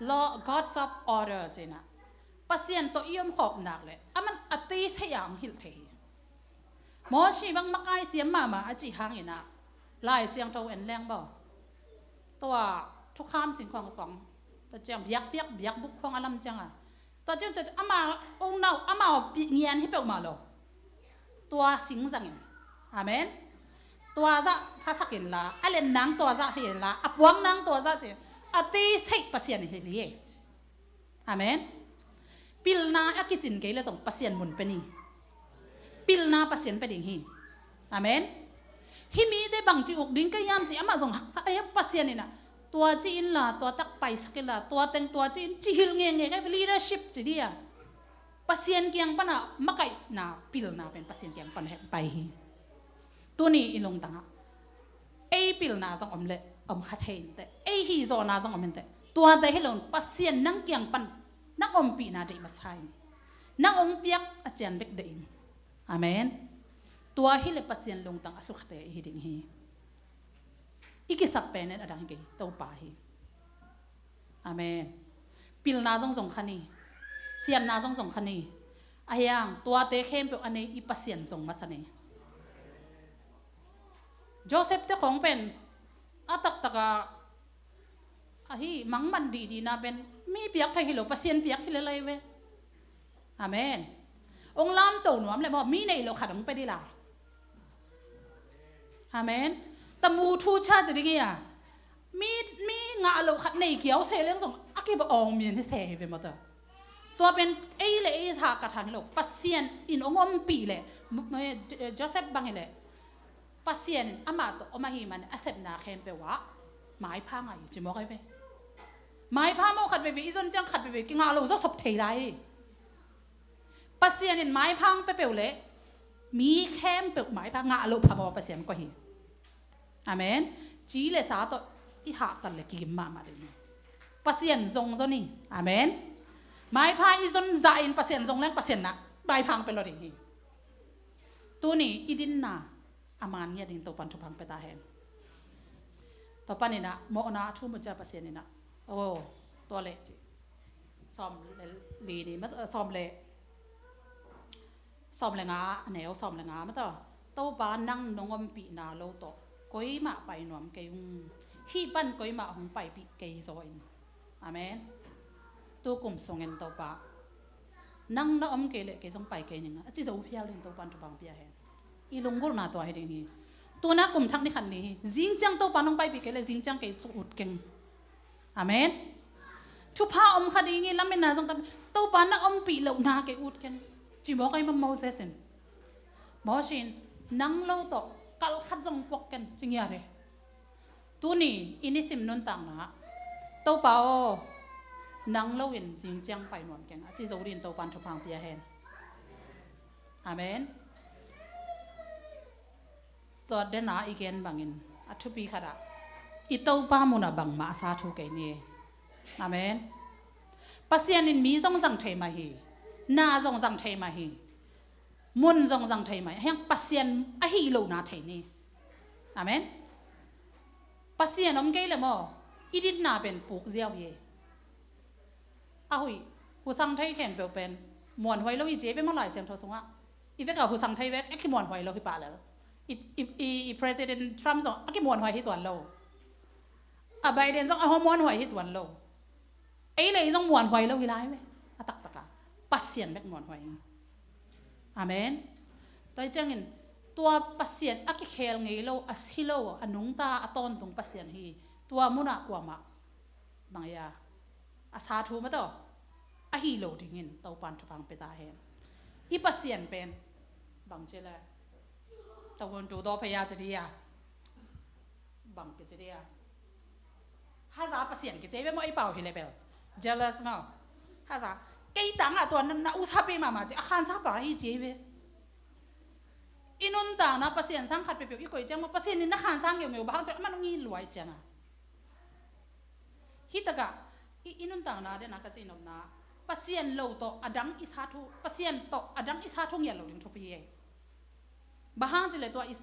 Law, God's of order ci in ah, Pasian tawh i om khawm nak leh a man a tei sei a ong hilh thei hi. Mosi bang makai siam mahmah a cih hangin ah, Lai Siangtho en leng baw, tua thukham singkhuang sawng, tua ciang biakpiak, biakbuk khuang a lam ciang a, tua ciang, tua ciang ama, ong nau, ama pi ngian hi peuhmah lo. Tua sing zangin. Amen. Tua zah phasak inla, a len nang tua zah hi inla, a puang nang tua zah ci, a tei sei Pasian hi li. Amen. Pilna a kicin kei le zong Pasian mun pe ni. Pilna Pasian pe ding hi. Amen. Hih mite bangci uk ding ka hiam ci amah zong haksa a hiam, Pasian in ah tua ci inla, tua tak paisak inla, tua teng tua ci in ci hilh ngenge ka, leadership ci dia. Pasian kiang pana makaihna pilna pen Pasian kiang pana hehpai hi. Tuni i lungtangah ei pilna zong om leh om kha thei inteh, ei hihzawhna zong om inteh. Tuate hi loin Pasian nang kiang pan nang ompihna deih masa in, nang ong piak a cian bek deih in. Amen. Tua hileh Pasian lungtang a sukhate i hi ding hi. I kisap pen in a dang hi kei, Topa hi. Amen. Pilna zong zong kha ni. Siamna zong zong kha ni. A hiang tuate khempeuh a nei i Pasian zong masa ni. Joseph te khong pen a taktak a, ahi, mangman dihdihna pen mi piak thei hi lo, Pasian piak hi lel lai ve. Amen. Ong lamto nuam le maw, mi nei lo khat ong pe dih lai. Amen. Tamu thu cha ci ding hi a, Mi, mi ngah loh khat nei kiau se leng zong a kiba awng min hi se hi ve mata. Tua pen ei le ei hahkat hang hi lo. Pasian in hong ompih leh, m-, m-, Joseph bang hi leh, Pasian in amah tawh om ahih man a sepna khempeuh ah maipha ngah hi ci mawk ahi ve. Maipha mawk khat veve i zon ciang khat veve kingah lo zaw sop thei lai hi. Pasian in maipha hong pia peuh leh mi khempeuh maipha ngah lo phamawh Pasian kua hi. Amen. Ci le sa tawh i hahkat le kigim mahmah ding hi. Pasian zong zon hi. Amen. Maipha i zon zah in Pasian zong leng Pasian na maipha hong pia lo ding hi. Tuni i dinna a man ngiat ding Topan thupha hong pia ta hen. Topan in ah mawhna a thu mu cia Pasian in ah, oh, tua leh ci. Sawm le li ni ma, sawm le, sawm le nga, a neu sawm le nga mata. Topa nang nong ompihna lo tawh koimah pai nuam kei ung. Hih pan koimah hong paipih kei zaw in. Amen. Tu kum sungin Topa nang na om kei leh kei zong pai kei ning a ci zo phial in Topan thupha hong pia hen. I lunggulhna tua hi ding hi. Tuna kum thak ni khat ni hi. Zing ciang Topa nong paipih kei leh zing ciang kei tu ut keng. Amen. Thupha om kha ding hi, lametna zong tam. Topa na ompih lohna kei ut keng. Ci mawk ahi ma Moses in. Moses in nang lo tawh kalh khat zong puak ken ci ngiat hi. Tuni i nisim nuntakna ah Topa aw, nang lo in zing ciang pai nuam keng a ci zo ding Topan thupha hong pia hen. Amen. Tua dena i gen bangin a thupi khat ah i Topa mun ah bangmah a sa thu kei ni. Amen. Pasian in mi zong zang thei mah hi. Na zong zang thei mah hi. Mun zong zang thei mah hi. Hiang Pasian ahi lohna thei ni. Amen. Pasian om kei le maw i dinna pen puk ziau hi. A huih husang thei khempeuh pen muanhuai lo hi ci ve maw Lai Siangtho sungah. I vek a husang thei vek a kimuanhuai lo hi pah lel. I, i, i, i President Trump zong a kimuanhuai hi tuan lo. A Biden zong a hong muanhuai hi tuan lo. Ei le ei zong muanhuai lo hi lai ve. A taktak a Pasian bek muanhuai hi. Amen. Tua hi ciangin tua Pasian a kikhel ngei lo, a si lo, a nungta a tawntung Pasian hi. Tua mun ah kuamah bang ia a sa thu mataw ahi lo dingin Topan thupha hong pia ta hen. I Pasian pen bang ci le Topan tu daw pia ci dia. Bang kici dia. Haza Pasian kici ve maw i pau hi le bel. Jealous maw. Haza kei tangah tua na, na usapi mahmah ci a khansa pa hi ci ve. I nuntakna Pasian sang khat peuhpeuh i koih ciang maw Pasian in na khansa ngeungeu bang ci a man ngi luai ciang a. Hi takah i, i nuntakna dena ka ci nopna Pasian lo tawh a dang i sa thu, Pasian tawh a dang i sa thu ngiat lo ding thupi hi ei. Bang hang cileh tua i,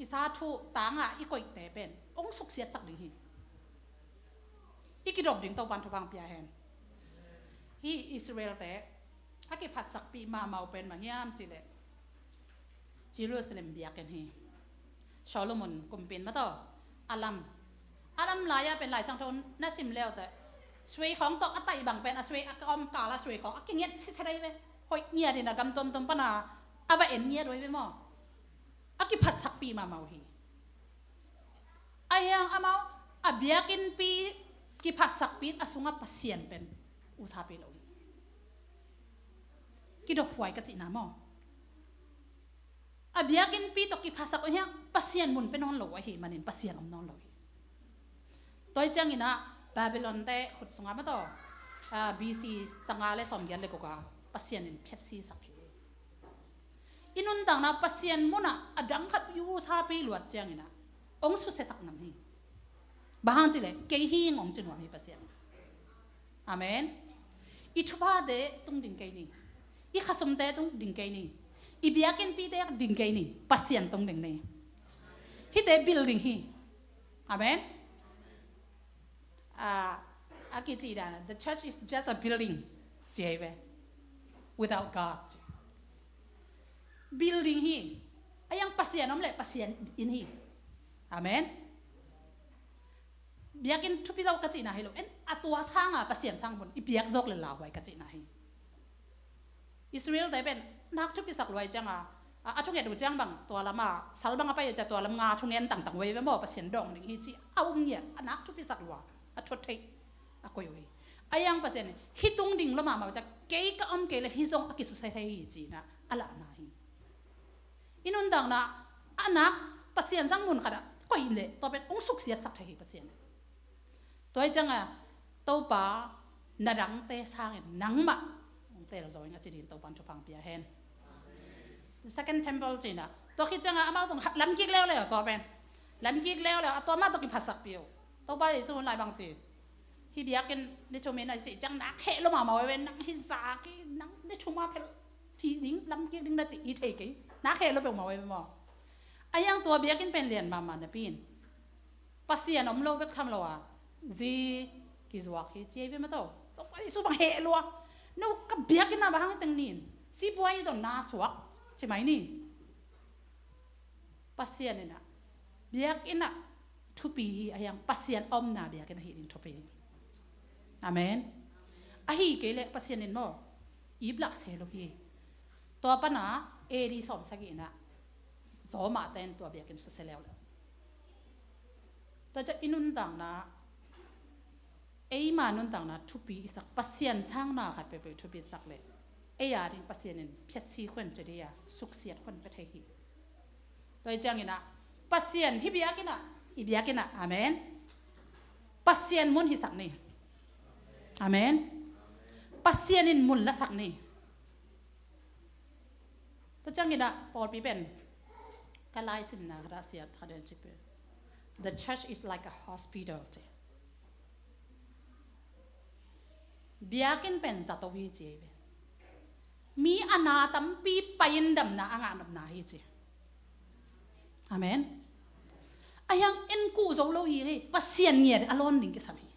i sa thu tangah i koihte pen hong suksiatsak ding hi. I kidop ding Topan thupha hong pia hen. Hi Israel-te a kiphatsakpih mahmah uh pen bang hiam cileh Jerusalem biakinn hi. Solomon kumpi in mataw a lam, a lam lai-a pen Lai Siangtho na sim leuteh suei khawng tawh a taih bang pen a suei a ka om kala suei khawng a kingiat sitset ahi ve. Hoih ngiat in a gam tuamtuam pana a va en ngiat uh ahi ve maw. A kiphatsakpih mahmah uh hi. A hiang amau a biakinnpi kiphatsakpi in a sungah Pasian pen usapi lo hi. Kidophuai ka cihna maw. A biakinnpi tawh kiphasak uh hiang Pasian mun pia nawn lo ahi manin Pasian om nawn lo hi. Tua hi ciangin ah Babylon-te khut sungah mataw, ah, B C sanga le sawmgiat le guk ah Pasian in phiatsisak hi. I nuntakna Pasian munah a dang khat i usapi luat ciangin ah hong susiasak ngam hi. Bang hang cileh kei hi ing hong ci nuam hi Pasian. Amen. I thuphate tung ding kei ni. I khasumte tung ding kei ni. I biakinnpite ding kei ni. Pasian tung ding ni. Hihte building hi. Amen. Ah, a kici dan the church is just a building ci hi ve. Without God. Building hi. A hiang Pasian om leh Pasian inn hi. Amen. Biakinn thupi lo ka cihna hi lo. En a tua sanga Pasian sang mun i biak zawk le lauhuai ka cihna hi. Israel-te pen nak thupisak luai cianga A, a thunget uh ciang bang tua lam a sal bang a pai uh ciang tua lam nga thungen tangtang uh hi ve maw, Pasian dawng ding hi ci a um ngiat, a nak thupi sak lua, a thuat theih a koih uh hi. A hiang Pasian in hih tung ding lua mahmah uh ciang kei ka om kei leh hih zong a kisusia thei hi ci-in ah a lahna hi. I nuntakna a nak Pasian sang mun khat ah koih leh tua pen hong suksiatsak thei hi Pasian. Tua hi ciangin Topa, na dangte sangin nangmah hong teel zo ing a ci dingin Topa'n thupha pia hen. Second Temple ci-in ah, tua khit ciangin amau zong lamkik leuleu, tua pen lamkik leuleu, a tua mah tawh kiphatsak pih uh. Topa Jesu hun lai bang ci, hih biakinn ni thum in a cih ciang nak heh lua mahmah uh hi ve, nang hih zak hi, nang ni thum a phel thih ding, lamkik ding na cih hi thei kei, nak heh lua peuhmah uh hi ve maw. A hiang tua biakinn pen lian mahmah napi in Pasian om lo bek tham lo a, zi kizuak hi ci hi ve maw. Topa Jesu bang heh lua, no ka biakinn ah bang hang teng ni in sipuai hi zong na suak ci mai ni. Pasian in ah biakinn ah thupi hi, a hiang Pasian omna biakinn ahih ding thupi hi. Amen. Ahih kei leh Pasian in maw, ip lak se lo hi. Tua pan a A D sawm sagih in ah Roma te in tua biakinn susia leuleu. Tua ciang i nuntakna, eima nuntakna thupi i sak, Pasian sang na khat peuhpeuh thupi i sak leh ei a ding Pasian in phiatsi khuan ci ding a, suksiat khuan pia thei hi. Tua hi ciangin ah Pasian hih biakinn ah, i biakinn ah, amen, Pasian mun hisak ni. Amen. Pasian in mun lasak ni. Tua ciangin ah pawlpi pen ka laisimna khat ah siat khat in ci pen, "The church is like a hospital," ci. Biakinn pen zato hi ci hi ve. Mi a na tampi pai-in damna a ngah nopna hi ci. Amen. A hiang en kuh zo lo hi le Pasian ngiat a lawn ding kisam hi.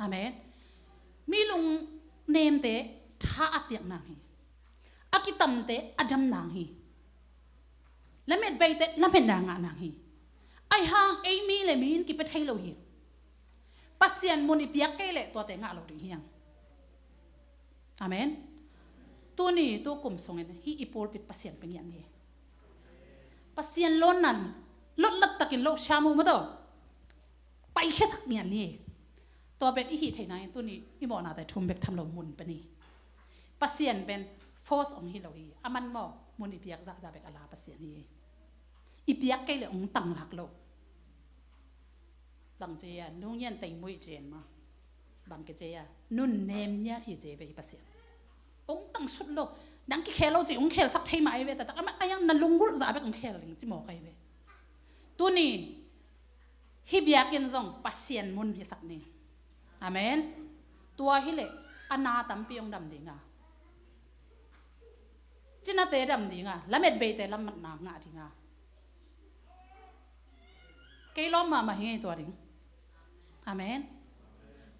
Amen. Mi lungnemte tha a piak nang hi. A kitamte a dam nang hi. Lametbeite lametna ngah nang hi. A hiang ei mi le mi in kipia thei lo hi. Pasian mun i piak kei leh tuate ngah lo ding hi hang. Amen. Tuni tu kum sungin hih i pulpit Pasian pia ngiat ni. Pasian lawnna lotlat takin lo siam uh maw, tua paikhiasak ngiat ni. Tua pen i hih theih nangin tuni i mawhnate thum bek tham lo, mun pen hi. Pasian pen force hong hi lo hi. Aman maw, mun i piak zahzah bek a la Pasian hi. I piak kei leh hong tanglak lo. Bang ci a, nu ngian teng muih ci en maw. Bang kici a, nunnem ngiat hi ci ve hi Pasian. Hong tangsut lo. Nang kikhel lo ci hong khelsak thei mah hi ve, taktak a hiang na lunggulh zah bek hong khel ding ci mawk ahi ve. Tuni hih biakinn zong Pasian mun hisak ni. Amen. Tua hi leh a na tampi hong dam ding a, cinate dam ding a, lametbeite lametna ngah ding a. Kei lawm mahmah hi ngei tua ding. Amen.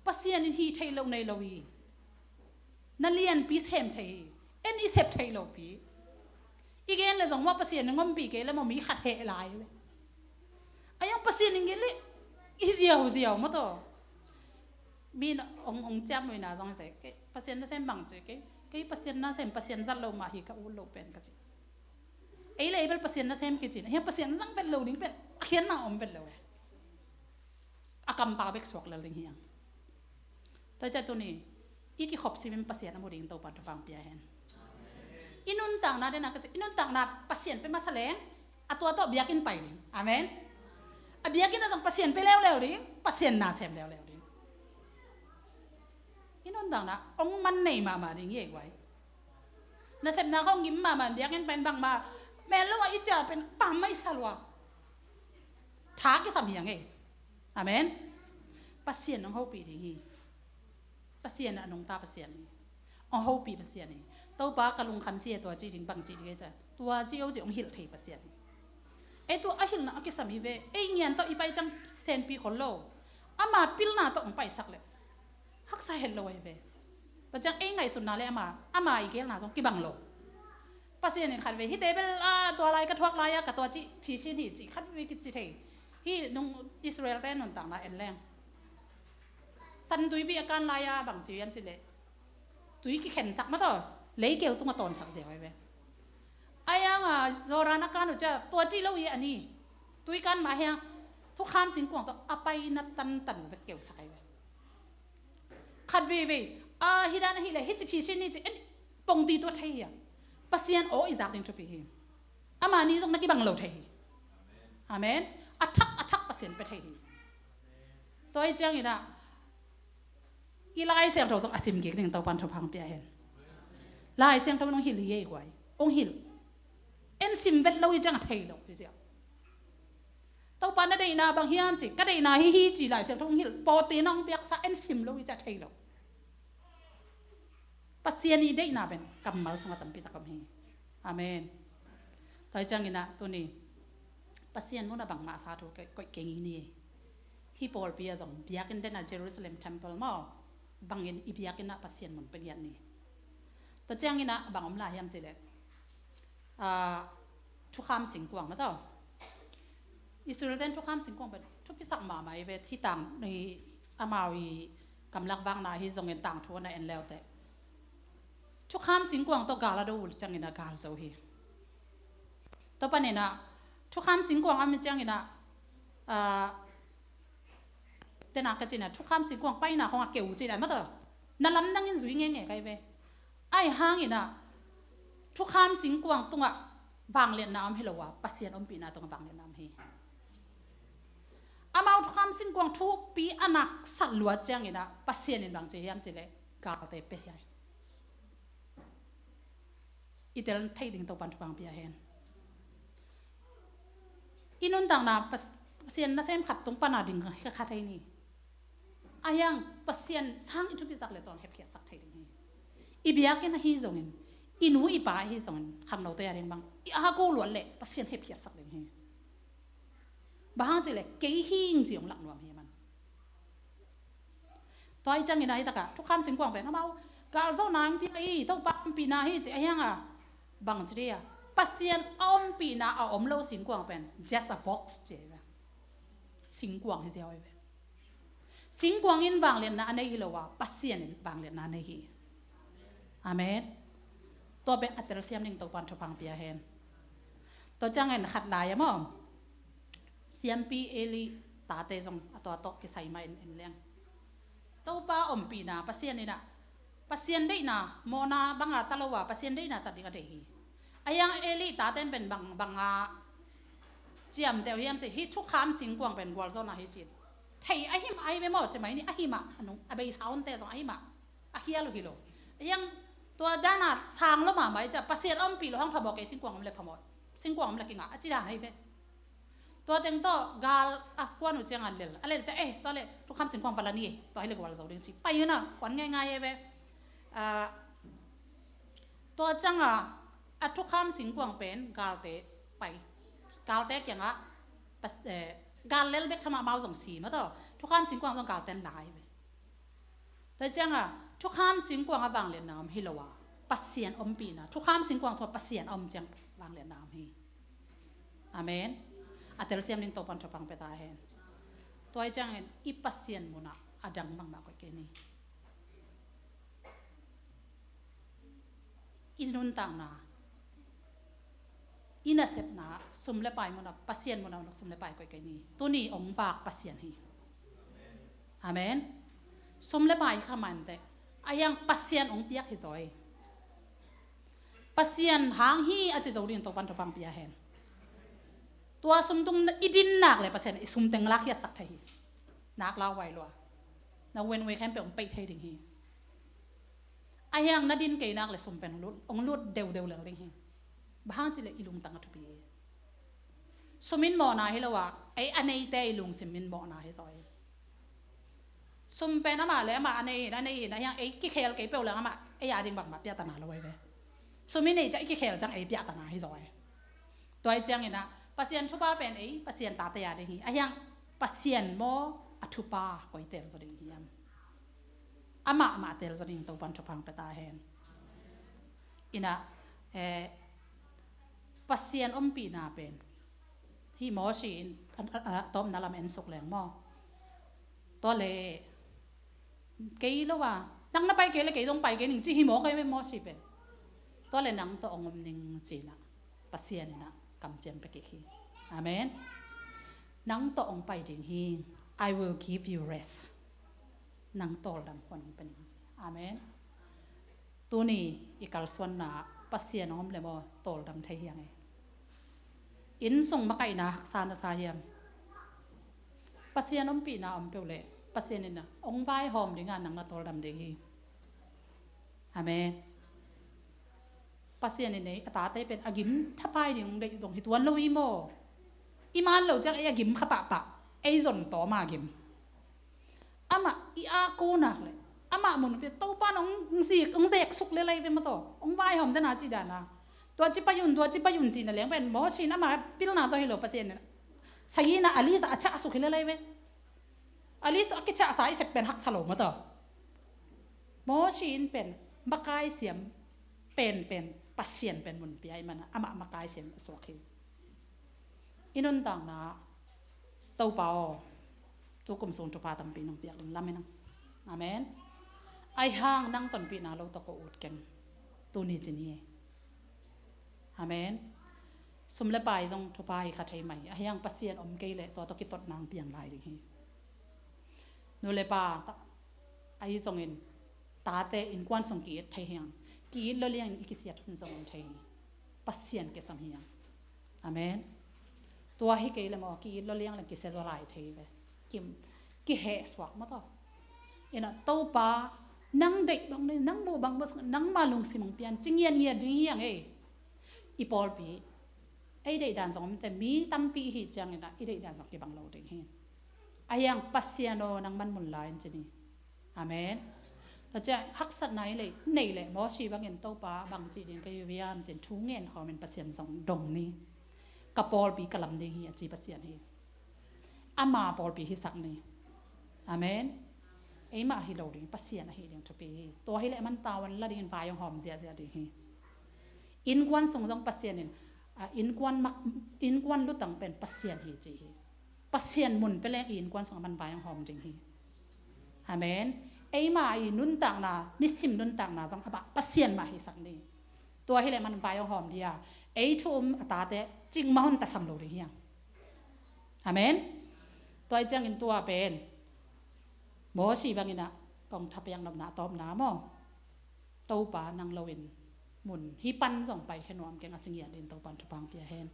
Pasian in hih theih loh nei lo hi. Na lianpi sem thei hi. En i sep theih lohpi. I gen leh zong maw Pasian in ngompih kei leh maw mi khat heh lai ve. A hiang Pasian in gen leh i ziauziau maw, tua mi in hong, hong ciamnuihna zong ci, kei Pasian nasem bang ci, kei, kei Pasian nasem, Pasian zat lo mah hi ka ut loh pen ka ci. Ei le ei bel Pasian nasem kici in, a hiang Pasian zang vet lo ding pen a khiatna om vet lo e. A kampau bek suak lel ding hi hang. Tua hi ciang tuni i kikhop simin Pasian a mu dingin Topa'n thupha pia hen. I nuntakna den a ka ci, i nuntakna Pasian pia masa leng a tua tawh biakinn pai ding. Amen. A biakinn ah zong Pasian pia leuleu ding, Pasian na sem leuleu ding. I nuntakna hong man nei mahmah ding hi ei guai. Nasepna khawng ngim mahmah, biakinn pen bangmah mel lo a i ciah pen pammaih sa lua. Tha kisam hi hang ei. Amen. Pasian hong hopih ding hi. Pasian a nungta Pasian hi. Hong hopih Pasian hi. Topa ka lungkham si e tua ci ding bang ci ding ei ciah, tua ci o ci hong hilh thei Pasian hi. Ei tua a hilhna a kisam hi ve. Ei ngian tawh i pai ciang senpi khol lo. Ama pilna tawh hong paisak leh haksa het lo ahi ve. Tua ciang ei ngaihsutna le ama, ama i gelna zong kibang lo. Pasian in khat ve hihte bel a tua lai ka thuak lai-a ka tua cih phisin hi cih khat ve kici thei. Hih nung Israel-te nuntakna en leng, San Tuipi a kan lai-a bang ci hiam cih leh tui kikhensak mah tawh leikeu tungah tawnsak ziau ahi ve. Ahi hang a, Jordan a kan uh ciang tua ci lo hi a ni. Tui kan mah ahi hang thukham singkuang tawh a paina tantan uh bek keusak ahi ve. Khat veivei a, hi dan ahih leh hih ci phi sin ni ci en pong ding tua thei hi a. Pasian aw i zak ding thupi hi. Amah ni zong na kibang lo thei hi. Amen. A thak a thak Pasian pia thei hi. Tua hi ciangin ah i Lai Siangtho zong a sim kik ding Topan thupha pia hen. Lai Siangtho in hong hilh hi ei guai. Hong hilh. En sim vet lo hi ciang a thei lo hi ciang. Topa na deihna bang hiam ci, ka deihna hi hi ci Lai Siangtho hong hilh. Pawlpi na hong piaksa en sim lo hi ciang a thei lo. Pasian i deihna pen kammal sungah tampi tak om hi. Amen. Tua hi ciangin ah tuni Pasian mun a bangmah sa thu koih kei ni. Hih pawlpi ah zong biakinn den a Jerusalem temple maw bangin i biakinn ah Pasian mun pia giat ni. Tua ciangin ah bang om lai hiam ci leh thukham singkuang mah tawh. Israel ten thukham singkuang pen thupisak mahmah hi ve, hih tang amau i gamlak vakna hi zongin tangthu na en leuteh thukham singkuang tawh gal a do uh ciangin a gal zo hi. Tua panin ah thukham singkuang a om ciangin ah tena ka cina thukham singkuang paina khong a keu cina mata na lamdangin zui ngenge kai ve. Ahi hangin ah thukham singkuang tungah vangliatna om hi lo a, Pasian ompihna tungah vangliatna om hi. Amau thukham singkuang thupi a nak sat luat ciangin ah Pasian in bang ci hiam ci leh galte pia hi. I tel thei ding Topan thupha pia hen. I nuntakna Pasian nasem khat tung pana ding kha thei ni. Ahi hang Pasian sang i thupisak le tawng hepkhiatsak thei ding hi. I biakinn ahi zongin, i nu i pa ahi zongin, khangnote a ding bang i a ko luat le Pasian hepkhiatsak ding hi. Bang hang ci le kei hing ci hong lak nuam hi man. Tua hi ciangin ahi takah thukham singkuang pen amau galzona hong pia hi, Topa ompihna hi ci ahi hang a bang ci dia Pasian a ompihna a om lo singkuang pen just a box ci ahi ve. Singkuang hi ziau ahi ve. Singkuang in vangliatna a nei hi lo a, Pasian in vangliatna a nei hi. Amen. Tua pen a telsiam ding Topan thupha pia hen. Tua ciangin khat lai a maw siampi Eli tate zong a tua tawh kisai mah in en leng Topa ompihna Pasian in ah Pasian deihna mawhna banga ta lo a Pasian deihna ta ding a deih hi. Ahi hang Eli taten pen bang banga ciamteh uh hiam ci hih thukham singkuang pen gualzawhna hi ci. Thei ahi mah ahi ve maw ci mai ni ahi mah a nung a beisa onte zong ahi mah a khial uh hi lo. Ahi hang tua dana sang lo mahmah i ci a Pasian ompih lo hang phamawh kei singkuang om le phamawh singkuang om le kingah a ci dan ahi ve. Tua teng tawh gal a kuan uh ciang a lel a lel ciah eh tua le thukham singkuang va la ni eh tua hi le gualzo ding ci pai hina kuan ngaingai eh ve. Tua ciangah a thukham singkuang pen galte pai galte kiangah gal lel bek thamah mau zong si mah tawh thukham singkuang zong galten lai ve. Tua ciangah thukham singkuang a vangliatna om hi lo a Pasian ompihna thukham singkuang sua Pasian a om ciang vangliatna om hi. Amen. A telsiam ding Topan thupha pia ta hen. Tua hi ciangin i Pasian munah a dang bangmah koih kei ni. I nuntakna i nasepna sum le pai munah Pasian munah sum le pai koih kei ni. Tuni ong vak Pasian hi. Amen. Sum le pai kha manteh ahi hang Pasian ong piak hi zaw hi. Pasian hang hi a ci zo ding Topan thupha pia hen. Tua sum tung i din nak le Pasian i sum teng lak hiatsak thei hi. Nak lau vai lua na wen wei khempeuh ong peih thei ding hi. Ahi hang na din kei nak le sum pen ong lut deuhdeuh lel ding hi. Bang hang ci le i lungtang a thupi hi. Sum in mawhna hi lo a ei a neite i lungsim in mawhna hi zaw hi. Sum pen amah le amah a nei in a nei in ahi hang ei kikhel kei peuh leng amah ei a ding bangmah piahtana lo ahi ve. Sum i nei ciah i kikhel ciang ei piahtana hi zaw hi. Tua hi ciangin ah Pasian thupha pen ei Pasian tate a ding hi ahi hang Pasian maw a thupha koi tel zaw ding hiam? Amah mah tel zaw ding Topan thupha pia ta hen. Inah Pasian ompihna pen hih Mosi in a tawpna lam en suk leng maw? Tua le kei lo a nang na pai kei le kei zong pai kei ning ci hi maw kei ve Mosi pen. Tua le nang tawh ong om ning cinah Pasian in ah kamciam pia kik hi. Amen. Nang tawh hong pai ding hi. I will give you rest. Nang tawldam khuan hong pia ning ci. Amen. Tuni i kalsuanna ah Pasian hong om le maw, tawldam thei hi hang e. Inn sung makaihna haksa na sa hiam? Pasian ompihna om peuh leh Pasian in ah hong vaihawm ding a, nang na tawldam ding hi. Amen. Pasian in ei a tate pen a gim thapai ding hong deih zong hi tuan lo hi maw? I man lo ciang ei a gim kha pahpah, ei zon tawm a gim. Amah i a ko nak leh amah mun pi Topa in hong zik, hong zek suk le lai ve maw taw. Hong vaihawm dana ci dana, tua ci pai un, tua ci pai un cihna leng pen Mawsi in amah pilna tawh hi lo, Pasian in sagihna a list ah a ciah suk hi le lai ve. A list a kiciahsa i sep pen haksa lo maw taw. Mawsi in pen makai siam penpen Pasian pen mun pia i mana amah makai siam a suak hi. I nuntakna, Topa aw, tu kum sung thupha tampi nong piak ding lam inang. Amen. Ahi hang nang tonpihna lo tawh ko ut keng. Tuni ci ni. Amen. Sum le pai zong thupha hi kha thei mai. Ahi hang Pasian om kei leh tua tawh kitotna hong piang lai ding hi. Nu le pa ta, ahi zongin tate innkuan sung ki-it thei hi hang. Ki-it lo liangin i kisiat hun zong om thei hi. Pasian kisam hi hang. Amen. Tua hi kei le maw, ki-it lo liang le kisia zaw lai thei ve. Kim, kiheh suak maw taw. Ina Topa, nang deih bang nei, nang muh bang bas, nangma lungsim hong pian ci ngiatngiat ding hi hang ei. I pawlpi ei deihdan zong omte, mi tampi i hih ciangin ah i deihdan zong kibang lo ding hi. Ahi hang Pasian aw, nangman mun lai in ci ni. Amen. Tua ciang haksatna i lei, nei leh Mawsi bangin Topa bang cih ding ka hi uh hiam ci-in thu ngen khawmin Pasian zong dong ni. Ka pawlpi ka lam ding hi a ci Pasian hi. Ama pawlpi hisak ni. Amen. Eimah hi lo ding, Pasian ahi ding thupi hi. Tua hi leh aman tavuan la dingin vai hong hawm ziahziah ding hi. Innkuan sung zong Pasian in, a, innkuan mak, innkuan lutang pen Pasian hi ci hi. Pasian mun pia leng i innkuan sung aman vai hong hawm ding hi. Amen. Eima i nuntakna, nisim nuntakna zong a bah Pasian mah hisak ni. Tua hi leh aman vai hong hawm dia, ei thu um a tate cing mah hon tasam lo ding hi hang. Amen. Tua hi ciangin tua pen Mawsi bangin ah kong thapiak nopna a tawpna maw, Topa nang loin mun hih pan zong paikhia nuam keng a ci ngiat dingin Topa in thupha hong pia hen.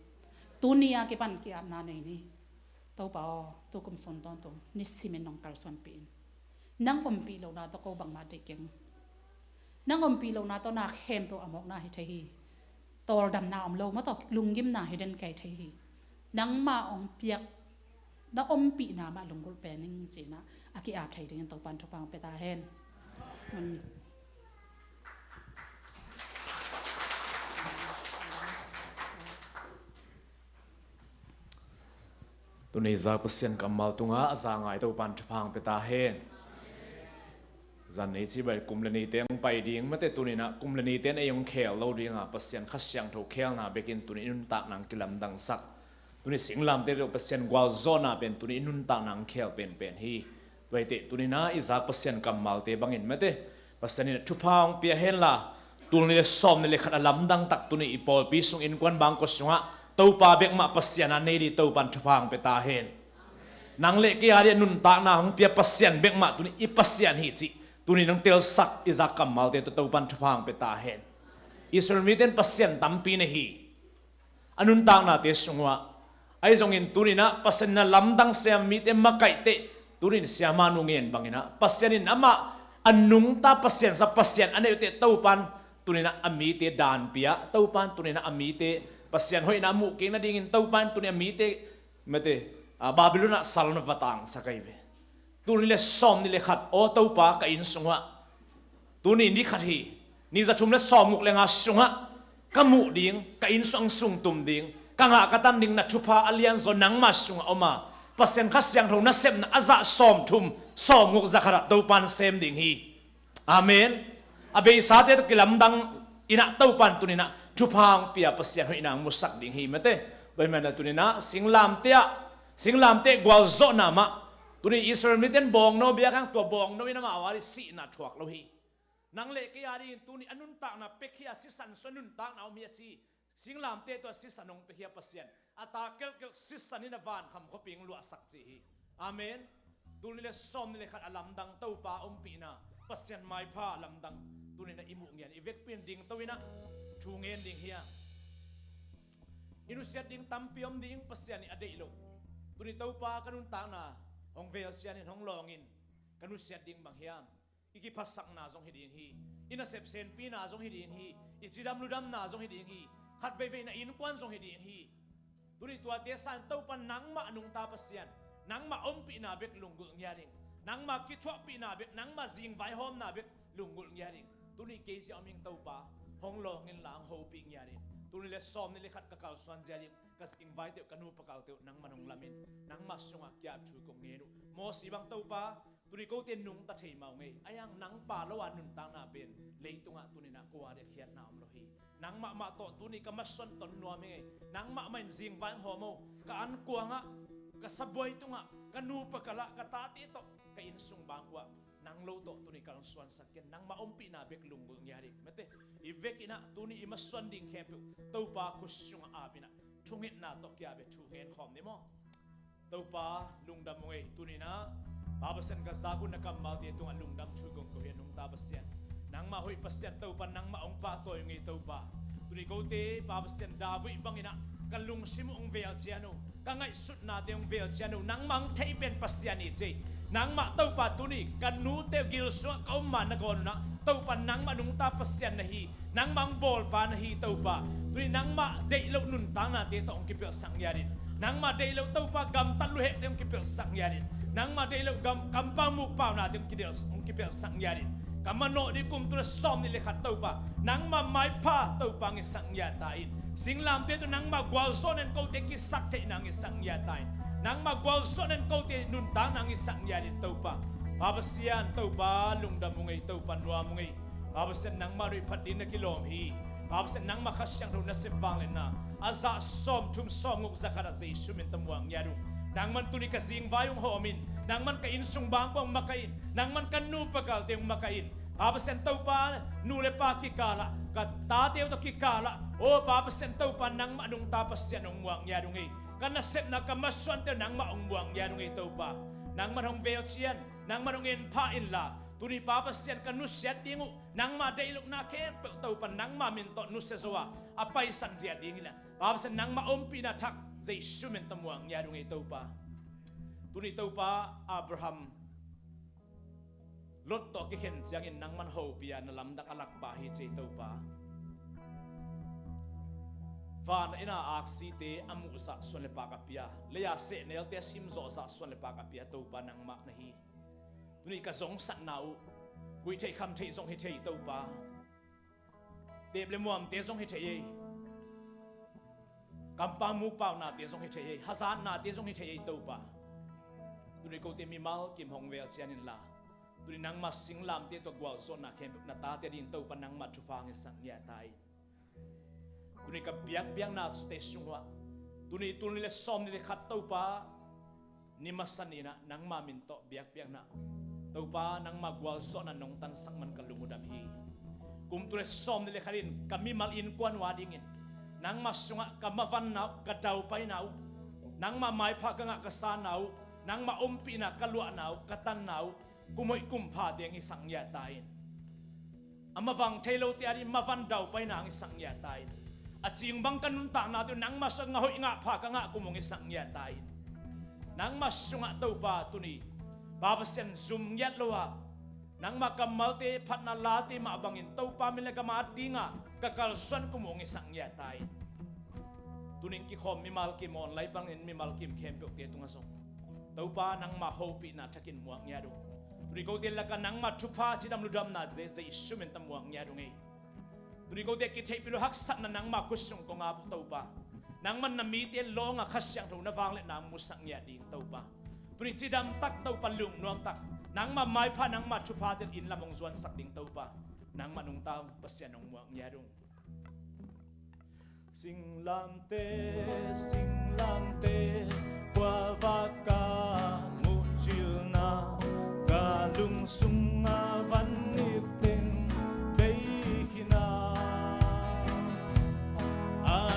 Tuni a kipan ki-apna nei ni. Topa aw, tu kum sun tawntung nisimin nong kalsuanpih in. Nang ompih lohna tawh ko bangmah deih keng. Nang ompih lohna tawh na khempeuh a mawkna hi thei hi. Tawldamna om lo maw taw, lunggimna hi den kei thei hi. Nangmah hong piak na ompihna mah lunggulh pen ing ci-in ah a ki-ap thei dingin Topa in thupha hong pia ta hen. Amen. Tuni zak Pasian kammal tungah a za ngai Topa in thupha hong pia ta hen. Zan ei ci bai kum le nite hong pai ding mate, tuni-in ah kum le nite in ei hong khel lo ding a, Pasian Kha Siangtho khelna bekin tuni i nuntakna hong kilamdangsak. Tuni singlamteh tawh Pasian gualzawhna pen tuni i nuntakna hong khel penpen hi. Tua hi teh tuni-in ah i zak Pasian kammalte bangin mate, Pasian in thupha hong pia hen la, tul nih le sawm nih le khat a lamdang tak tuni i pawlpi sung innkuan bangkua sungah Topa bek mah Pasian a nei ding Topa in thupha hong pia ta hen. Nang le kei a ding a nuntakna hong pia Pasian bek mah tuni i Pasian hi cih tuni nong telsak i zak kammalte tawh Topa in thupha hong pia ta hen. Israel mite in pasian tampi nei hi. A nuntaknate sungah, ahi zongin tuni-in ah Pasian in a lamdang sem mite makaihte, tuni-in siamah nu ngen bangin ah Pasian in amah a nungta Pasian sa, Pasian a neih uh teh Topa in tuni-in ah a mite dan pia, Topa in tuni-in ah a mite Pasian hoihna a muh kik nadingin Topa in tuni a mite mate, a, Babylon ah salon a va tangsak ahi ve. Tul nih le sawm nih le khat, aw Topa, ka inn sungah tuni ni khat hi, ni za thum le sawmguk le nga sungah ka muh ding, ka inn sung sung tum ding, ka ngah ka tan ding na thupha a lianzaw nangma sungah om a, Pasian Kha Siangtho nasepna a zah sawmthum sawmguk za khatah Topa in sem ding hi. Amen. A beisate tawh kilamdang in ah Topa in tuni-in ah thupha hong pia Pasian hoihna hong musak ding hi mate. Tua hi manin ah tuni-in ah singlamteh ah, singlamteh gualzawhna mah, tuni Israel mite in bawngno biak hang, tua bawngno in amau a ding sihna thuak lo hi. Nang le kei a dingin tuni a nuntakna pekkhia, sisan sung a nuntakna om hi a ci Singlamteh tawh sisan hong pia hi a Pasian, a ta kelkel sisan in a vankham khuapi hong luahsak ci hi. Amen. Tul nih le sawm nih le khat a lamdang Topa ompihna, Pasian maipha lamdang tuni-in ah i muh ngian, i vekpi-in dingto in ah thu ngen ding hi a. I nusiat ding tampi om ding, Pasian nih a deih loh. Tuni Topa ka nuntakna hong velcian in, hong lawng in. Ka nusiat ding bang hiam? I kiphatsakna zong hi ding hi. I nasep senpihna zong hi ding hi. I cidam ludamna zong hi ding hi. Khat veivei na innkuan zong hi ding hi. Tuni tuate sangin Topa nangmah nungta Pasian, nangmah ompihna bek lunggulh ngiat ing. Nangmah kithuahpihna bek, nangmah zingvaihawmna bek lunggulh ngiat ing. Tuni kei zia om ing Topa, hong lawng inla hong hopih ngiat in. Tul nih le sawm nih le khat ka kalsuan zia ding, ka zingvaite uh, ka nupa kalte uh nangmah nong lam in. Nangmah sungah ki-ap thu kong ngen uh. Mawsi bang Topa, tuni kote nungta thei mah ung ei. Ahi hang nang pha lo a nuntakna pen leitungah tuni-in ah kua deih khiatna om lo hi. Nangmah mah tawh tuni ka masuan ton nuam ing ei. Nangmah mah in zingvai hong hawm o. Ka ankuangah, ka sabuai tungah, ka nupa kalah, ka tate tawh, ka innsung bangkuah nang lo tawh tuni kalsuansak ken. Nangmah ompihna bek lunggulh ngiat ing. Mate, i vek in ah tuni i masuan ding khempeuh Topa khut sungah ap in ah thungetna tawh ki-ap in thu ngen khawm ni maw? Topa lungdam ung ei. Tuni-in ah Pa Pasian, ka zak uh na kammalte tungah lungdam thu kong ko hi a, nungta Pasian, nangmah hoih Pasian Topa, nangmah hong pahtawi ung ei Topa. Tuni kote Pa Pasian, David bangin ah ka lungsim uh hong velcian uh, ka ngaihsutnate hong velcian uh, nangmah hong thei pen Pasian hi ci ei. Nangmah Topa tuni ka nute gil sungah ka om ma nangawn un ah Topa nangmah nungta Pasian na hi. Nangmah hong bawlpa na hi Topa. Tuni nangmah deih loh nuntaknate tawh hong kipelhsak ngiat in. Nangmah deih loh Topa gamtat luhekte hong kipelhsak ngiat in. Nangmah deih loh gam, kampau mukpaunate hong kidelh, hong kipelhsak ngiat in. Ka manawh ding kum tul nih le sawm nih le khat Topa, nangmah maipha Topa hong hisak ngiat ta in. Singlamteh tawh nangmah gualzawhna in kote kisaktheihna hong hisak ngiat ta in. Nangmah gualzawhna in kote nuntakna hong hisak ngiat in Topa. Pa Pasian Topa lungdam ung ei, Topa nuam ung ei. Pa Pasian, nangmah nuih phat ding na kilawm hi. Pa Pasian, nangmah Kha Siangtho nasep vangliatna a zah sawmthum sawmguk zakhat ah Jesu min tawh muak ngiat ung. Nangman tuni ka zingvai hong hawm in. Nangman ka innsung bangkuang makaih in. Nangman ka nupa kalte hong makaih in. Pa Pasian Topa, nu le pa kikalah, ka tate uh tawh kikalah, aw Pa Pasian Topa, nangmah nungta Pasian hong muak ngiat ung ei. Ka nasepna, ka masuante uh nangmah hong muak ngiat ung ei Topa. Nangman hong velcian, nangman hong enpha inla, tuni Pa Pasian ka nusiat ding uh, nangmah deih lohna khempeuh Topa nangmah min tawh nusia zo a, a paisan ziah ding hi a, Pa Pasian nangmah ompihna thak Jesu min tawh muak ngiat ung ei Topa. Tuni Topa Abraham Lot tawh kikhen ciangin nangman hopih a, na lamdang a lakpah hi ci ei Topa. Van a inn a aksite a muhzah suan le pak a pia, lei a sehnelte a simzawhzah suan le pak a pia Topa nangmah na hi. Tuni ka zongsatna uh, kuih theih kham theih zong hi thei Topa. Tep le muamte zong hi thei ei. Kampau mukpaunate zong hi thei ei. Hazatnate zong hi thei ei Topa. Tuni kote mimal kim hong velcian inla, tuni nangmah singlamteh tawh gualzawhna khempeuh na tate ading Topa nangmah thupha hong hisak ngiat ta in. Tuni ka biakpiaknate sung uah, tuni tul nih le sawm nih le khat Topa, ni masa ni-in ah nangmah min tawh biakpiakna, Topa nangmah gualzawhna nong tansak man ka lung uh dam hi. Kum tul nih le sawm nih le khat in ka mimal innkuan uh adingin nangmah sungah ka mavanna uh, ka daupaina uh, nangmah maipha ka ngah ka sanna uh, nangmah ompihna ka luahna uh, ka tanna uh, kum hoih kum pha teng hisak ngiat ta in. A mavang thei lote ading mavan daupaina hong hisak ngiat ta in. A cing bang ka nuntaknate uh nangmah sungah ngah hoih ngah pha ka ngah kum hong hisak ngiat ta in. Nangmah sungah Topa tuni Pa Pasian zum ngiat lo a, nangmah kammalte phatna late mah bangin Topa min le gam a dinga ka kalsuan kum hong hisak ngiat ta in. Tuni kikhawm mimal kim, online panin mimal kim khempeuhte tungah zong Topa nangmah hopihna thakin muak ngiat ung. Tuni kote lakah nangmah thupha cidam ludamna Je-, Jesu min tawh muak ngiat ung ei. Tuni kote kitheihpih lo haksatna nangmah khut sung kong ap uh Topa. Nangman na mite lawngah Kha Siangtho na vangliatna musak ngiat ding Topa. Tuni cidam tak Topa, lungnuam tak, nangmah maipha nangmah thupha tawh inn lam hong zuansak ding Topa. Nangmah nungta Pasian hong muak ngiat ung. Singlamteh, singlamteh, kua va ka muh cilna, ka lungsung a van nipin bei khin a, a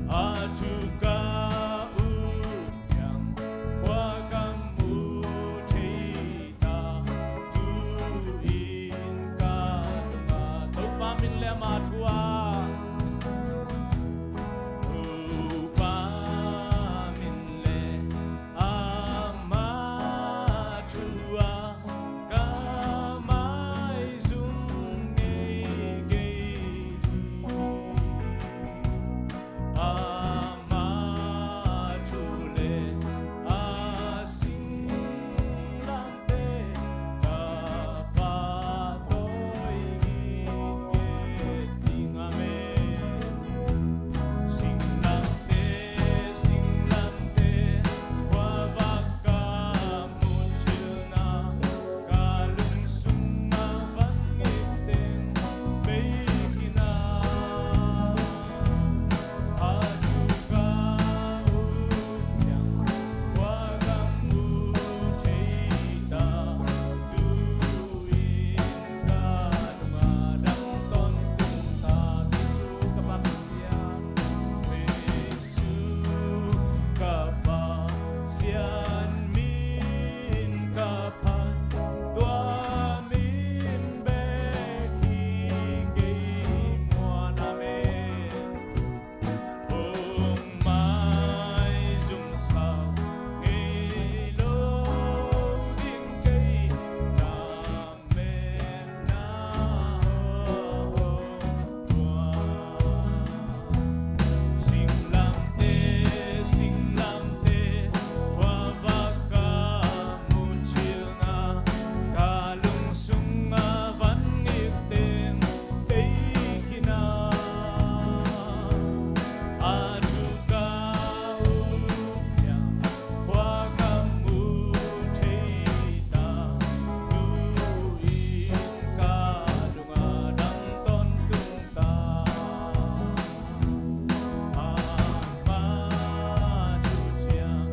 A thuka uh ciang khua ka mu thei ta, tu-in ka nunga Topa min le ama thu a, Topa min le ama thu a ka maizum ngei kei hi. Ama thu le a singlamteh ka pahtawi ngitnget ding. Amen. Singlamteh, singlamteh, khuavak ka mucilna, ka lungsung a van ngit teng bei khin a, a thuka uh ciang khua ka mu thei ta, tu-in ka nunga dang tawntung ta. Jesu ka Pa Pasian, Jesu ka Pasian min ka phat, tua min bek hi kei muan. Amen. Hong maizumsak ngei lo ding kei, na metna hong tua. Singlamteh, singlamteh, khuavak ka mucilna, ka lungsung a van ngit teng bei khin a, a thuka uh ciang khua ka mu thei ta, tu-in ka nunga dang tawntung ta. Ama thu ciang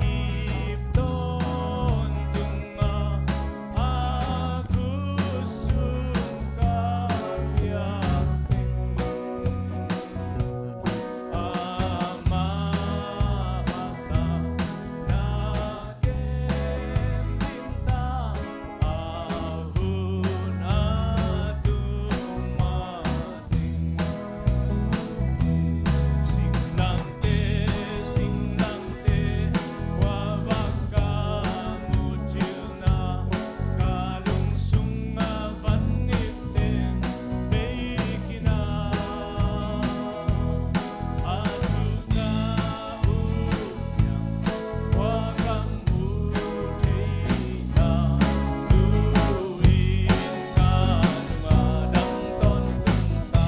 kip tawntung a, a khut sung ka piak teng, ama bangta na kem ding ta, a hun a tung ma ding. Singlamteh, singlamteh, khuavak ka mucilna, ka lungsung a van ngit teng bei khin a, a thuka uh ciang khua ka mu thei ta, tu-in ka nunga dang tawntung ta.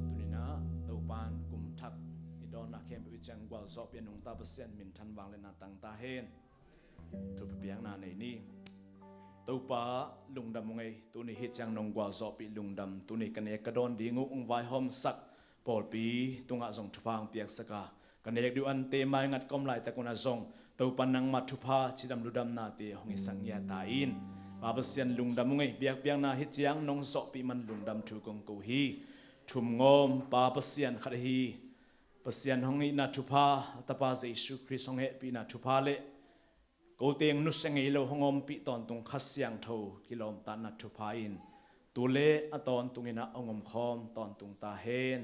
Tuni-in ah Topa'n kum thak i dawnna khempeuh i ciang gualzawhpih a nungta Pasian minthan vangliatna tang ta hen. Thupha piakna nei ni. Topa, lungdam ung ei, tuni hi ciang nong gualzawhpih lungdam, tuni ka nek ka dawn ding uh hong vaihawmsak pawlpi tungah zong thupha hong piaksak a, ka nek ding uh ante maingat ka om laitak un ah zong Topa nangmah thupha cidam ludamnate hong hisak ngiat ta in. Pa Pasian lungdam ung ei, biakpiakna hi ciang nong zawhpih man lungdam thu kong ko hi. Thumngawm Pa Pasian khat ahi Pasian hong hihna thupha, a Tapa Jesu Khrist hong hehpihna thupha le ko teng nusia ngei lo hong ompih tawntung Kha Siangtho kilawmtatna thupha in tu le a tawntungin ah hong omkhawm tawntung ta hen.